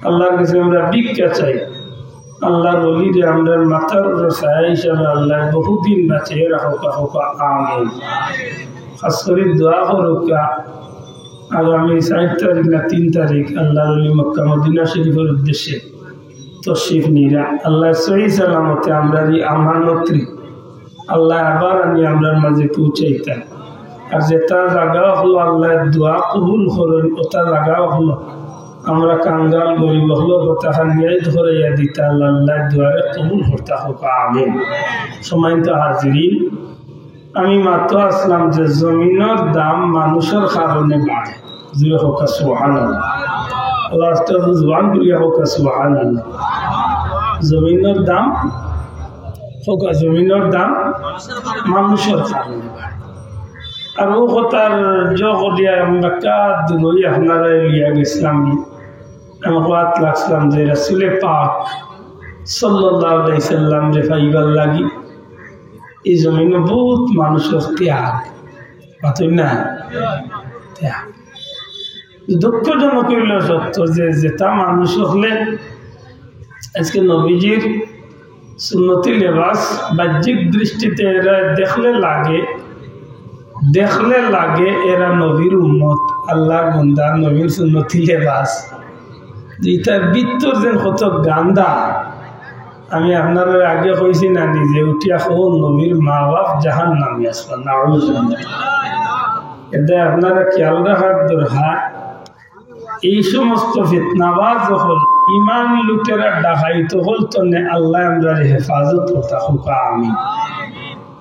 আল্লার গেছে আমরা ভিক্ষা চাই। আল্লার ওলিরে আমরার মাথার উপরে ছায়া হিসাবে আল্লায় বহুদিন বাঁচাইয়া রাখউক্কা, কউক্কা আমিন। খাস করি দোয়া করউক্কা, আগামী চাইর তারিখ না তিন তারিখ আল্লার ওলি মক্কা মদিনা শরীফর উদ্দেশ্যে তশরিফ নিরা। আল্লায় সহি সালামতে আমরার ই আমানতরে আল্লায় আবার আনি আমরার মাঝে পৌঁছাইতা। আর যেটা জাগা অকল আল্লায় দোয়া কবুল করইন, ওটা জাগা অকল আমরা কাঙ্গাল গরিব অকলর কথাখান নিয়াত করাইয়া দিতা, আল্লায় দোয়ারে কবুল করতা, কউক্কা আমিন। সম্মানিত হাজিরিন, আমি মাতো আছলাম যে জমিনর দাম মানুষর কারণে বাড়ে। জোরে কউক্কা সুবহানাল্লাহ। আল্লাহ, আস্তে আস্তে জবান খুলিয়া কউক্কা সুবহানাল্লাহ। জমিনর দাম, কউক্কা, জমিনর দাম মানুষর কারণে বাড়ে। আর ও কথার জো করিয়া আমরা কার দূরই আপনারারে লইয়া গেছলাম, আমি কওয়াত লাগছলাম যে রাসূলে পাক সাল্লাল্লাহু আলাইহি ওয়াসাল্লামরে পাইবার লাগি ই জমিনো বউত মানুষর ত্যাগ, মাতইন না? ত্যাগ। দুঃখজনক অইলো সত্য যে যেটা মানুষ অকলে আজকে নবীজির সুন্নতি লেবাস বাহ্যিক দৃষ্টিতে এরা দেখলে লাগে, দেখলে লাগে এরা নবীর উম্মত, আল্লার বান্দা, নবীর সুন্নতি লেবাস। ইতার ভিতর যে কত গান্দা, আমি আপনারারে আগে কইছি না নি যে উঠিয়া কউন নবীর মা বাপ জাহান্নামী আছলা, নাউজুবিল্লাহ। এটা আপনারা খেয়াল রাখার দরকার। এই সমস্ত ফিতনাবাজ অকল, ইমান লুটেরা ডাকাইত অকল তনে আল্লায় আমরারে হেফাজত করতা, কউক্কা আমিন।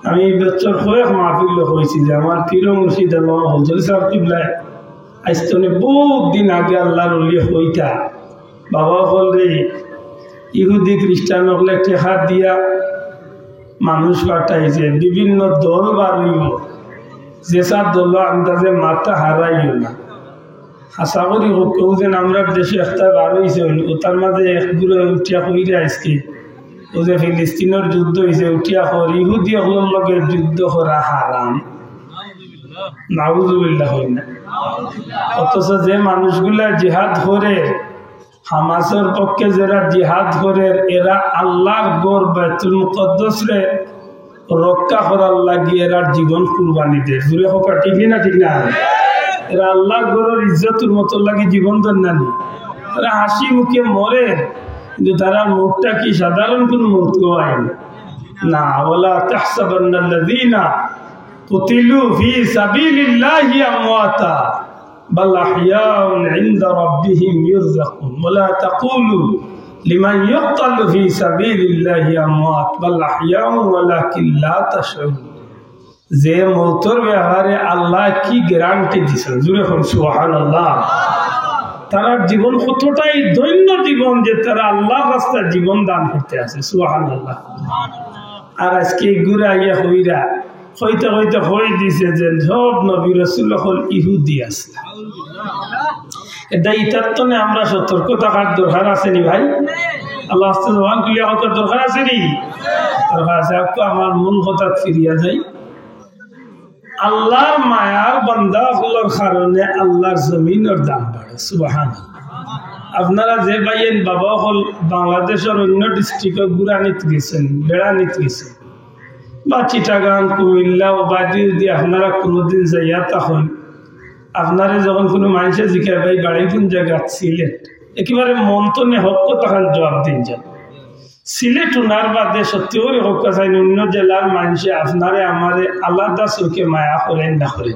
আমি ই বছর কয়েক মাহফিলো কইছি যে আমার পীর মুর্শিদ আল্লামা ফজলি সাব কিবলায় আইজ তনে বউত দিন আগে আল্লার ওলিয়ে কইতা, বাবা অকলরে, ইহুদি খ্রিস্টান অকলে টেকা দিয়া মানুষ পাঠাইছে, বিভিন্ন দল বার অইবো, যেছা দলো আন্দাজে মাততা হারাইও না। আশা করি অউ কেউ যেন আমরার দেশো একটা বার অইছে, অতার মাঝে এক গুরু উঠিয়া কইরা আইজকে, অউ যে ফিলিস্তিনর যুদ্ধ অইছে, উঠিয়া কর, ইহুদি অকলর লগে যুদ্ধ করা হারাম। নাউজুবিল্লাহ অয় না। অথচ যে মানুষগুলা জিহাদ করের, হামাসর পক্ষে যেরা জিহাদ করের, এরা আল্লার ঘর বাইতুল মুকাদ্দাসরে রক্ষা করার লাগি এরার জীবন কুরবানি দের। জোরে কউক্কা, ঠিক নি না? ঠিক না? এরা আল্লাহর ঘরর ইজ্জতর মতো লাগি জীবন দেন না নি? এরা হাসি মুখে মরে, কিন্তু তারার মউতটা কি সাধারণ কোনো মউত? কওয়ায় না। ولا تحسبن الذين قتلوا في سبيل الله أمواتا بل أحياء عند ربهم يرزقون ولا تقولوا لمن يقتل في سبيل الله أموات بل أحياء ولكن لا تشعرون। যে মউতর ব্যাপারে আল্লায় কি গ্যারান্টি দিছইন, জোরে কইন সুবহানাল্লাহ। তারার জীবন কতটাই ধন্য জীবন যে তারা আল্লাহর রাস্তায় জীবন দান করতে আছে, সুবহানাল্লাহ। আর আজকে ইগুরে আইয়া কইরা, কইতে কইতে কই দিছে যে সব নবী রাসূল অকল ইহুদি আছে। এটা, ইটার তনে আমরা সতর্ক থাকার দরকার আছে নি ভাই? আল্লাহ আস্তে জবান খুলিয়া কওয়ার দরকার আছে নি? দরকার আছে। আর তো আমার মূল কথাত ফিরিয়া যাই। আল্লাহর মায়ার বান্দা অকলর কারণে আল্লাহর জমিনর দাম বাড়ে। সুবহানাল্লাহ। আপনারা যে ভাইয়াইন বাবা অকল বাংলাদেশর অন্য ডিস্ট্রিক্টে ঘুরানিত গেছইন, বেড়ানিত গেছইন, বা চিটাগাং, কুমিল্লা ও বাদে যদি আপনারা কোনোদিন যাইয়া থাকইন, আপনারে যখন কোনো মানষে জিকায়, "ভাই, বাড়ি কোন জাগাত?" "সিলেট।" একেবারে মন তনে হক কথাখান জবাব দিন যান। সিলেট হুনার বাদে সত্যি করি কউক্কা চাইন, অন্য জেলার মানষে আপনারে আমারে আলাদা চউখে মায়া করইন না করইন?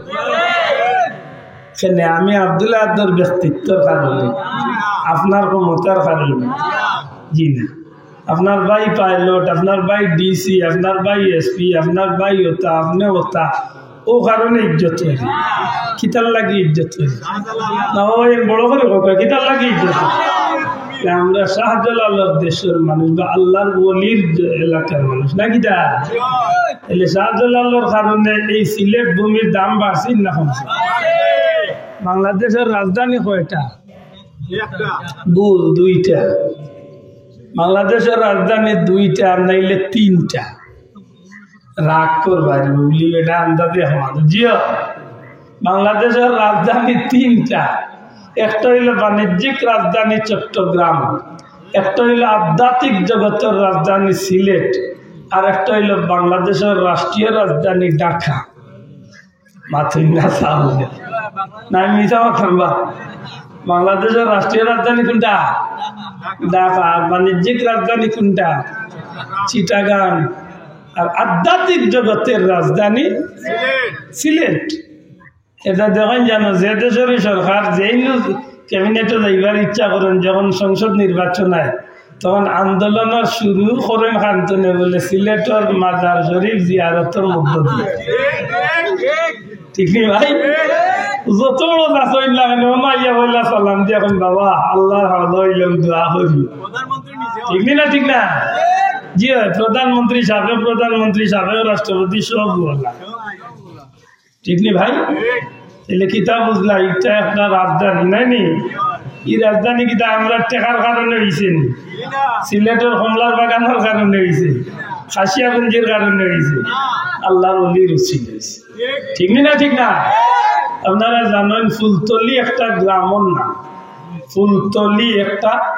কেনে, আমি আব্দুল আহাদর ব্যক্তিত্বর কারণে, আপনার ক্ষমতার কারণে? জি না। আপনার ভাই পাইলট, আপনার ভাই ডিসি, আপনার ভাই এসপি, আপনার ভাই ওতা, আপনে ওতা, অউ কারণে ইজ্জত অইল। কিতার লাগি ইজ্জত অইল? না, অউ বড় করি কউক্কা, কিতার লাগি ইজ্জত অইল? আমরা শাহজালালর দেশর মানুষ বা আল্লাহর ওলির যে এলাকার মানুষ, না কিতা? তাইলে শাহজালালর কারণে এই সিলেট ভূমির দাম বাড়ছে না কমছে? বাংলাদেশর রাজধানী কয়টা? ভুল, দুইটা। বাংলাদেশর রাজধানী দুইটা, আর নাইলে তিনটা। রাগ করবা রে, বুবলি বেটা, আন্দাজে আমার। জিও, বাংলাদেশর রাজধানী তিনটা। একটা অইল বাণিজ্যিক রাজধানী চট্টগ্রাম, একটা অইল আধ্যাত্মিক জগতর রাজধানী সিলেট, আর একটা অইল বাংলাদেশর রাষ্ট্রীয় রাজধানী ঢাকা। মাতইন না সামনে। না, আমি মিছা মাতরাম বা? বাংলাদেশর রাষ্ট্রীয় রাজধানী কোনটা? ঢাকা। আর বাণিজ্যিক রাজধানী কোনটা? চিটাগাং। আর আধ্যাত্মিক জগতর রাজধানী সিলেট। এটা দেখইন জানো, যে দেশরই সরকার, যেইন ক্যাবিনেটো যাইবার ইচ্ছা করইন, যখন সংসদ নির্বাচন অয়, তখন আন্দোলনর শুরু করইন কান তনে, বুলে সিলেটর মাজার শরীফ জিয়ারতর মধ্য দিয়া। ঠিক নি ভাই? যত বড় চাচা অইন না কেনে, অনো আইয়া পয়লা সালাম দিয়া কইন, "বাবা, আল্লাহর হাওলা অইলাম, দোয়া করি।" ঠিক নি না? ঠিক না? জি অয়, প্রধানমন্ত্রী, সাবেক প্রধানমন্ত্রী, সাবেক রাষ্ট্রপতি সব অলা। ঠিক নি ভাই? তাইলে কিতা বুঝলা, ইটা একটা রাজধানী, নায় নি? ই রাজধানী কিতা আমরার টেকার কারণে অইছে নি? সিলেটর কমলার বাগানর কারণে অইছে? কাশিয়াগঞ্জর কারণে অইছে? আল্লাহর ওলির উসিলায় অইছে। ঠিক নি না? ঠিক না? আপনারা জানইন, ফুলতলি একটা গ্রামর নাম। ফুলতলি একটা,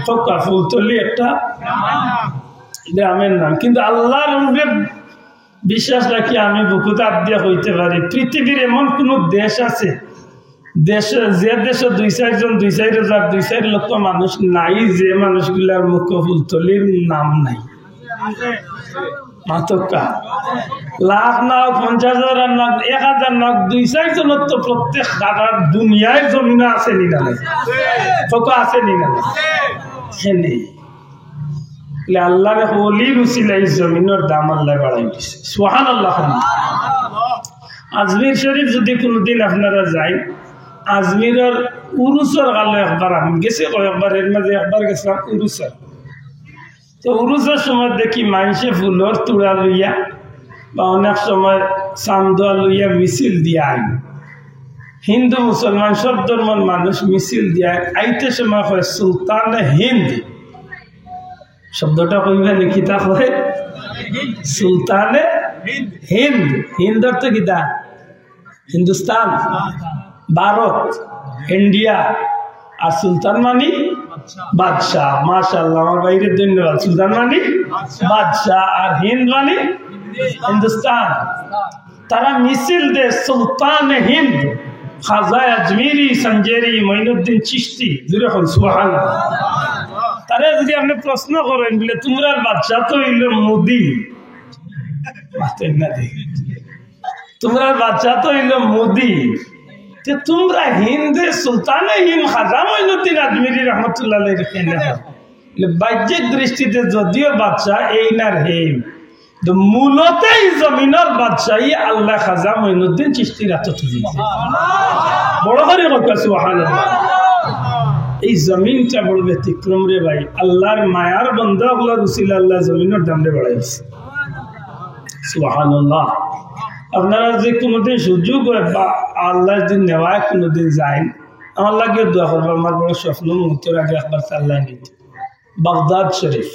কউক্কা, ফুলতলি একটা গ্রামর নাম। কিন্তু আল্লাহর উপরে বিশ্বাস রাখি আমি বুকুত আত দিয়া কইতে পারি, পৃথিবীর এমন কুনু দেশ আছে, দেশে, যে দেশো দুই চাইরজন, দুই চাইর হাজার, দুই চাইর লক্ষ মানুষ নাই, যে মানুষগুলার মুখো ফুলতলির নাম নাই? মাতউক্কা। লাখ না অউক, পঞ্চাশ হাজার আর না অউক, এক হাজার না অউক, দুই চাইরজনর তো প্রত্যেক সারা দুনিয়ার জমিনো আছে নি না নাই? কউক্কা, আছে নি না নাই? কেনে? তাইলে আল্লাহর এক ওলির উসিলায় ই জমিনর দাম আল্লায় বাড়াই দিছে। সুবহানাল্লাহ। আজমির শরীফ যদি কুনুদিন আপনারা যাইন, আজমিরর উরুসর গালো একবার আমি গেছি, কয়েকবার, এর মাঝে একবার গেছিলাম উরুসর। তো উরুসর সময় দেখি মানষে ফুলর তুড়া লইয়া বা অনেক সময় চান্দা লইয়া মিছিল দিয়া আইন। হিন্দু মুসলমান সব ধর্মর মানুষ মিছিল দিয়া আইতে সময় কয় সুলতানে হিন্দ। শব্দটা কইবা নি, কিতা কয়? সুলতানে হিন্দ। হিন্দ অর্থ কিতা? হিন্দুস্তান, ভারত, ইন্ডিয়া। আর সুলতান মানি বাদশাহ। মাশাআল্লাহ, আমার ভাইরে ধন্যবাদ। সুলতান মানি বাদশাহ, আর হিন্দ মানি হিন্দুস্তান। তারা মিছিল দেয় সুলতানে হিন্দ। খাজা আজমিরি, সঞ্জেরি, মঈনুদ্দিন চিশতি, জোরে কইন সুবহানাল্লাহ। তারে যদি আপনে প্রশ্ন করইন, বলে, "তুমরার বাদশা তো অইলো মোদি", মাতইন না দেখি। "তুমরার বাদশা তো অইলো মোদি, তে তুমরা হিন্দ সুলতানে হিন্দ খাজা মঈনুদ্দিন আজমিরি রহমতুল্লাহ আলাইহির কেনে?" বলে, "বাহ্যিক দৃষ্টিতে যদিও বাদশা এইনার হেইন, তো মূলত ই জমিনর বাদশাই আল্লায় খাজা মঈনুদ্দিন চিশতির আতো তুলি দিছে।" বড় করি কউক্কা সুবহানাল্লাহ। ই জমিনটা বড় ব্যতিক্রম রে ভাই। আল্লার মায়ার বন্দা অকলর উছিলায় আল্লায় জমিনর দামরে বাড়াই দিছে। সুবহানাল্লাহ। আপনারা যদি কুনুদিন সুযোগ অয় বা আল্লায় যদি নেওয়ায় কুনুদিন যাইন, আমার লাগিও দোয়া করবা। আমার বড় স্বপ্ন, মউতর আগে একবার আল্লায় নিতে। বাগদাদ শরীফ,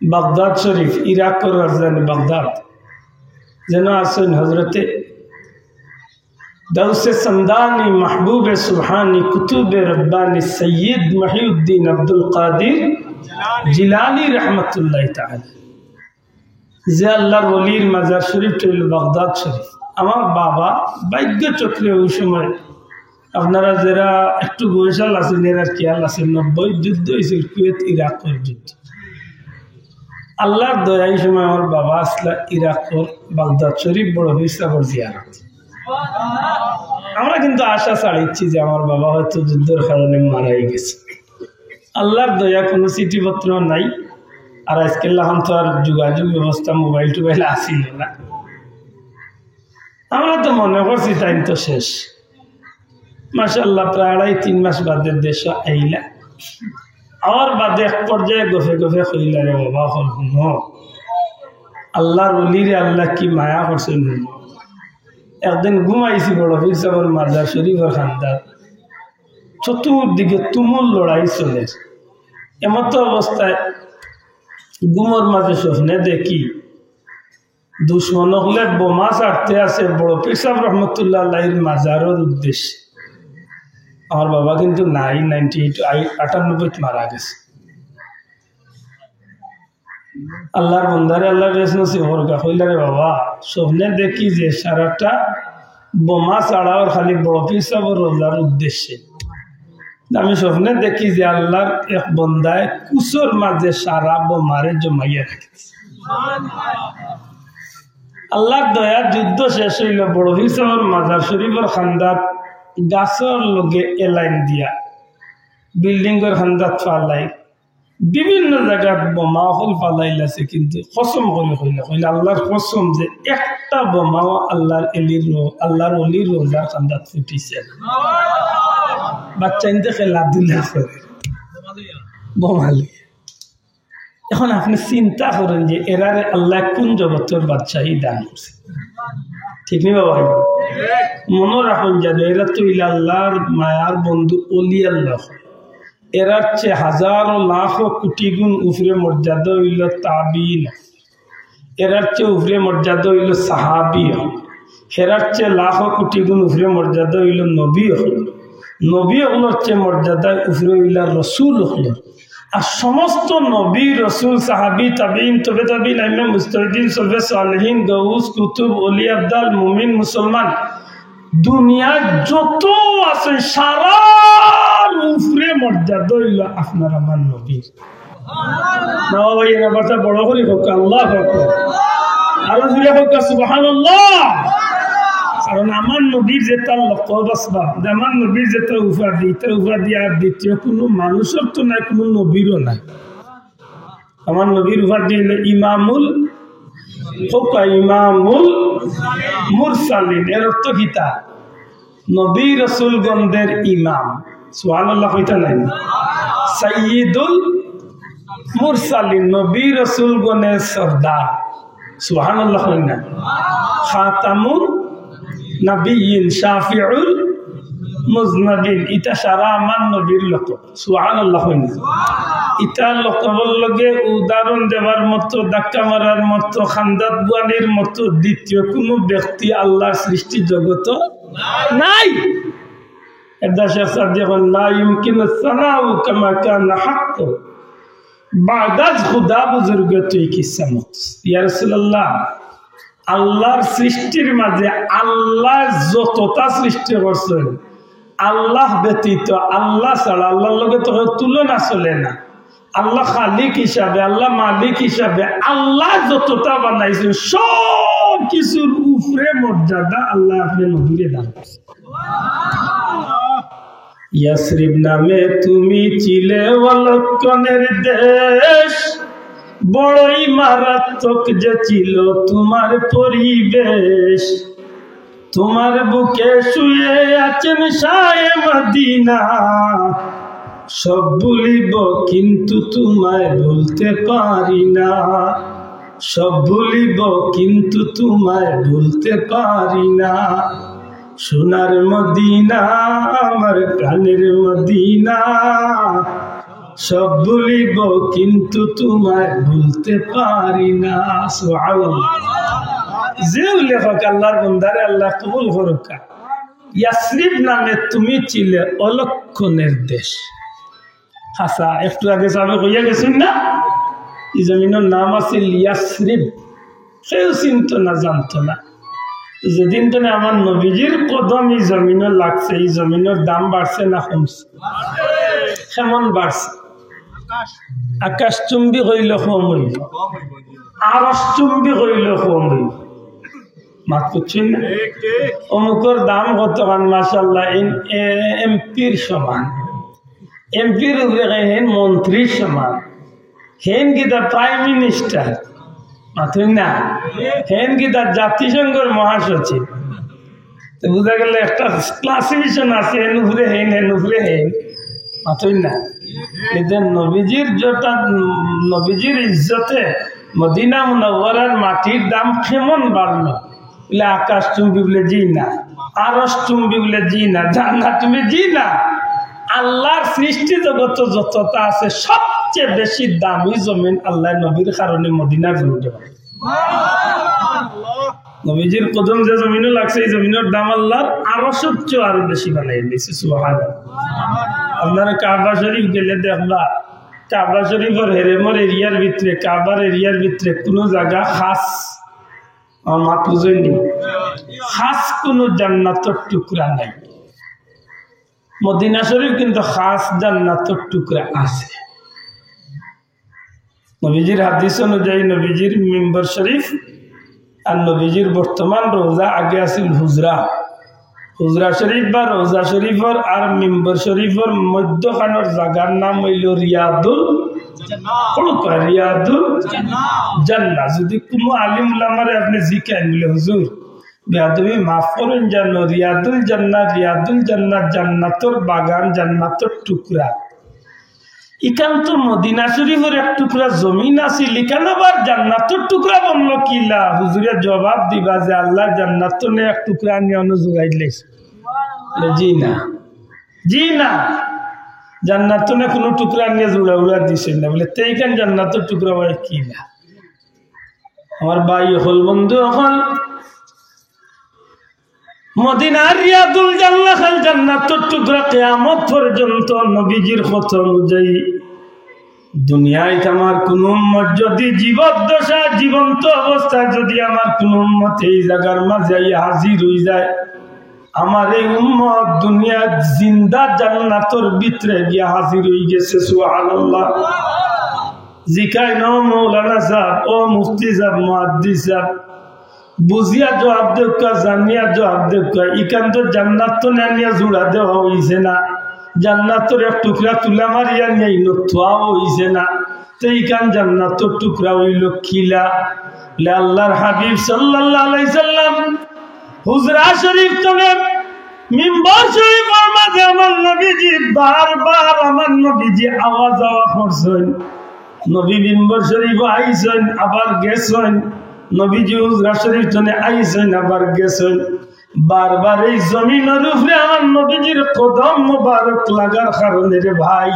বাগদাদ শরীফ, ইরাকর রাজধানী বাগদাদ। যেন আছইন হযরতে গাউসে সামদানি, মাহবুবে সুবহানি, কুতুবে রব্বানি সৈয়দ মহিউদ্দিন আব্দুল কাদির জিলানী রহমতুল্লাহ তাআলা। যে আল্লার ওলির মাজার শরীফ অইলো বাগদাদ শরীফ। আমার বাবা ভাগ্য চক্রে ওই সময়, আপনারা যেরা একটু বয়সাল আছইন, এরার খেয়াল আছে, নব্বই যুদ্ধ অইছিল, কুয়েত ইরাকর যুদ্ধ। আল্লার দয়ায় ই সময় আমার বাবা আছলা ইরাকর বাগদাদ শরীফ বড় পীর সাবর জিয়ারত। আমরা কিন্তু আশা ছাড়িছি যে আমার বাবা হয়তো যুদ্ধর কারণে মারাই গেছে। আল্লার দয়া, কুনু চিঠিপত্র নাই। আর আইজকাইল লাখান তো আর যোগাযোগ ব্যবস্থা, মোবাইল টোবাইল আছিল না। আমরা তো মনে করছি তাইন তো শেষ। মাশাআল্লাহ, প্রায় আড়াই তিন মাস বাদে দেশো আইলা। আমার বাদে এক পর্যায়ে গফে গফে কইলা, "রে বাবা, অখন হুনো, আল্লার ওলিরে আল্লায় কি মায়া করছইন হুনো।" একদিন ঘুমাইছি বড় পীর সাবর মাজার শরীফর কান্দাত, চতুর্দিকে তুমুল লড়াই চলের। এমতো অবস্থায় ঘুমর মাঝে স্বপ্নে দেখি দুশমন অকলে বোমা ছাড়তে আছে বড় পীর সাব রহমতুল্লাহ আলাইহির মাজারর উদ্দেশ্যে। আমার বাবা কিন্তু নাই, নাইনটি এইট, আই-, আটানব্বইত মারা গেছে। আল্লার বন্দারে আল্লায় রেহেম নসিব করউক্কা। কইলা, "রে বাবা, স্বপ্নে দেখি যে সারাটা বোমা ছাড়া অর খালি বড় পীর সাবর রওজার উদ্দেশ্যে। আমি স্বপ্নে দেখি যে আল্লার এক বন্দায় কুছর মাঝে সারা বোমারে জমাইয়া রাখি দিছে।" আল্লার দয়া, যুদ্ধ শেষ অইলো, বড় পীর সাবর মাজার শরীফর কান্দাত গাছর লগে এ লাইন দিয়া, বিল্ডিংর কান্দাত ফালাই, বিভিন্ন জাগাত বোমা অকল ফালাইলাছে, কিন্তু কসম করি কইলা, কইলা, "আল্লার কসম যে একটা বোমাও আল্লার এলির রো-, আল্লার ওলির রওজার কান্দাত ফুটিছে না।" বাচ্চাইন্তে খেলাধুলা করে বোমা লইয়া। অখন আপনে চিন্তা করইন যে এরারে আল্লায় কুন জগতর বাদশাহী দান করছে, ঠিক নি বাবা? মনো রাখইন যেন এরা তো অইলা আল্লার মায়ার বন্ধু, ওলি আল্লাহ। এরার চেয়ে হাজারো লাখো কোটি গুণ উপরে মর্যাদা অইলো তাবিঈন, এরার চেয়ে উপরে মর্যাদা অইলো সাহাবী, এরার চেয়ে লাখো কোটি গুণ উপরে মর্যাদা অইলো নবী অকল, নবী অকলর চেয়ে মর্যাদায় উপরে অইলা রসুল অকল। আর সমস্ত নবী, রসুল, সাহাবী, তাবিঈন, তবে তাবিঈন, আইম্মা মুজতাহিদিন, সলফে সালেহিন, গাউস, কুতুব, ওলি, আবদাল, মুমিন, মুসলমান, দুনিয়ার যত আছে, সারার উপরে মর্যাদা অইলো আপনার আমার নবীর। না ভাই, এরা কথা বড় করি কউক্কা, আল্লাহু আকবার। আরো জোরে কউক্কা, সুবহানাল্লাহ। কারণ আমার নবীর যেটা লকব আসবা, আমার নবীর যেটা উপাধি, ইটা উপাধি আর দ্বিতীয় কুনু মানুষর তো নাই, কুনু নবীরও নাই। আমার নবীর উপাধি অইলো ইমামুল, কউক্কা ইমামুল মুরসালিন। এর অর্থ কিতা? নবী রসুলগণদের ইমাম। সুবহানাল্লাহ কইতা নায়? সাইয়্যিদুল মুরসালিন, নবী রসুলগণের সর্দার। সুবহানাল্লাহ কইন না? খাতামুন নাবিয়্যিন, শাফিউল মুজনিবিন, ইটা সারা আমার নবীর লকব। সুবহানাল্লাহ কইন না? ইটার লকবর লগে উদাহরণ দেওয়ার মতো, ধাক্কা মারার মতো, কান্দাত বুয়ানির মতো দ্বিতীয় কুনু ব্যক্তি আল্লাহর সৃষ্টি জগত নাই। এরদার শেখ সাদি কইন, "লা ইউমকিনু সানাউ কামা কানা হাক্কু, বাদ আজ খুদা বুজুর্গ তুই কিসা মকস।" ইয়া রাসূলুল্লাহ, আল্লাহর সৃষ্টির মাঝে আল্লাহ যতটা সৃষ্টি করছইন, আল্লাহ ব্যতীত, আল্লাহ ছাড়া, আল্লাহর লগে তো কেউ তুলনা চলে না। আল্লাহ খালিক হিসাবে, আল্লাহ মালিক হিসাবে, আল্লাহ যতটা বানাইছইন, সব কিছুর উপরে মর্যাদা আল্লাহ আপনে নবীরে দান করছইন। ইয়াসরিব নামে তুমি ছিলে অলক্ষণের দেশ, বড়ই মারাত্মক যে ছিল তোমার পরিবেশ। তোমার বুকে শুয়ে আছেন শাহে মদিনা, সব ভুলিব কিন্তু তোমায় ভুলতে পারি না, সব ভুলিব কিন্তু তোমায় ভুলতে পারি না। সোনার মদিনা, আমার প্রাণের মদিনা, সব ভুলিব কিন্তু তোমায় ভুলতে পারি না। সুবহানাল্লাহ। যে লেখক আল্লাহর বন্দারে আল্লাহ কবুল করুক্কা। ইয়াসরিব নামে তুমি ছিলে অলক্ষণের দেশ। হাছা, একটু আগে সাবে কইয়া গেছইন না, ই জমিনর নাম আছিল ইয়াসরিব। কেউ চিনতো না, জানতো না। যেদিন তনে আমার নবীজির কদম ই জমিনো লাগছে, ই জমিনর দাম বাড়ছে না কমছে? কেমন বাড়ছে? আকাশ চুম্বি কইলে কম অইব, আরশ চুম্বি কইলে কম অইব। মাত বুঝছইন না? অমুকর দাম কত খান, মাশাআল্লাহ, এমপির সমান। এমপির উপরে খাইন মন্ত্রীর সমান। হেন কিতা প্রাইম মিনিস্টার, মাতইন না? হেন কিতা জাতিসংঘর মহাসচিব? তো বুঝা গেল একটা ক্লাসিফিকেশন আছে, হেন উপরে হেন, হেন উপরে হেন, মাতইন না? এতে নবীজির যেটা, নবীজির ইজ্জতে মদিনা মুনাওয়ারার মাটির দাম কেমন বাড়লো? বলে আকাশ চুম্বি, বলে জি না। আরশ চুম্বি, বলে জি না। জান্নাত চুম্বি, জি না। আল্লাহর সৃষ্টি জগত যতটা আছে, সবচেয়ে বেশি দামি জমিন আল্লাহ নবীর কারণে মদিনার জমিন। নবীজির কদম যে জমিনো লাগছে, এই জমিনর দাম আল্লাহর আরশের চেয়ে আরো বেশি বানাই দিছে। সুবহানাল্লাহ। আপনারা কাবা শরীফ গেলে দেখবা, কাবা শরীফর হেরেমর এরিয়ার ভিতরে, কাবার এরিয়ার ভিতরে কোনো জায়গা খাস, আমার মাত বুঝইননি, খাস কোনো জান্নাতর টুকরা নাই। মদিনা শরীফ কিন্তু খাস জান্নাতর টুকরা আছে। নবীজির হাদিস অনুযায়ী নবীজির মিম্বর শরীফ আর নবীজির বর্তমান রওজা, আগে আছিল হুজরা। হুজরা শরীফ বা রওজা শরীফর আর মিম্বর শরীফর মধ্যখানর জাগার নাম অইলো রিয়াদুল, কোন কয়? রিয়াদুল জান্নাহ। যদি কোনো আলিম উলামারে আপনে জিকাইন বলে, "হুজুর, বেয়াদবি মাফ করইন জানো, রিয়াদুল জান্নাহ, রিয়াদুল জান্নাহ, জান্নাতর বাগান, জান্নাতর টুকরা।" ইখান তো মদিনা শরীফর এক টুকরা জমিন আছিল, ইখান আবার জান্নাতর টুকরা বনলো কিলা? হুজুরে জবাব দিবা যে আল্লাহ জান্নাত তনে এক টুকরা আনিয়া অনো জুগাই দিলাইছে। বলে, জি না, জি না, জান্নাত তনে কোনো টুকরা আনিয়া জুড়া উড়া দিছে না। বলে, তে ইখান জান্নাতর টুকরা অয় কিলা? আমার ভাই অকল, বন্ধু অকল, মদিনার রিয়াদুল জান্নাহ খান জান্নাতর টুকরা কিয়ামত পর্যন্ত নবীজির কথা অনুযায়ী দুনিয়াত আমার কোন উম্মত যদি জীবদ্দশা, জীবন্ত অবস্থায় যদি আমার কোন উম্মত এই জাগার মাঝে আইয়া হাজির অই যায়, আমার এই উম্মত দুনিয়াত জিন্দা জান্নাতর ভিতরে গিয়া হাজির অই গেছে। সুবহানাল্লাহ। জিকাইন, ও মৌলানা সাব, ও মুফতি সাব, মুহাদ্দিস সাব, বুঝিয়া জবাব দেউক্কা, জানিয়া জবাব দেউক্কা, ইখান তো জান্নাত তনে আনিয়া জুড়া দেওয়া অইছে না, জান্নাতর এক টুকরা তুলা মারিয়া নিয়া ইনো থুয়া অইছে না, তে ইখান জান্নাতর টুকরা অইলো কিলা? বলে আল্লাহর হাবিব সাল্লাল্লাহু আলাইহি সাল্লাম হুজরা শরীফ তনে মিম্বর শরীফর মাঝে আমার নবীজি বারবার আমার নবীজি আওয়া যাওয়া করছইন। নবী মিম্বর শরীফো আইছইন, আবার গেছইন। নবীজি হুজরা শরীফ তনে আইছইন, আবার গেছইন। বারবার এই জমিনর উপরে আমার নবীজির কদম মোবারক লাগার কারণে রে ভাই,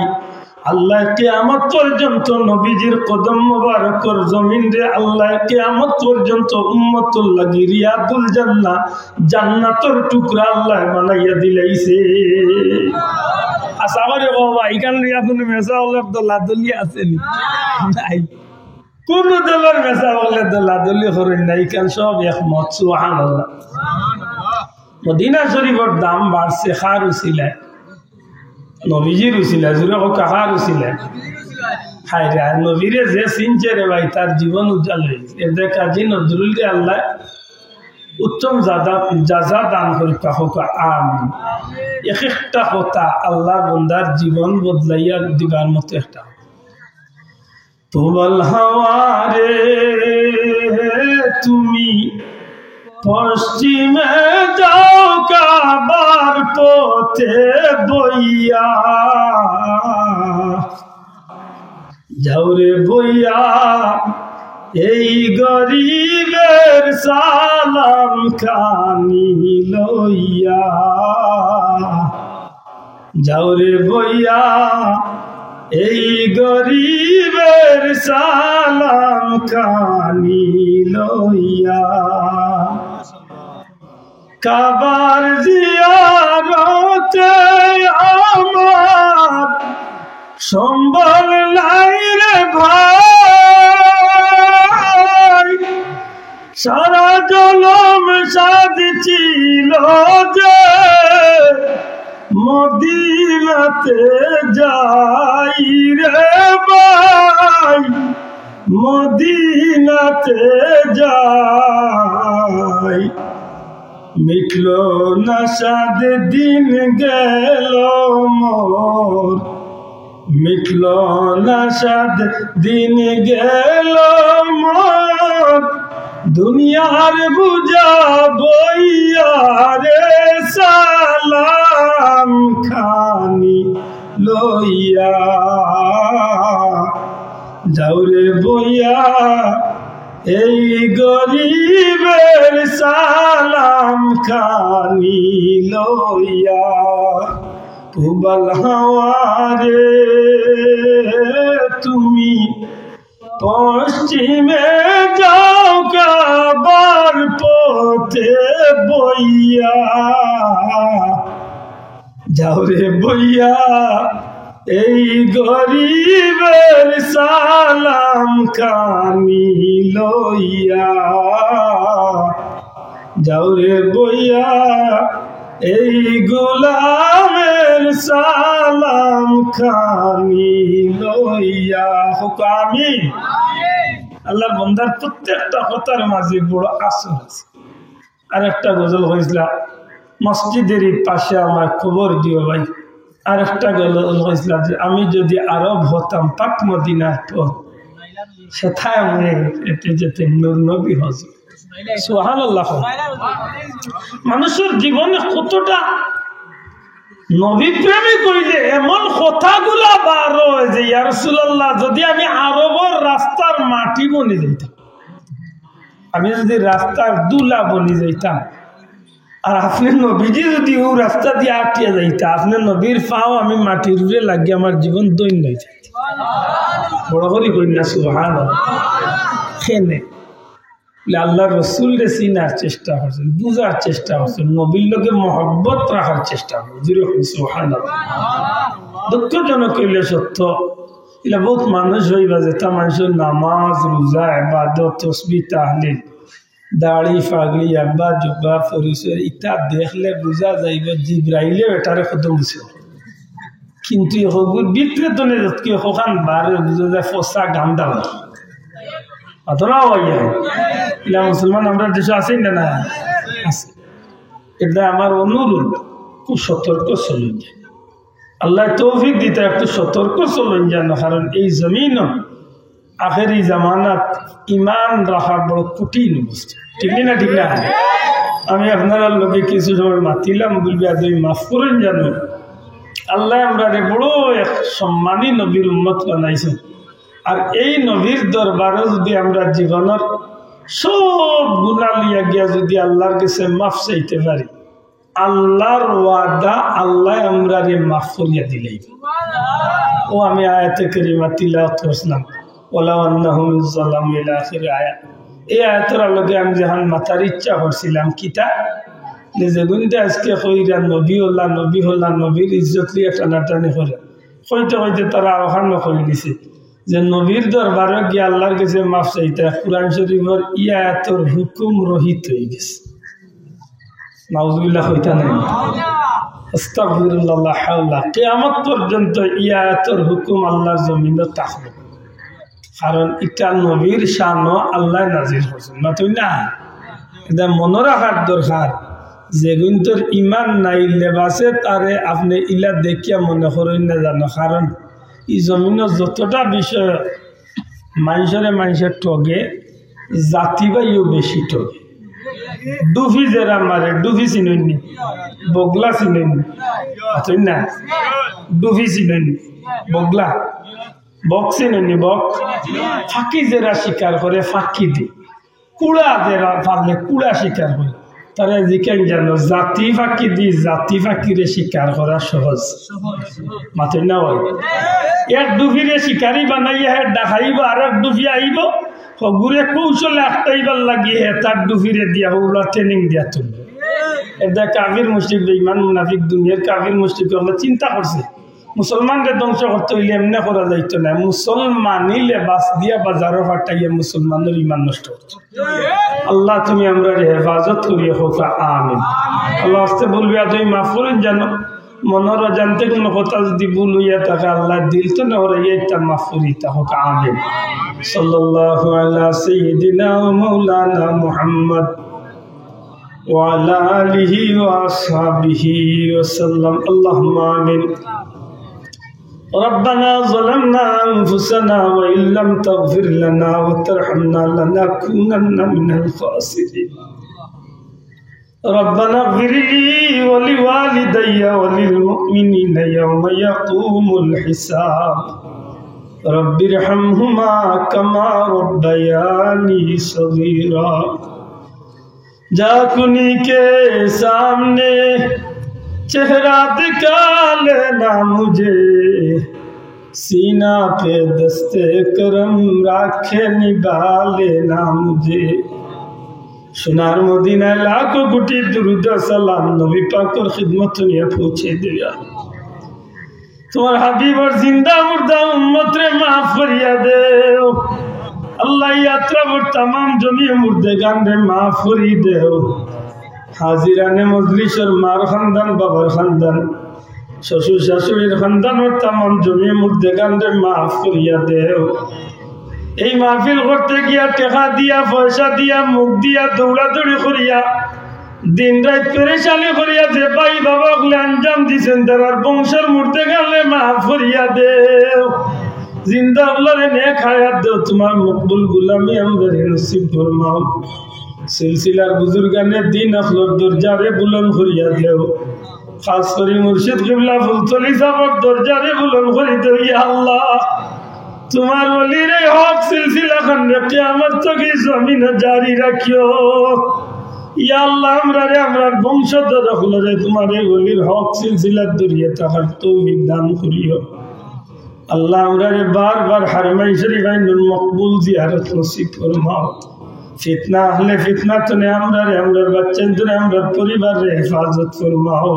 আল্লাহ কিয়ামত পর্যন্ত নবীজির কদম মোবারকর জমিন রে আল্লাহ কিয়ামত পর্যন্ত উম্মতর লাগি রিয়াদুল জান্নাহ, জান্নাতর টুকরা আল্লাহ বানাইয়া দিলাইছে। আশা করি বাবা, ইখান রিয়াদুল মেসা হলে তো লাদুলি আছে নি? নাই। কোন দলর মেসাব অকলে দলাদলি করইন না, ইখান সব একমত। সুবহানাল্লাহ। মদিনা শরীফর দাম বাড়ছে কার উছিলায়? নবীজির উছিলায়। জুরে কউক্কা, কার উছিলায়? হায়রে, আর নবীরে যে চিনছে রে ভাই, তার জীবন উজ্জ্বল অইগেছে। এর দে কাজী নজরুলরে আল্লায় উত্তম জাজা, জাজা দান করউক্কা, কউক্কা আমিন। এক একটা কথা আল্লার বন্দার জীবন বদলাইয়া দিবার মতো একটা। তুবল হাওয়ারে তুমি পশ্চিমে যাও কাবার পথে বইয়া, যাও রে বইয়া এই গরিবের সালাম খানি লইয়া। যাও রে বইয়া এই গরিবের সালাম খানি লইয়া। কাবার জিয়ারতে আমার সম্বল নাই রে ভাই, সারা জনম সাধ ছিল যে মদিনাতে যাই রে ভাই, মদিনাতে যাই। মিটলো না সাধ, দিন গেল মোর, মিটলো না সাধ, দিন গেল মোর, দুনিয়ার বুঝা বইয়া রে সালাম খানি লইয়া। যাও রে বইয়া এই গরিবের সালাম খানি লইয়া। তুবল হাওয়ারে তুমি পশ্চিমে যাও কাবার পথে বইয়া। যাও রে বইয়া এই গরিবের সালাম খানি লইয়া। যাও রে বইয়া এই গোলামের সালাম খানি লইয়া। কউক্কা আমিন। আল্লার বন্দার প্রত্যেকটা কথার মাঝে বড় আসর আছে। আর একটা গজল কইছলা, মসজিদের এই পাশে আমার কবর দিও ভাই। আর একটা গজল কইছলা যে আমি যদি আরব হতাম পাক মদিনার পথ, সেথায় মরে যেতে যেতে নূর নবী হজরত। সুবহানাল্লাহ। মানুষর জীবনে কতটা নবী প্রেমিক অইলে এমন কথাগুলা বার অয় যে, ইয়া রাসূলুল্লাহ, যদি আমি আরবর রাস্তার মাটি বনি যাইতাম, আমি যদি রাস্তার ধুলা বনি যাইতাম, আর আপনে নবীজি যদি অউ রাস্তা দিয়া আটিয়া যাইতা, আপনে নবীর পাও আমি মাটির উপরে লাগি আমার জীবন ধন্য অইযাইত। বড় করি কইন না সুবহানাল্লাহ। কেনে? বলে, আল্লার রসুলরে চিনার চেষ্টা করছইন, বুঝার চেষ্টা করছইন, নবীর লগে মহব্বত রাখার চেষ্টা করছইন। জোরে কইন সুবহানাল্লাহ। দুঃখজনক অইলে সত্য, ইলা বউত মানুষ অইবা যেতা মানুষর নামাজ, রোজা, ইবাদত, তসবিহ, তাহলিল, দাড়ি, পাগড়ি, আব্বা, জুব্বা, পরিচয়, ইতা দেখলে বুঝা যাইবো জিব্রাইলে বেটারে কদম দিছে। কিন্তু অগুর ভিতরে তো নেই, যতকি অখান বারে বুঝা যায় ফসা গান্দা। অতরাও অইয়া। ইলা মুসলমান আমরার দেশো আছে না, না? আছে। ইটা আমার অনুরোধ, খুব সতর্ক চলইন যেন। আল্লায় তৌফিক দিতা, একটু সতর্ক চলইন যেন, কারণ এই জমিনো আখেরি জামানাত ইমান রাখা বড় কঠিন অবস্থা। ঠিক নি না? ঠিক না? আমি আপনারার লগে কিছু সময় মাতিলাম, ভুল বেয়াদবি মাফ করইন যেন। আল্লায় আমরারে বড় এক সম্মানী নবীর উম্মত বানাইছইন। আর এই নবীর দরবারো যদি আমরা জীবনর সব গুনা লইয়া গিয়া যদি আল্লার গেছে মাফ চাইতে পারি, আল্লার ওয়াদা, আল্লায় আমরারে মাফ করিয়া দিলাইবা। অউ আমি আয়াতে কারিমা তিলাওয়াত করছিলাম, "ওয়ালাউ আন্নাহুম ইয যালামু" ইলা আখির আয়াত। এই আয়াতর লগে আমি যেখান মাতার ইচ্ছা করছিলাম, কিতা? যে যেগুনতে আজকে কইরা নবী অলা, নবী অলা, নবীর ইজ্জত লইয়া টানাটানি করে, কইতে কইতে তারা অখানো কই দিছে। যে নবীর দরবারো গিয়া আল্লার গেছে মাফ চাইতা, কুরআন শরীফর ই আয়াতর হুকুম রহিত অইগেছে। নাউজুবিল্লাহ কইতা নায়? আস্তাগফিরুল্লাহ, লা হাওলা। কিয়ামত পর্যন্ত ই আয়াতর হুকুম আল্লার জমিনো থাকবো, কারণ ইটা নবীর শানো আল্লায় নাজিল করছইন। মাতইন না? ইটা মনো রাখার দরকার। যেগুইনতর ইমান নাই, লেবাসে তারে আপনে ইলা দেখিয়া মনো করইন না জানো, কারণ ই জমিনো যতটা বিষয় মানষরে মানষে ঠগে, জাতি ভাইও বেশি ঠগে। ডুফি যেরা মারে, ডুফি চিনইন নি? বগলা চিনইন নি? মাতইন না? ডুফি চিনইন নি? বগলা? বক চিনইন নি? বক? ফাকি যেরা শিকার করে, ফাকি দি। কুড়া যেরা পারলে কুড়া শিকার করে। তারা জিকাইন জানো, জাতি ফাকি দি জাতি ফাকিরে শিকার করা সহজ। মাতইন না ভাই? এক ডুফিরে শিকারি বানাইয়া হে ডাকাইবো, আর এক ডুফি আইবো, হগুরে কৌশলে আটকাইবার লাগি হে তার ডুফিরে দিয়া হগুলা ট্রেনিং দিয়া তুলবো। এটা কাফির মুশরিক বেঈমান মুনাফিক দুনিয়ার কাফির মুশরিক অকলে চিন্তা করছে, মুসলমানরে ধ্বংস করতে অইলে এমনে করা যাইতো না, মুসলমানি লেবাস দিয়া বাজারো ফাটাইয়া মুসলমানর ইমান নষ্ট করতো। আল্লাহ, তুমি আমরারে হেফাজত করিও, কউক্কা আমিন। আল্লাহ, আস্তে ভুল বেয়াদবি মাফ করইন জানো, মনর অজান্তে কুনু কথা যুদি ভুল অইয়া থাকে, আল্লাহ দিল তনে হরাইয়া ইতা মাফ করিতা, কউক্কা আমিন। সাল্লাল্লাহু আলা সাইয়্যিদিনা ওয়া মাওলানা মুহাম্মদ ওয়া আলা আলিহি ওয়া আসহাবিহি ওয়া সাল্লাম। আল্লাহুম্মা আমিন। ربنا ظلمنا أنفسنا وإن لم تغفر لنا وترحمنا لنكونن من الخاسرين. ربنا اغفر لي ولوالدي وللمؤمنين يوم يقوم الحساب. رب ارحمهما كما ربياني صغيرا. جھانکنے کے سامنے چہرہ دکھا لینا مجھے، سینہ پہ دست کرم رکھ کے نبھا لینا مجھے۔ সোনার মদিনায় লাখো কোটি দুরুদ সালাম নবী পাকর খিদমত নিয়া পৌঁছে দেও। তোমার হাবিবর জিন্দা মুর্দা উম্মতরে মাফ করিয়া দেও। আল্লাহ, ই আত্রাফর তামাম জমিয়ে মুর্দেগানরে মাফ করি দেও। হাজিরানে মজলিসর মার খান্দান, বাবার খান্দান, শ্বশুর শাশুড়ির খান্দানর তামাম জমিয়ে মুর্দেগানরে মাফ করিয়া দেও। এই মাহফিল করতে গিয়া টেকা দিয়া, পয়সা দিয়া, মুখ দিয়া, দৌড়াদৌড়ি করিয়া, দিন রাইত পেরেশানি করিয়া যে ভাই বাবা অকলে আঞ্জাম দিছইন, তারার বংশর মুর্দেগানরে মাফ করিয়া দেও। জিন্দা অকলরে নেক হায়াত দেও, তোমার মকবুল গুলামি আমরারে নসিব ফরমাও। সিলসিলার বুজুর্গানে দিন অকলর দরজারে বুলন্দ করিয়া দেও। খাস করি মুর্শিদ কিবলা ফুলতলি সাবর দরজারে বুলন্দ করি দেও, ইয়া আল্লাহ। তোমার ওলির এই হক সিলসিলা খানরে কিয়ামত তকি জমিনো জারি রাখিও। ইয়া আল্লাহ, আমরারে, আমরার বংশধর অকলরে তোমার এই ওলির হক সিলসিলার দরিয়া থাকার তৌফিক দান করিও। আল্লাহ, আমরারে বারবার হারমাইন শরীফ আইনর মকবুল জিয়ারত নসিব ফরমাও। ফিতনা আহলে ফিতনা তনে আমরারে, আমরার বাচ্চাইন্তরে, আমরার পরিবাররে হেফাজত ফরমাও।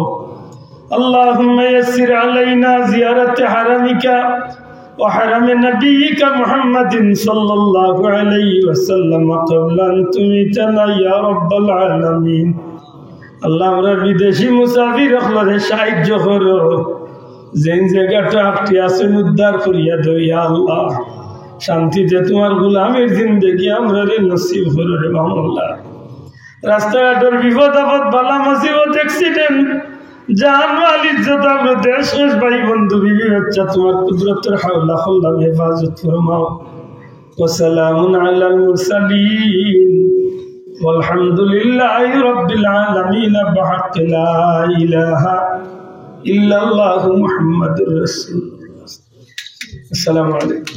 اللهم يسر علينا زيارة حرمك وحرم نبيك محمد صلى الله عليه وسلم قبل أن تميتنا يا رب العالمين. আল্লাহ, আমরার বিদেশি মুসাফির অকলরে সাহায্য করো, যেইন জাগাত আটকি আছইন উদ্ধার করিয়া দেও, ইয়া আল্লাহ। শান্তিতে তোমার গোলামির জিন্দেগি আমরারে নসিব করো রে মাওলা। রাস্তাঘাটর বিপদ আপদ, বালা মুসিবত, accident, জান মাল ইজ্জত, আমরার দেশ শেষ, ভাই বন্ধু বিবি বাচ্চা তোমার কুদরতর হাওলা করলাম, হেফাজত ফরমাও। وسلام على المرسلين والحمد لله رب العالمين بحق لا إله إلا الله محمد رسول الله. السلام عليكم.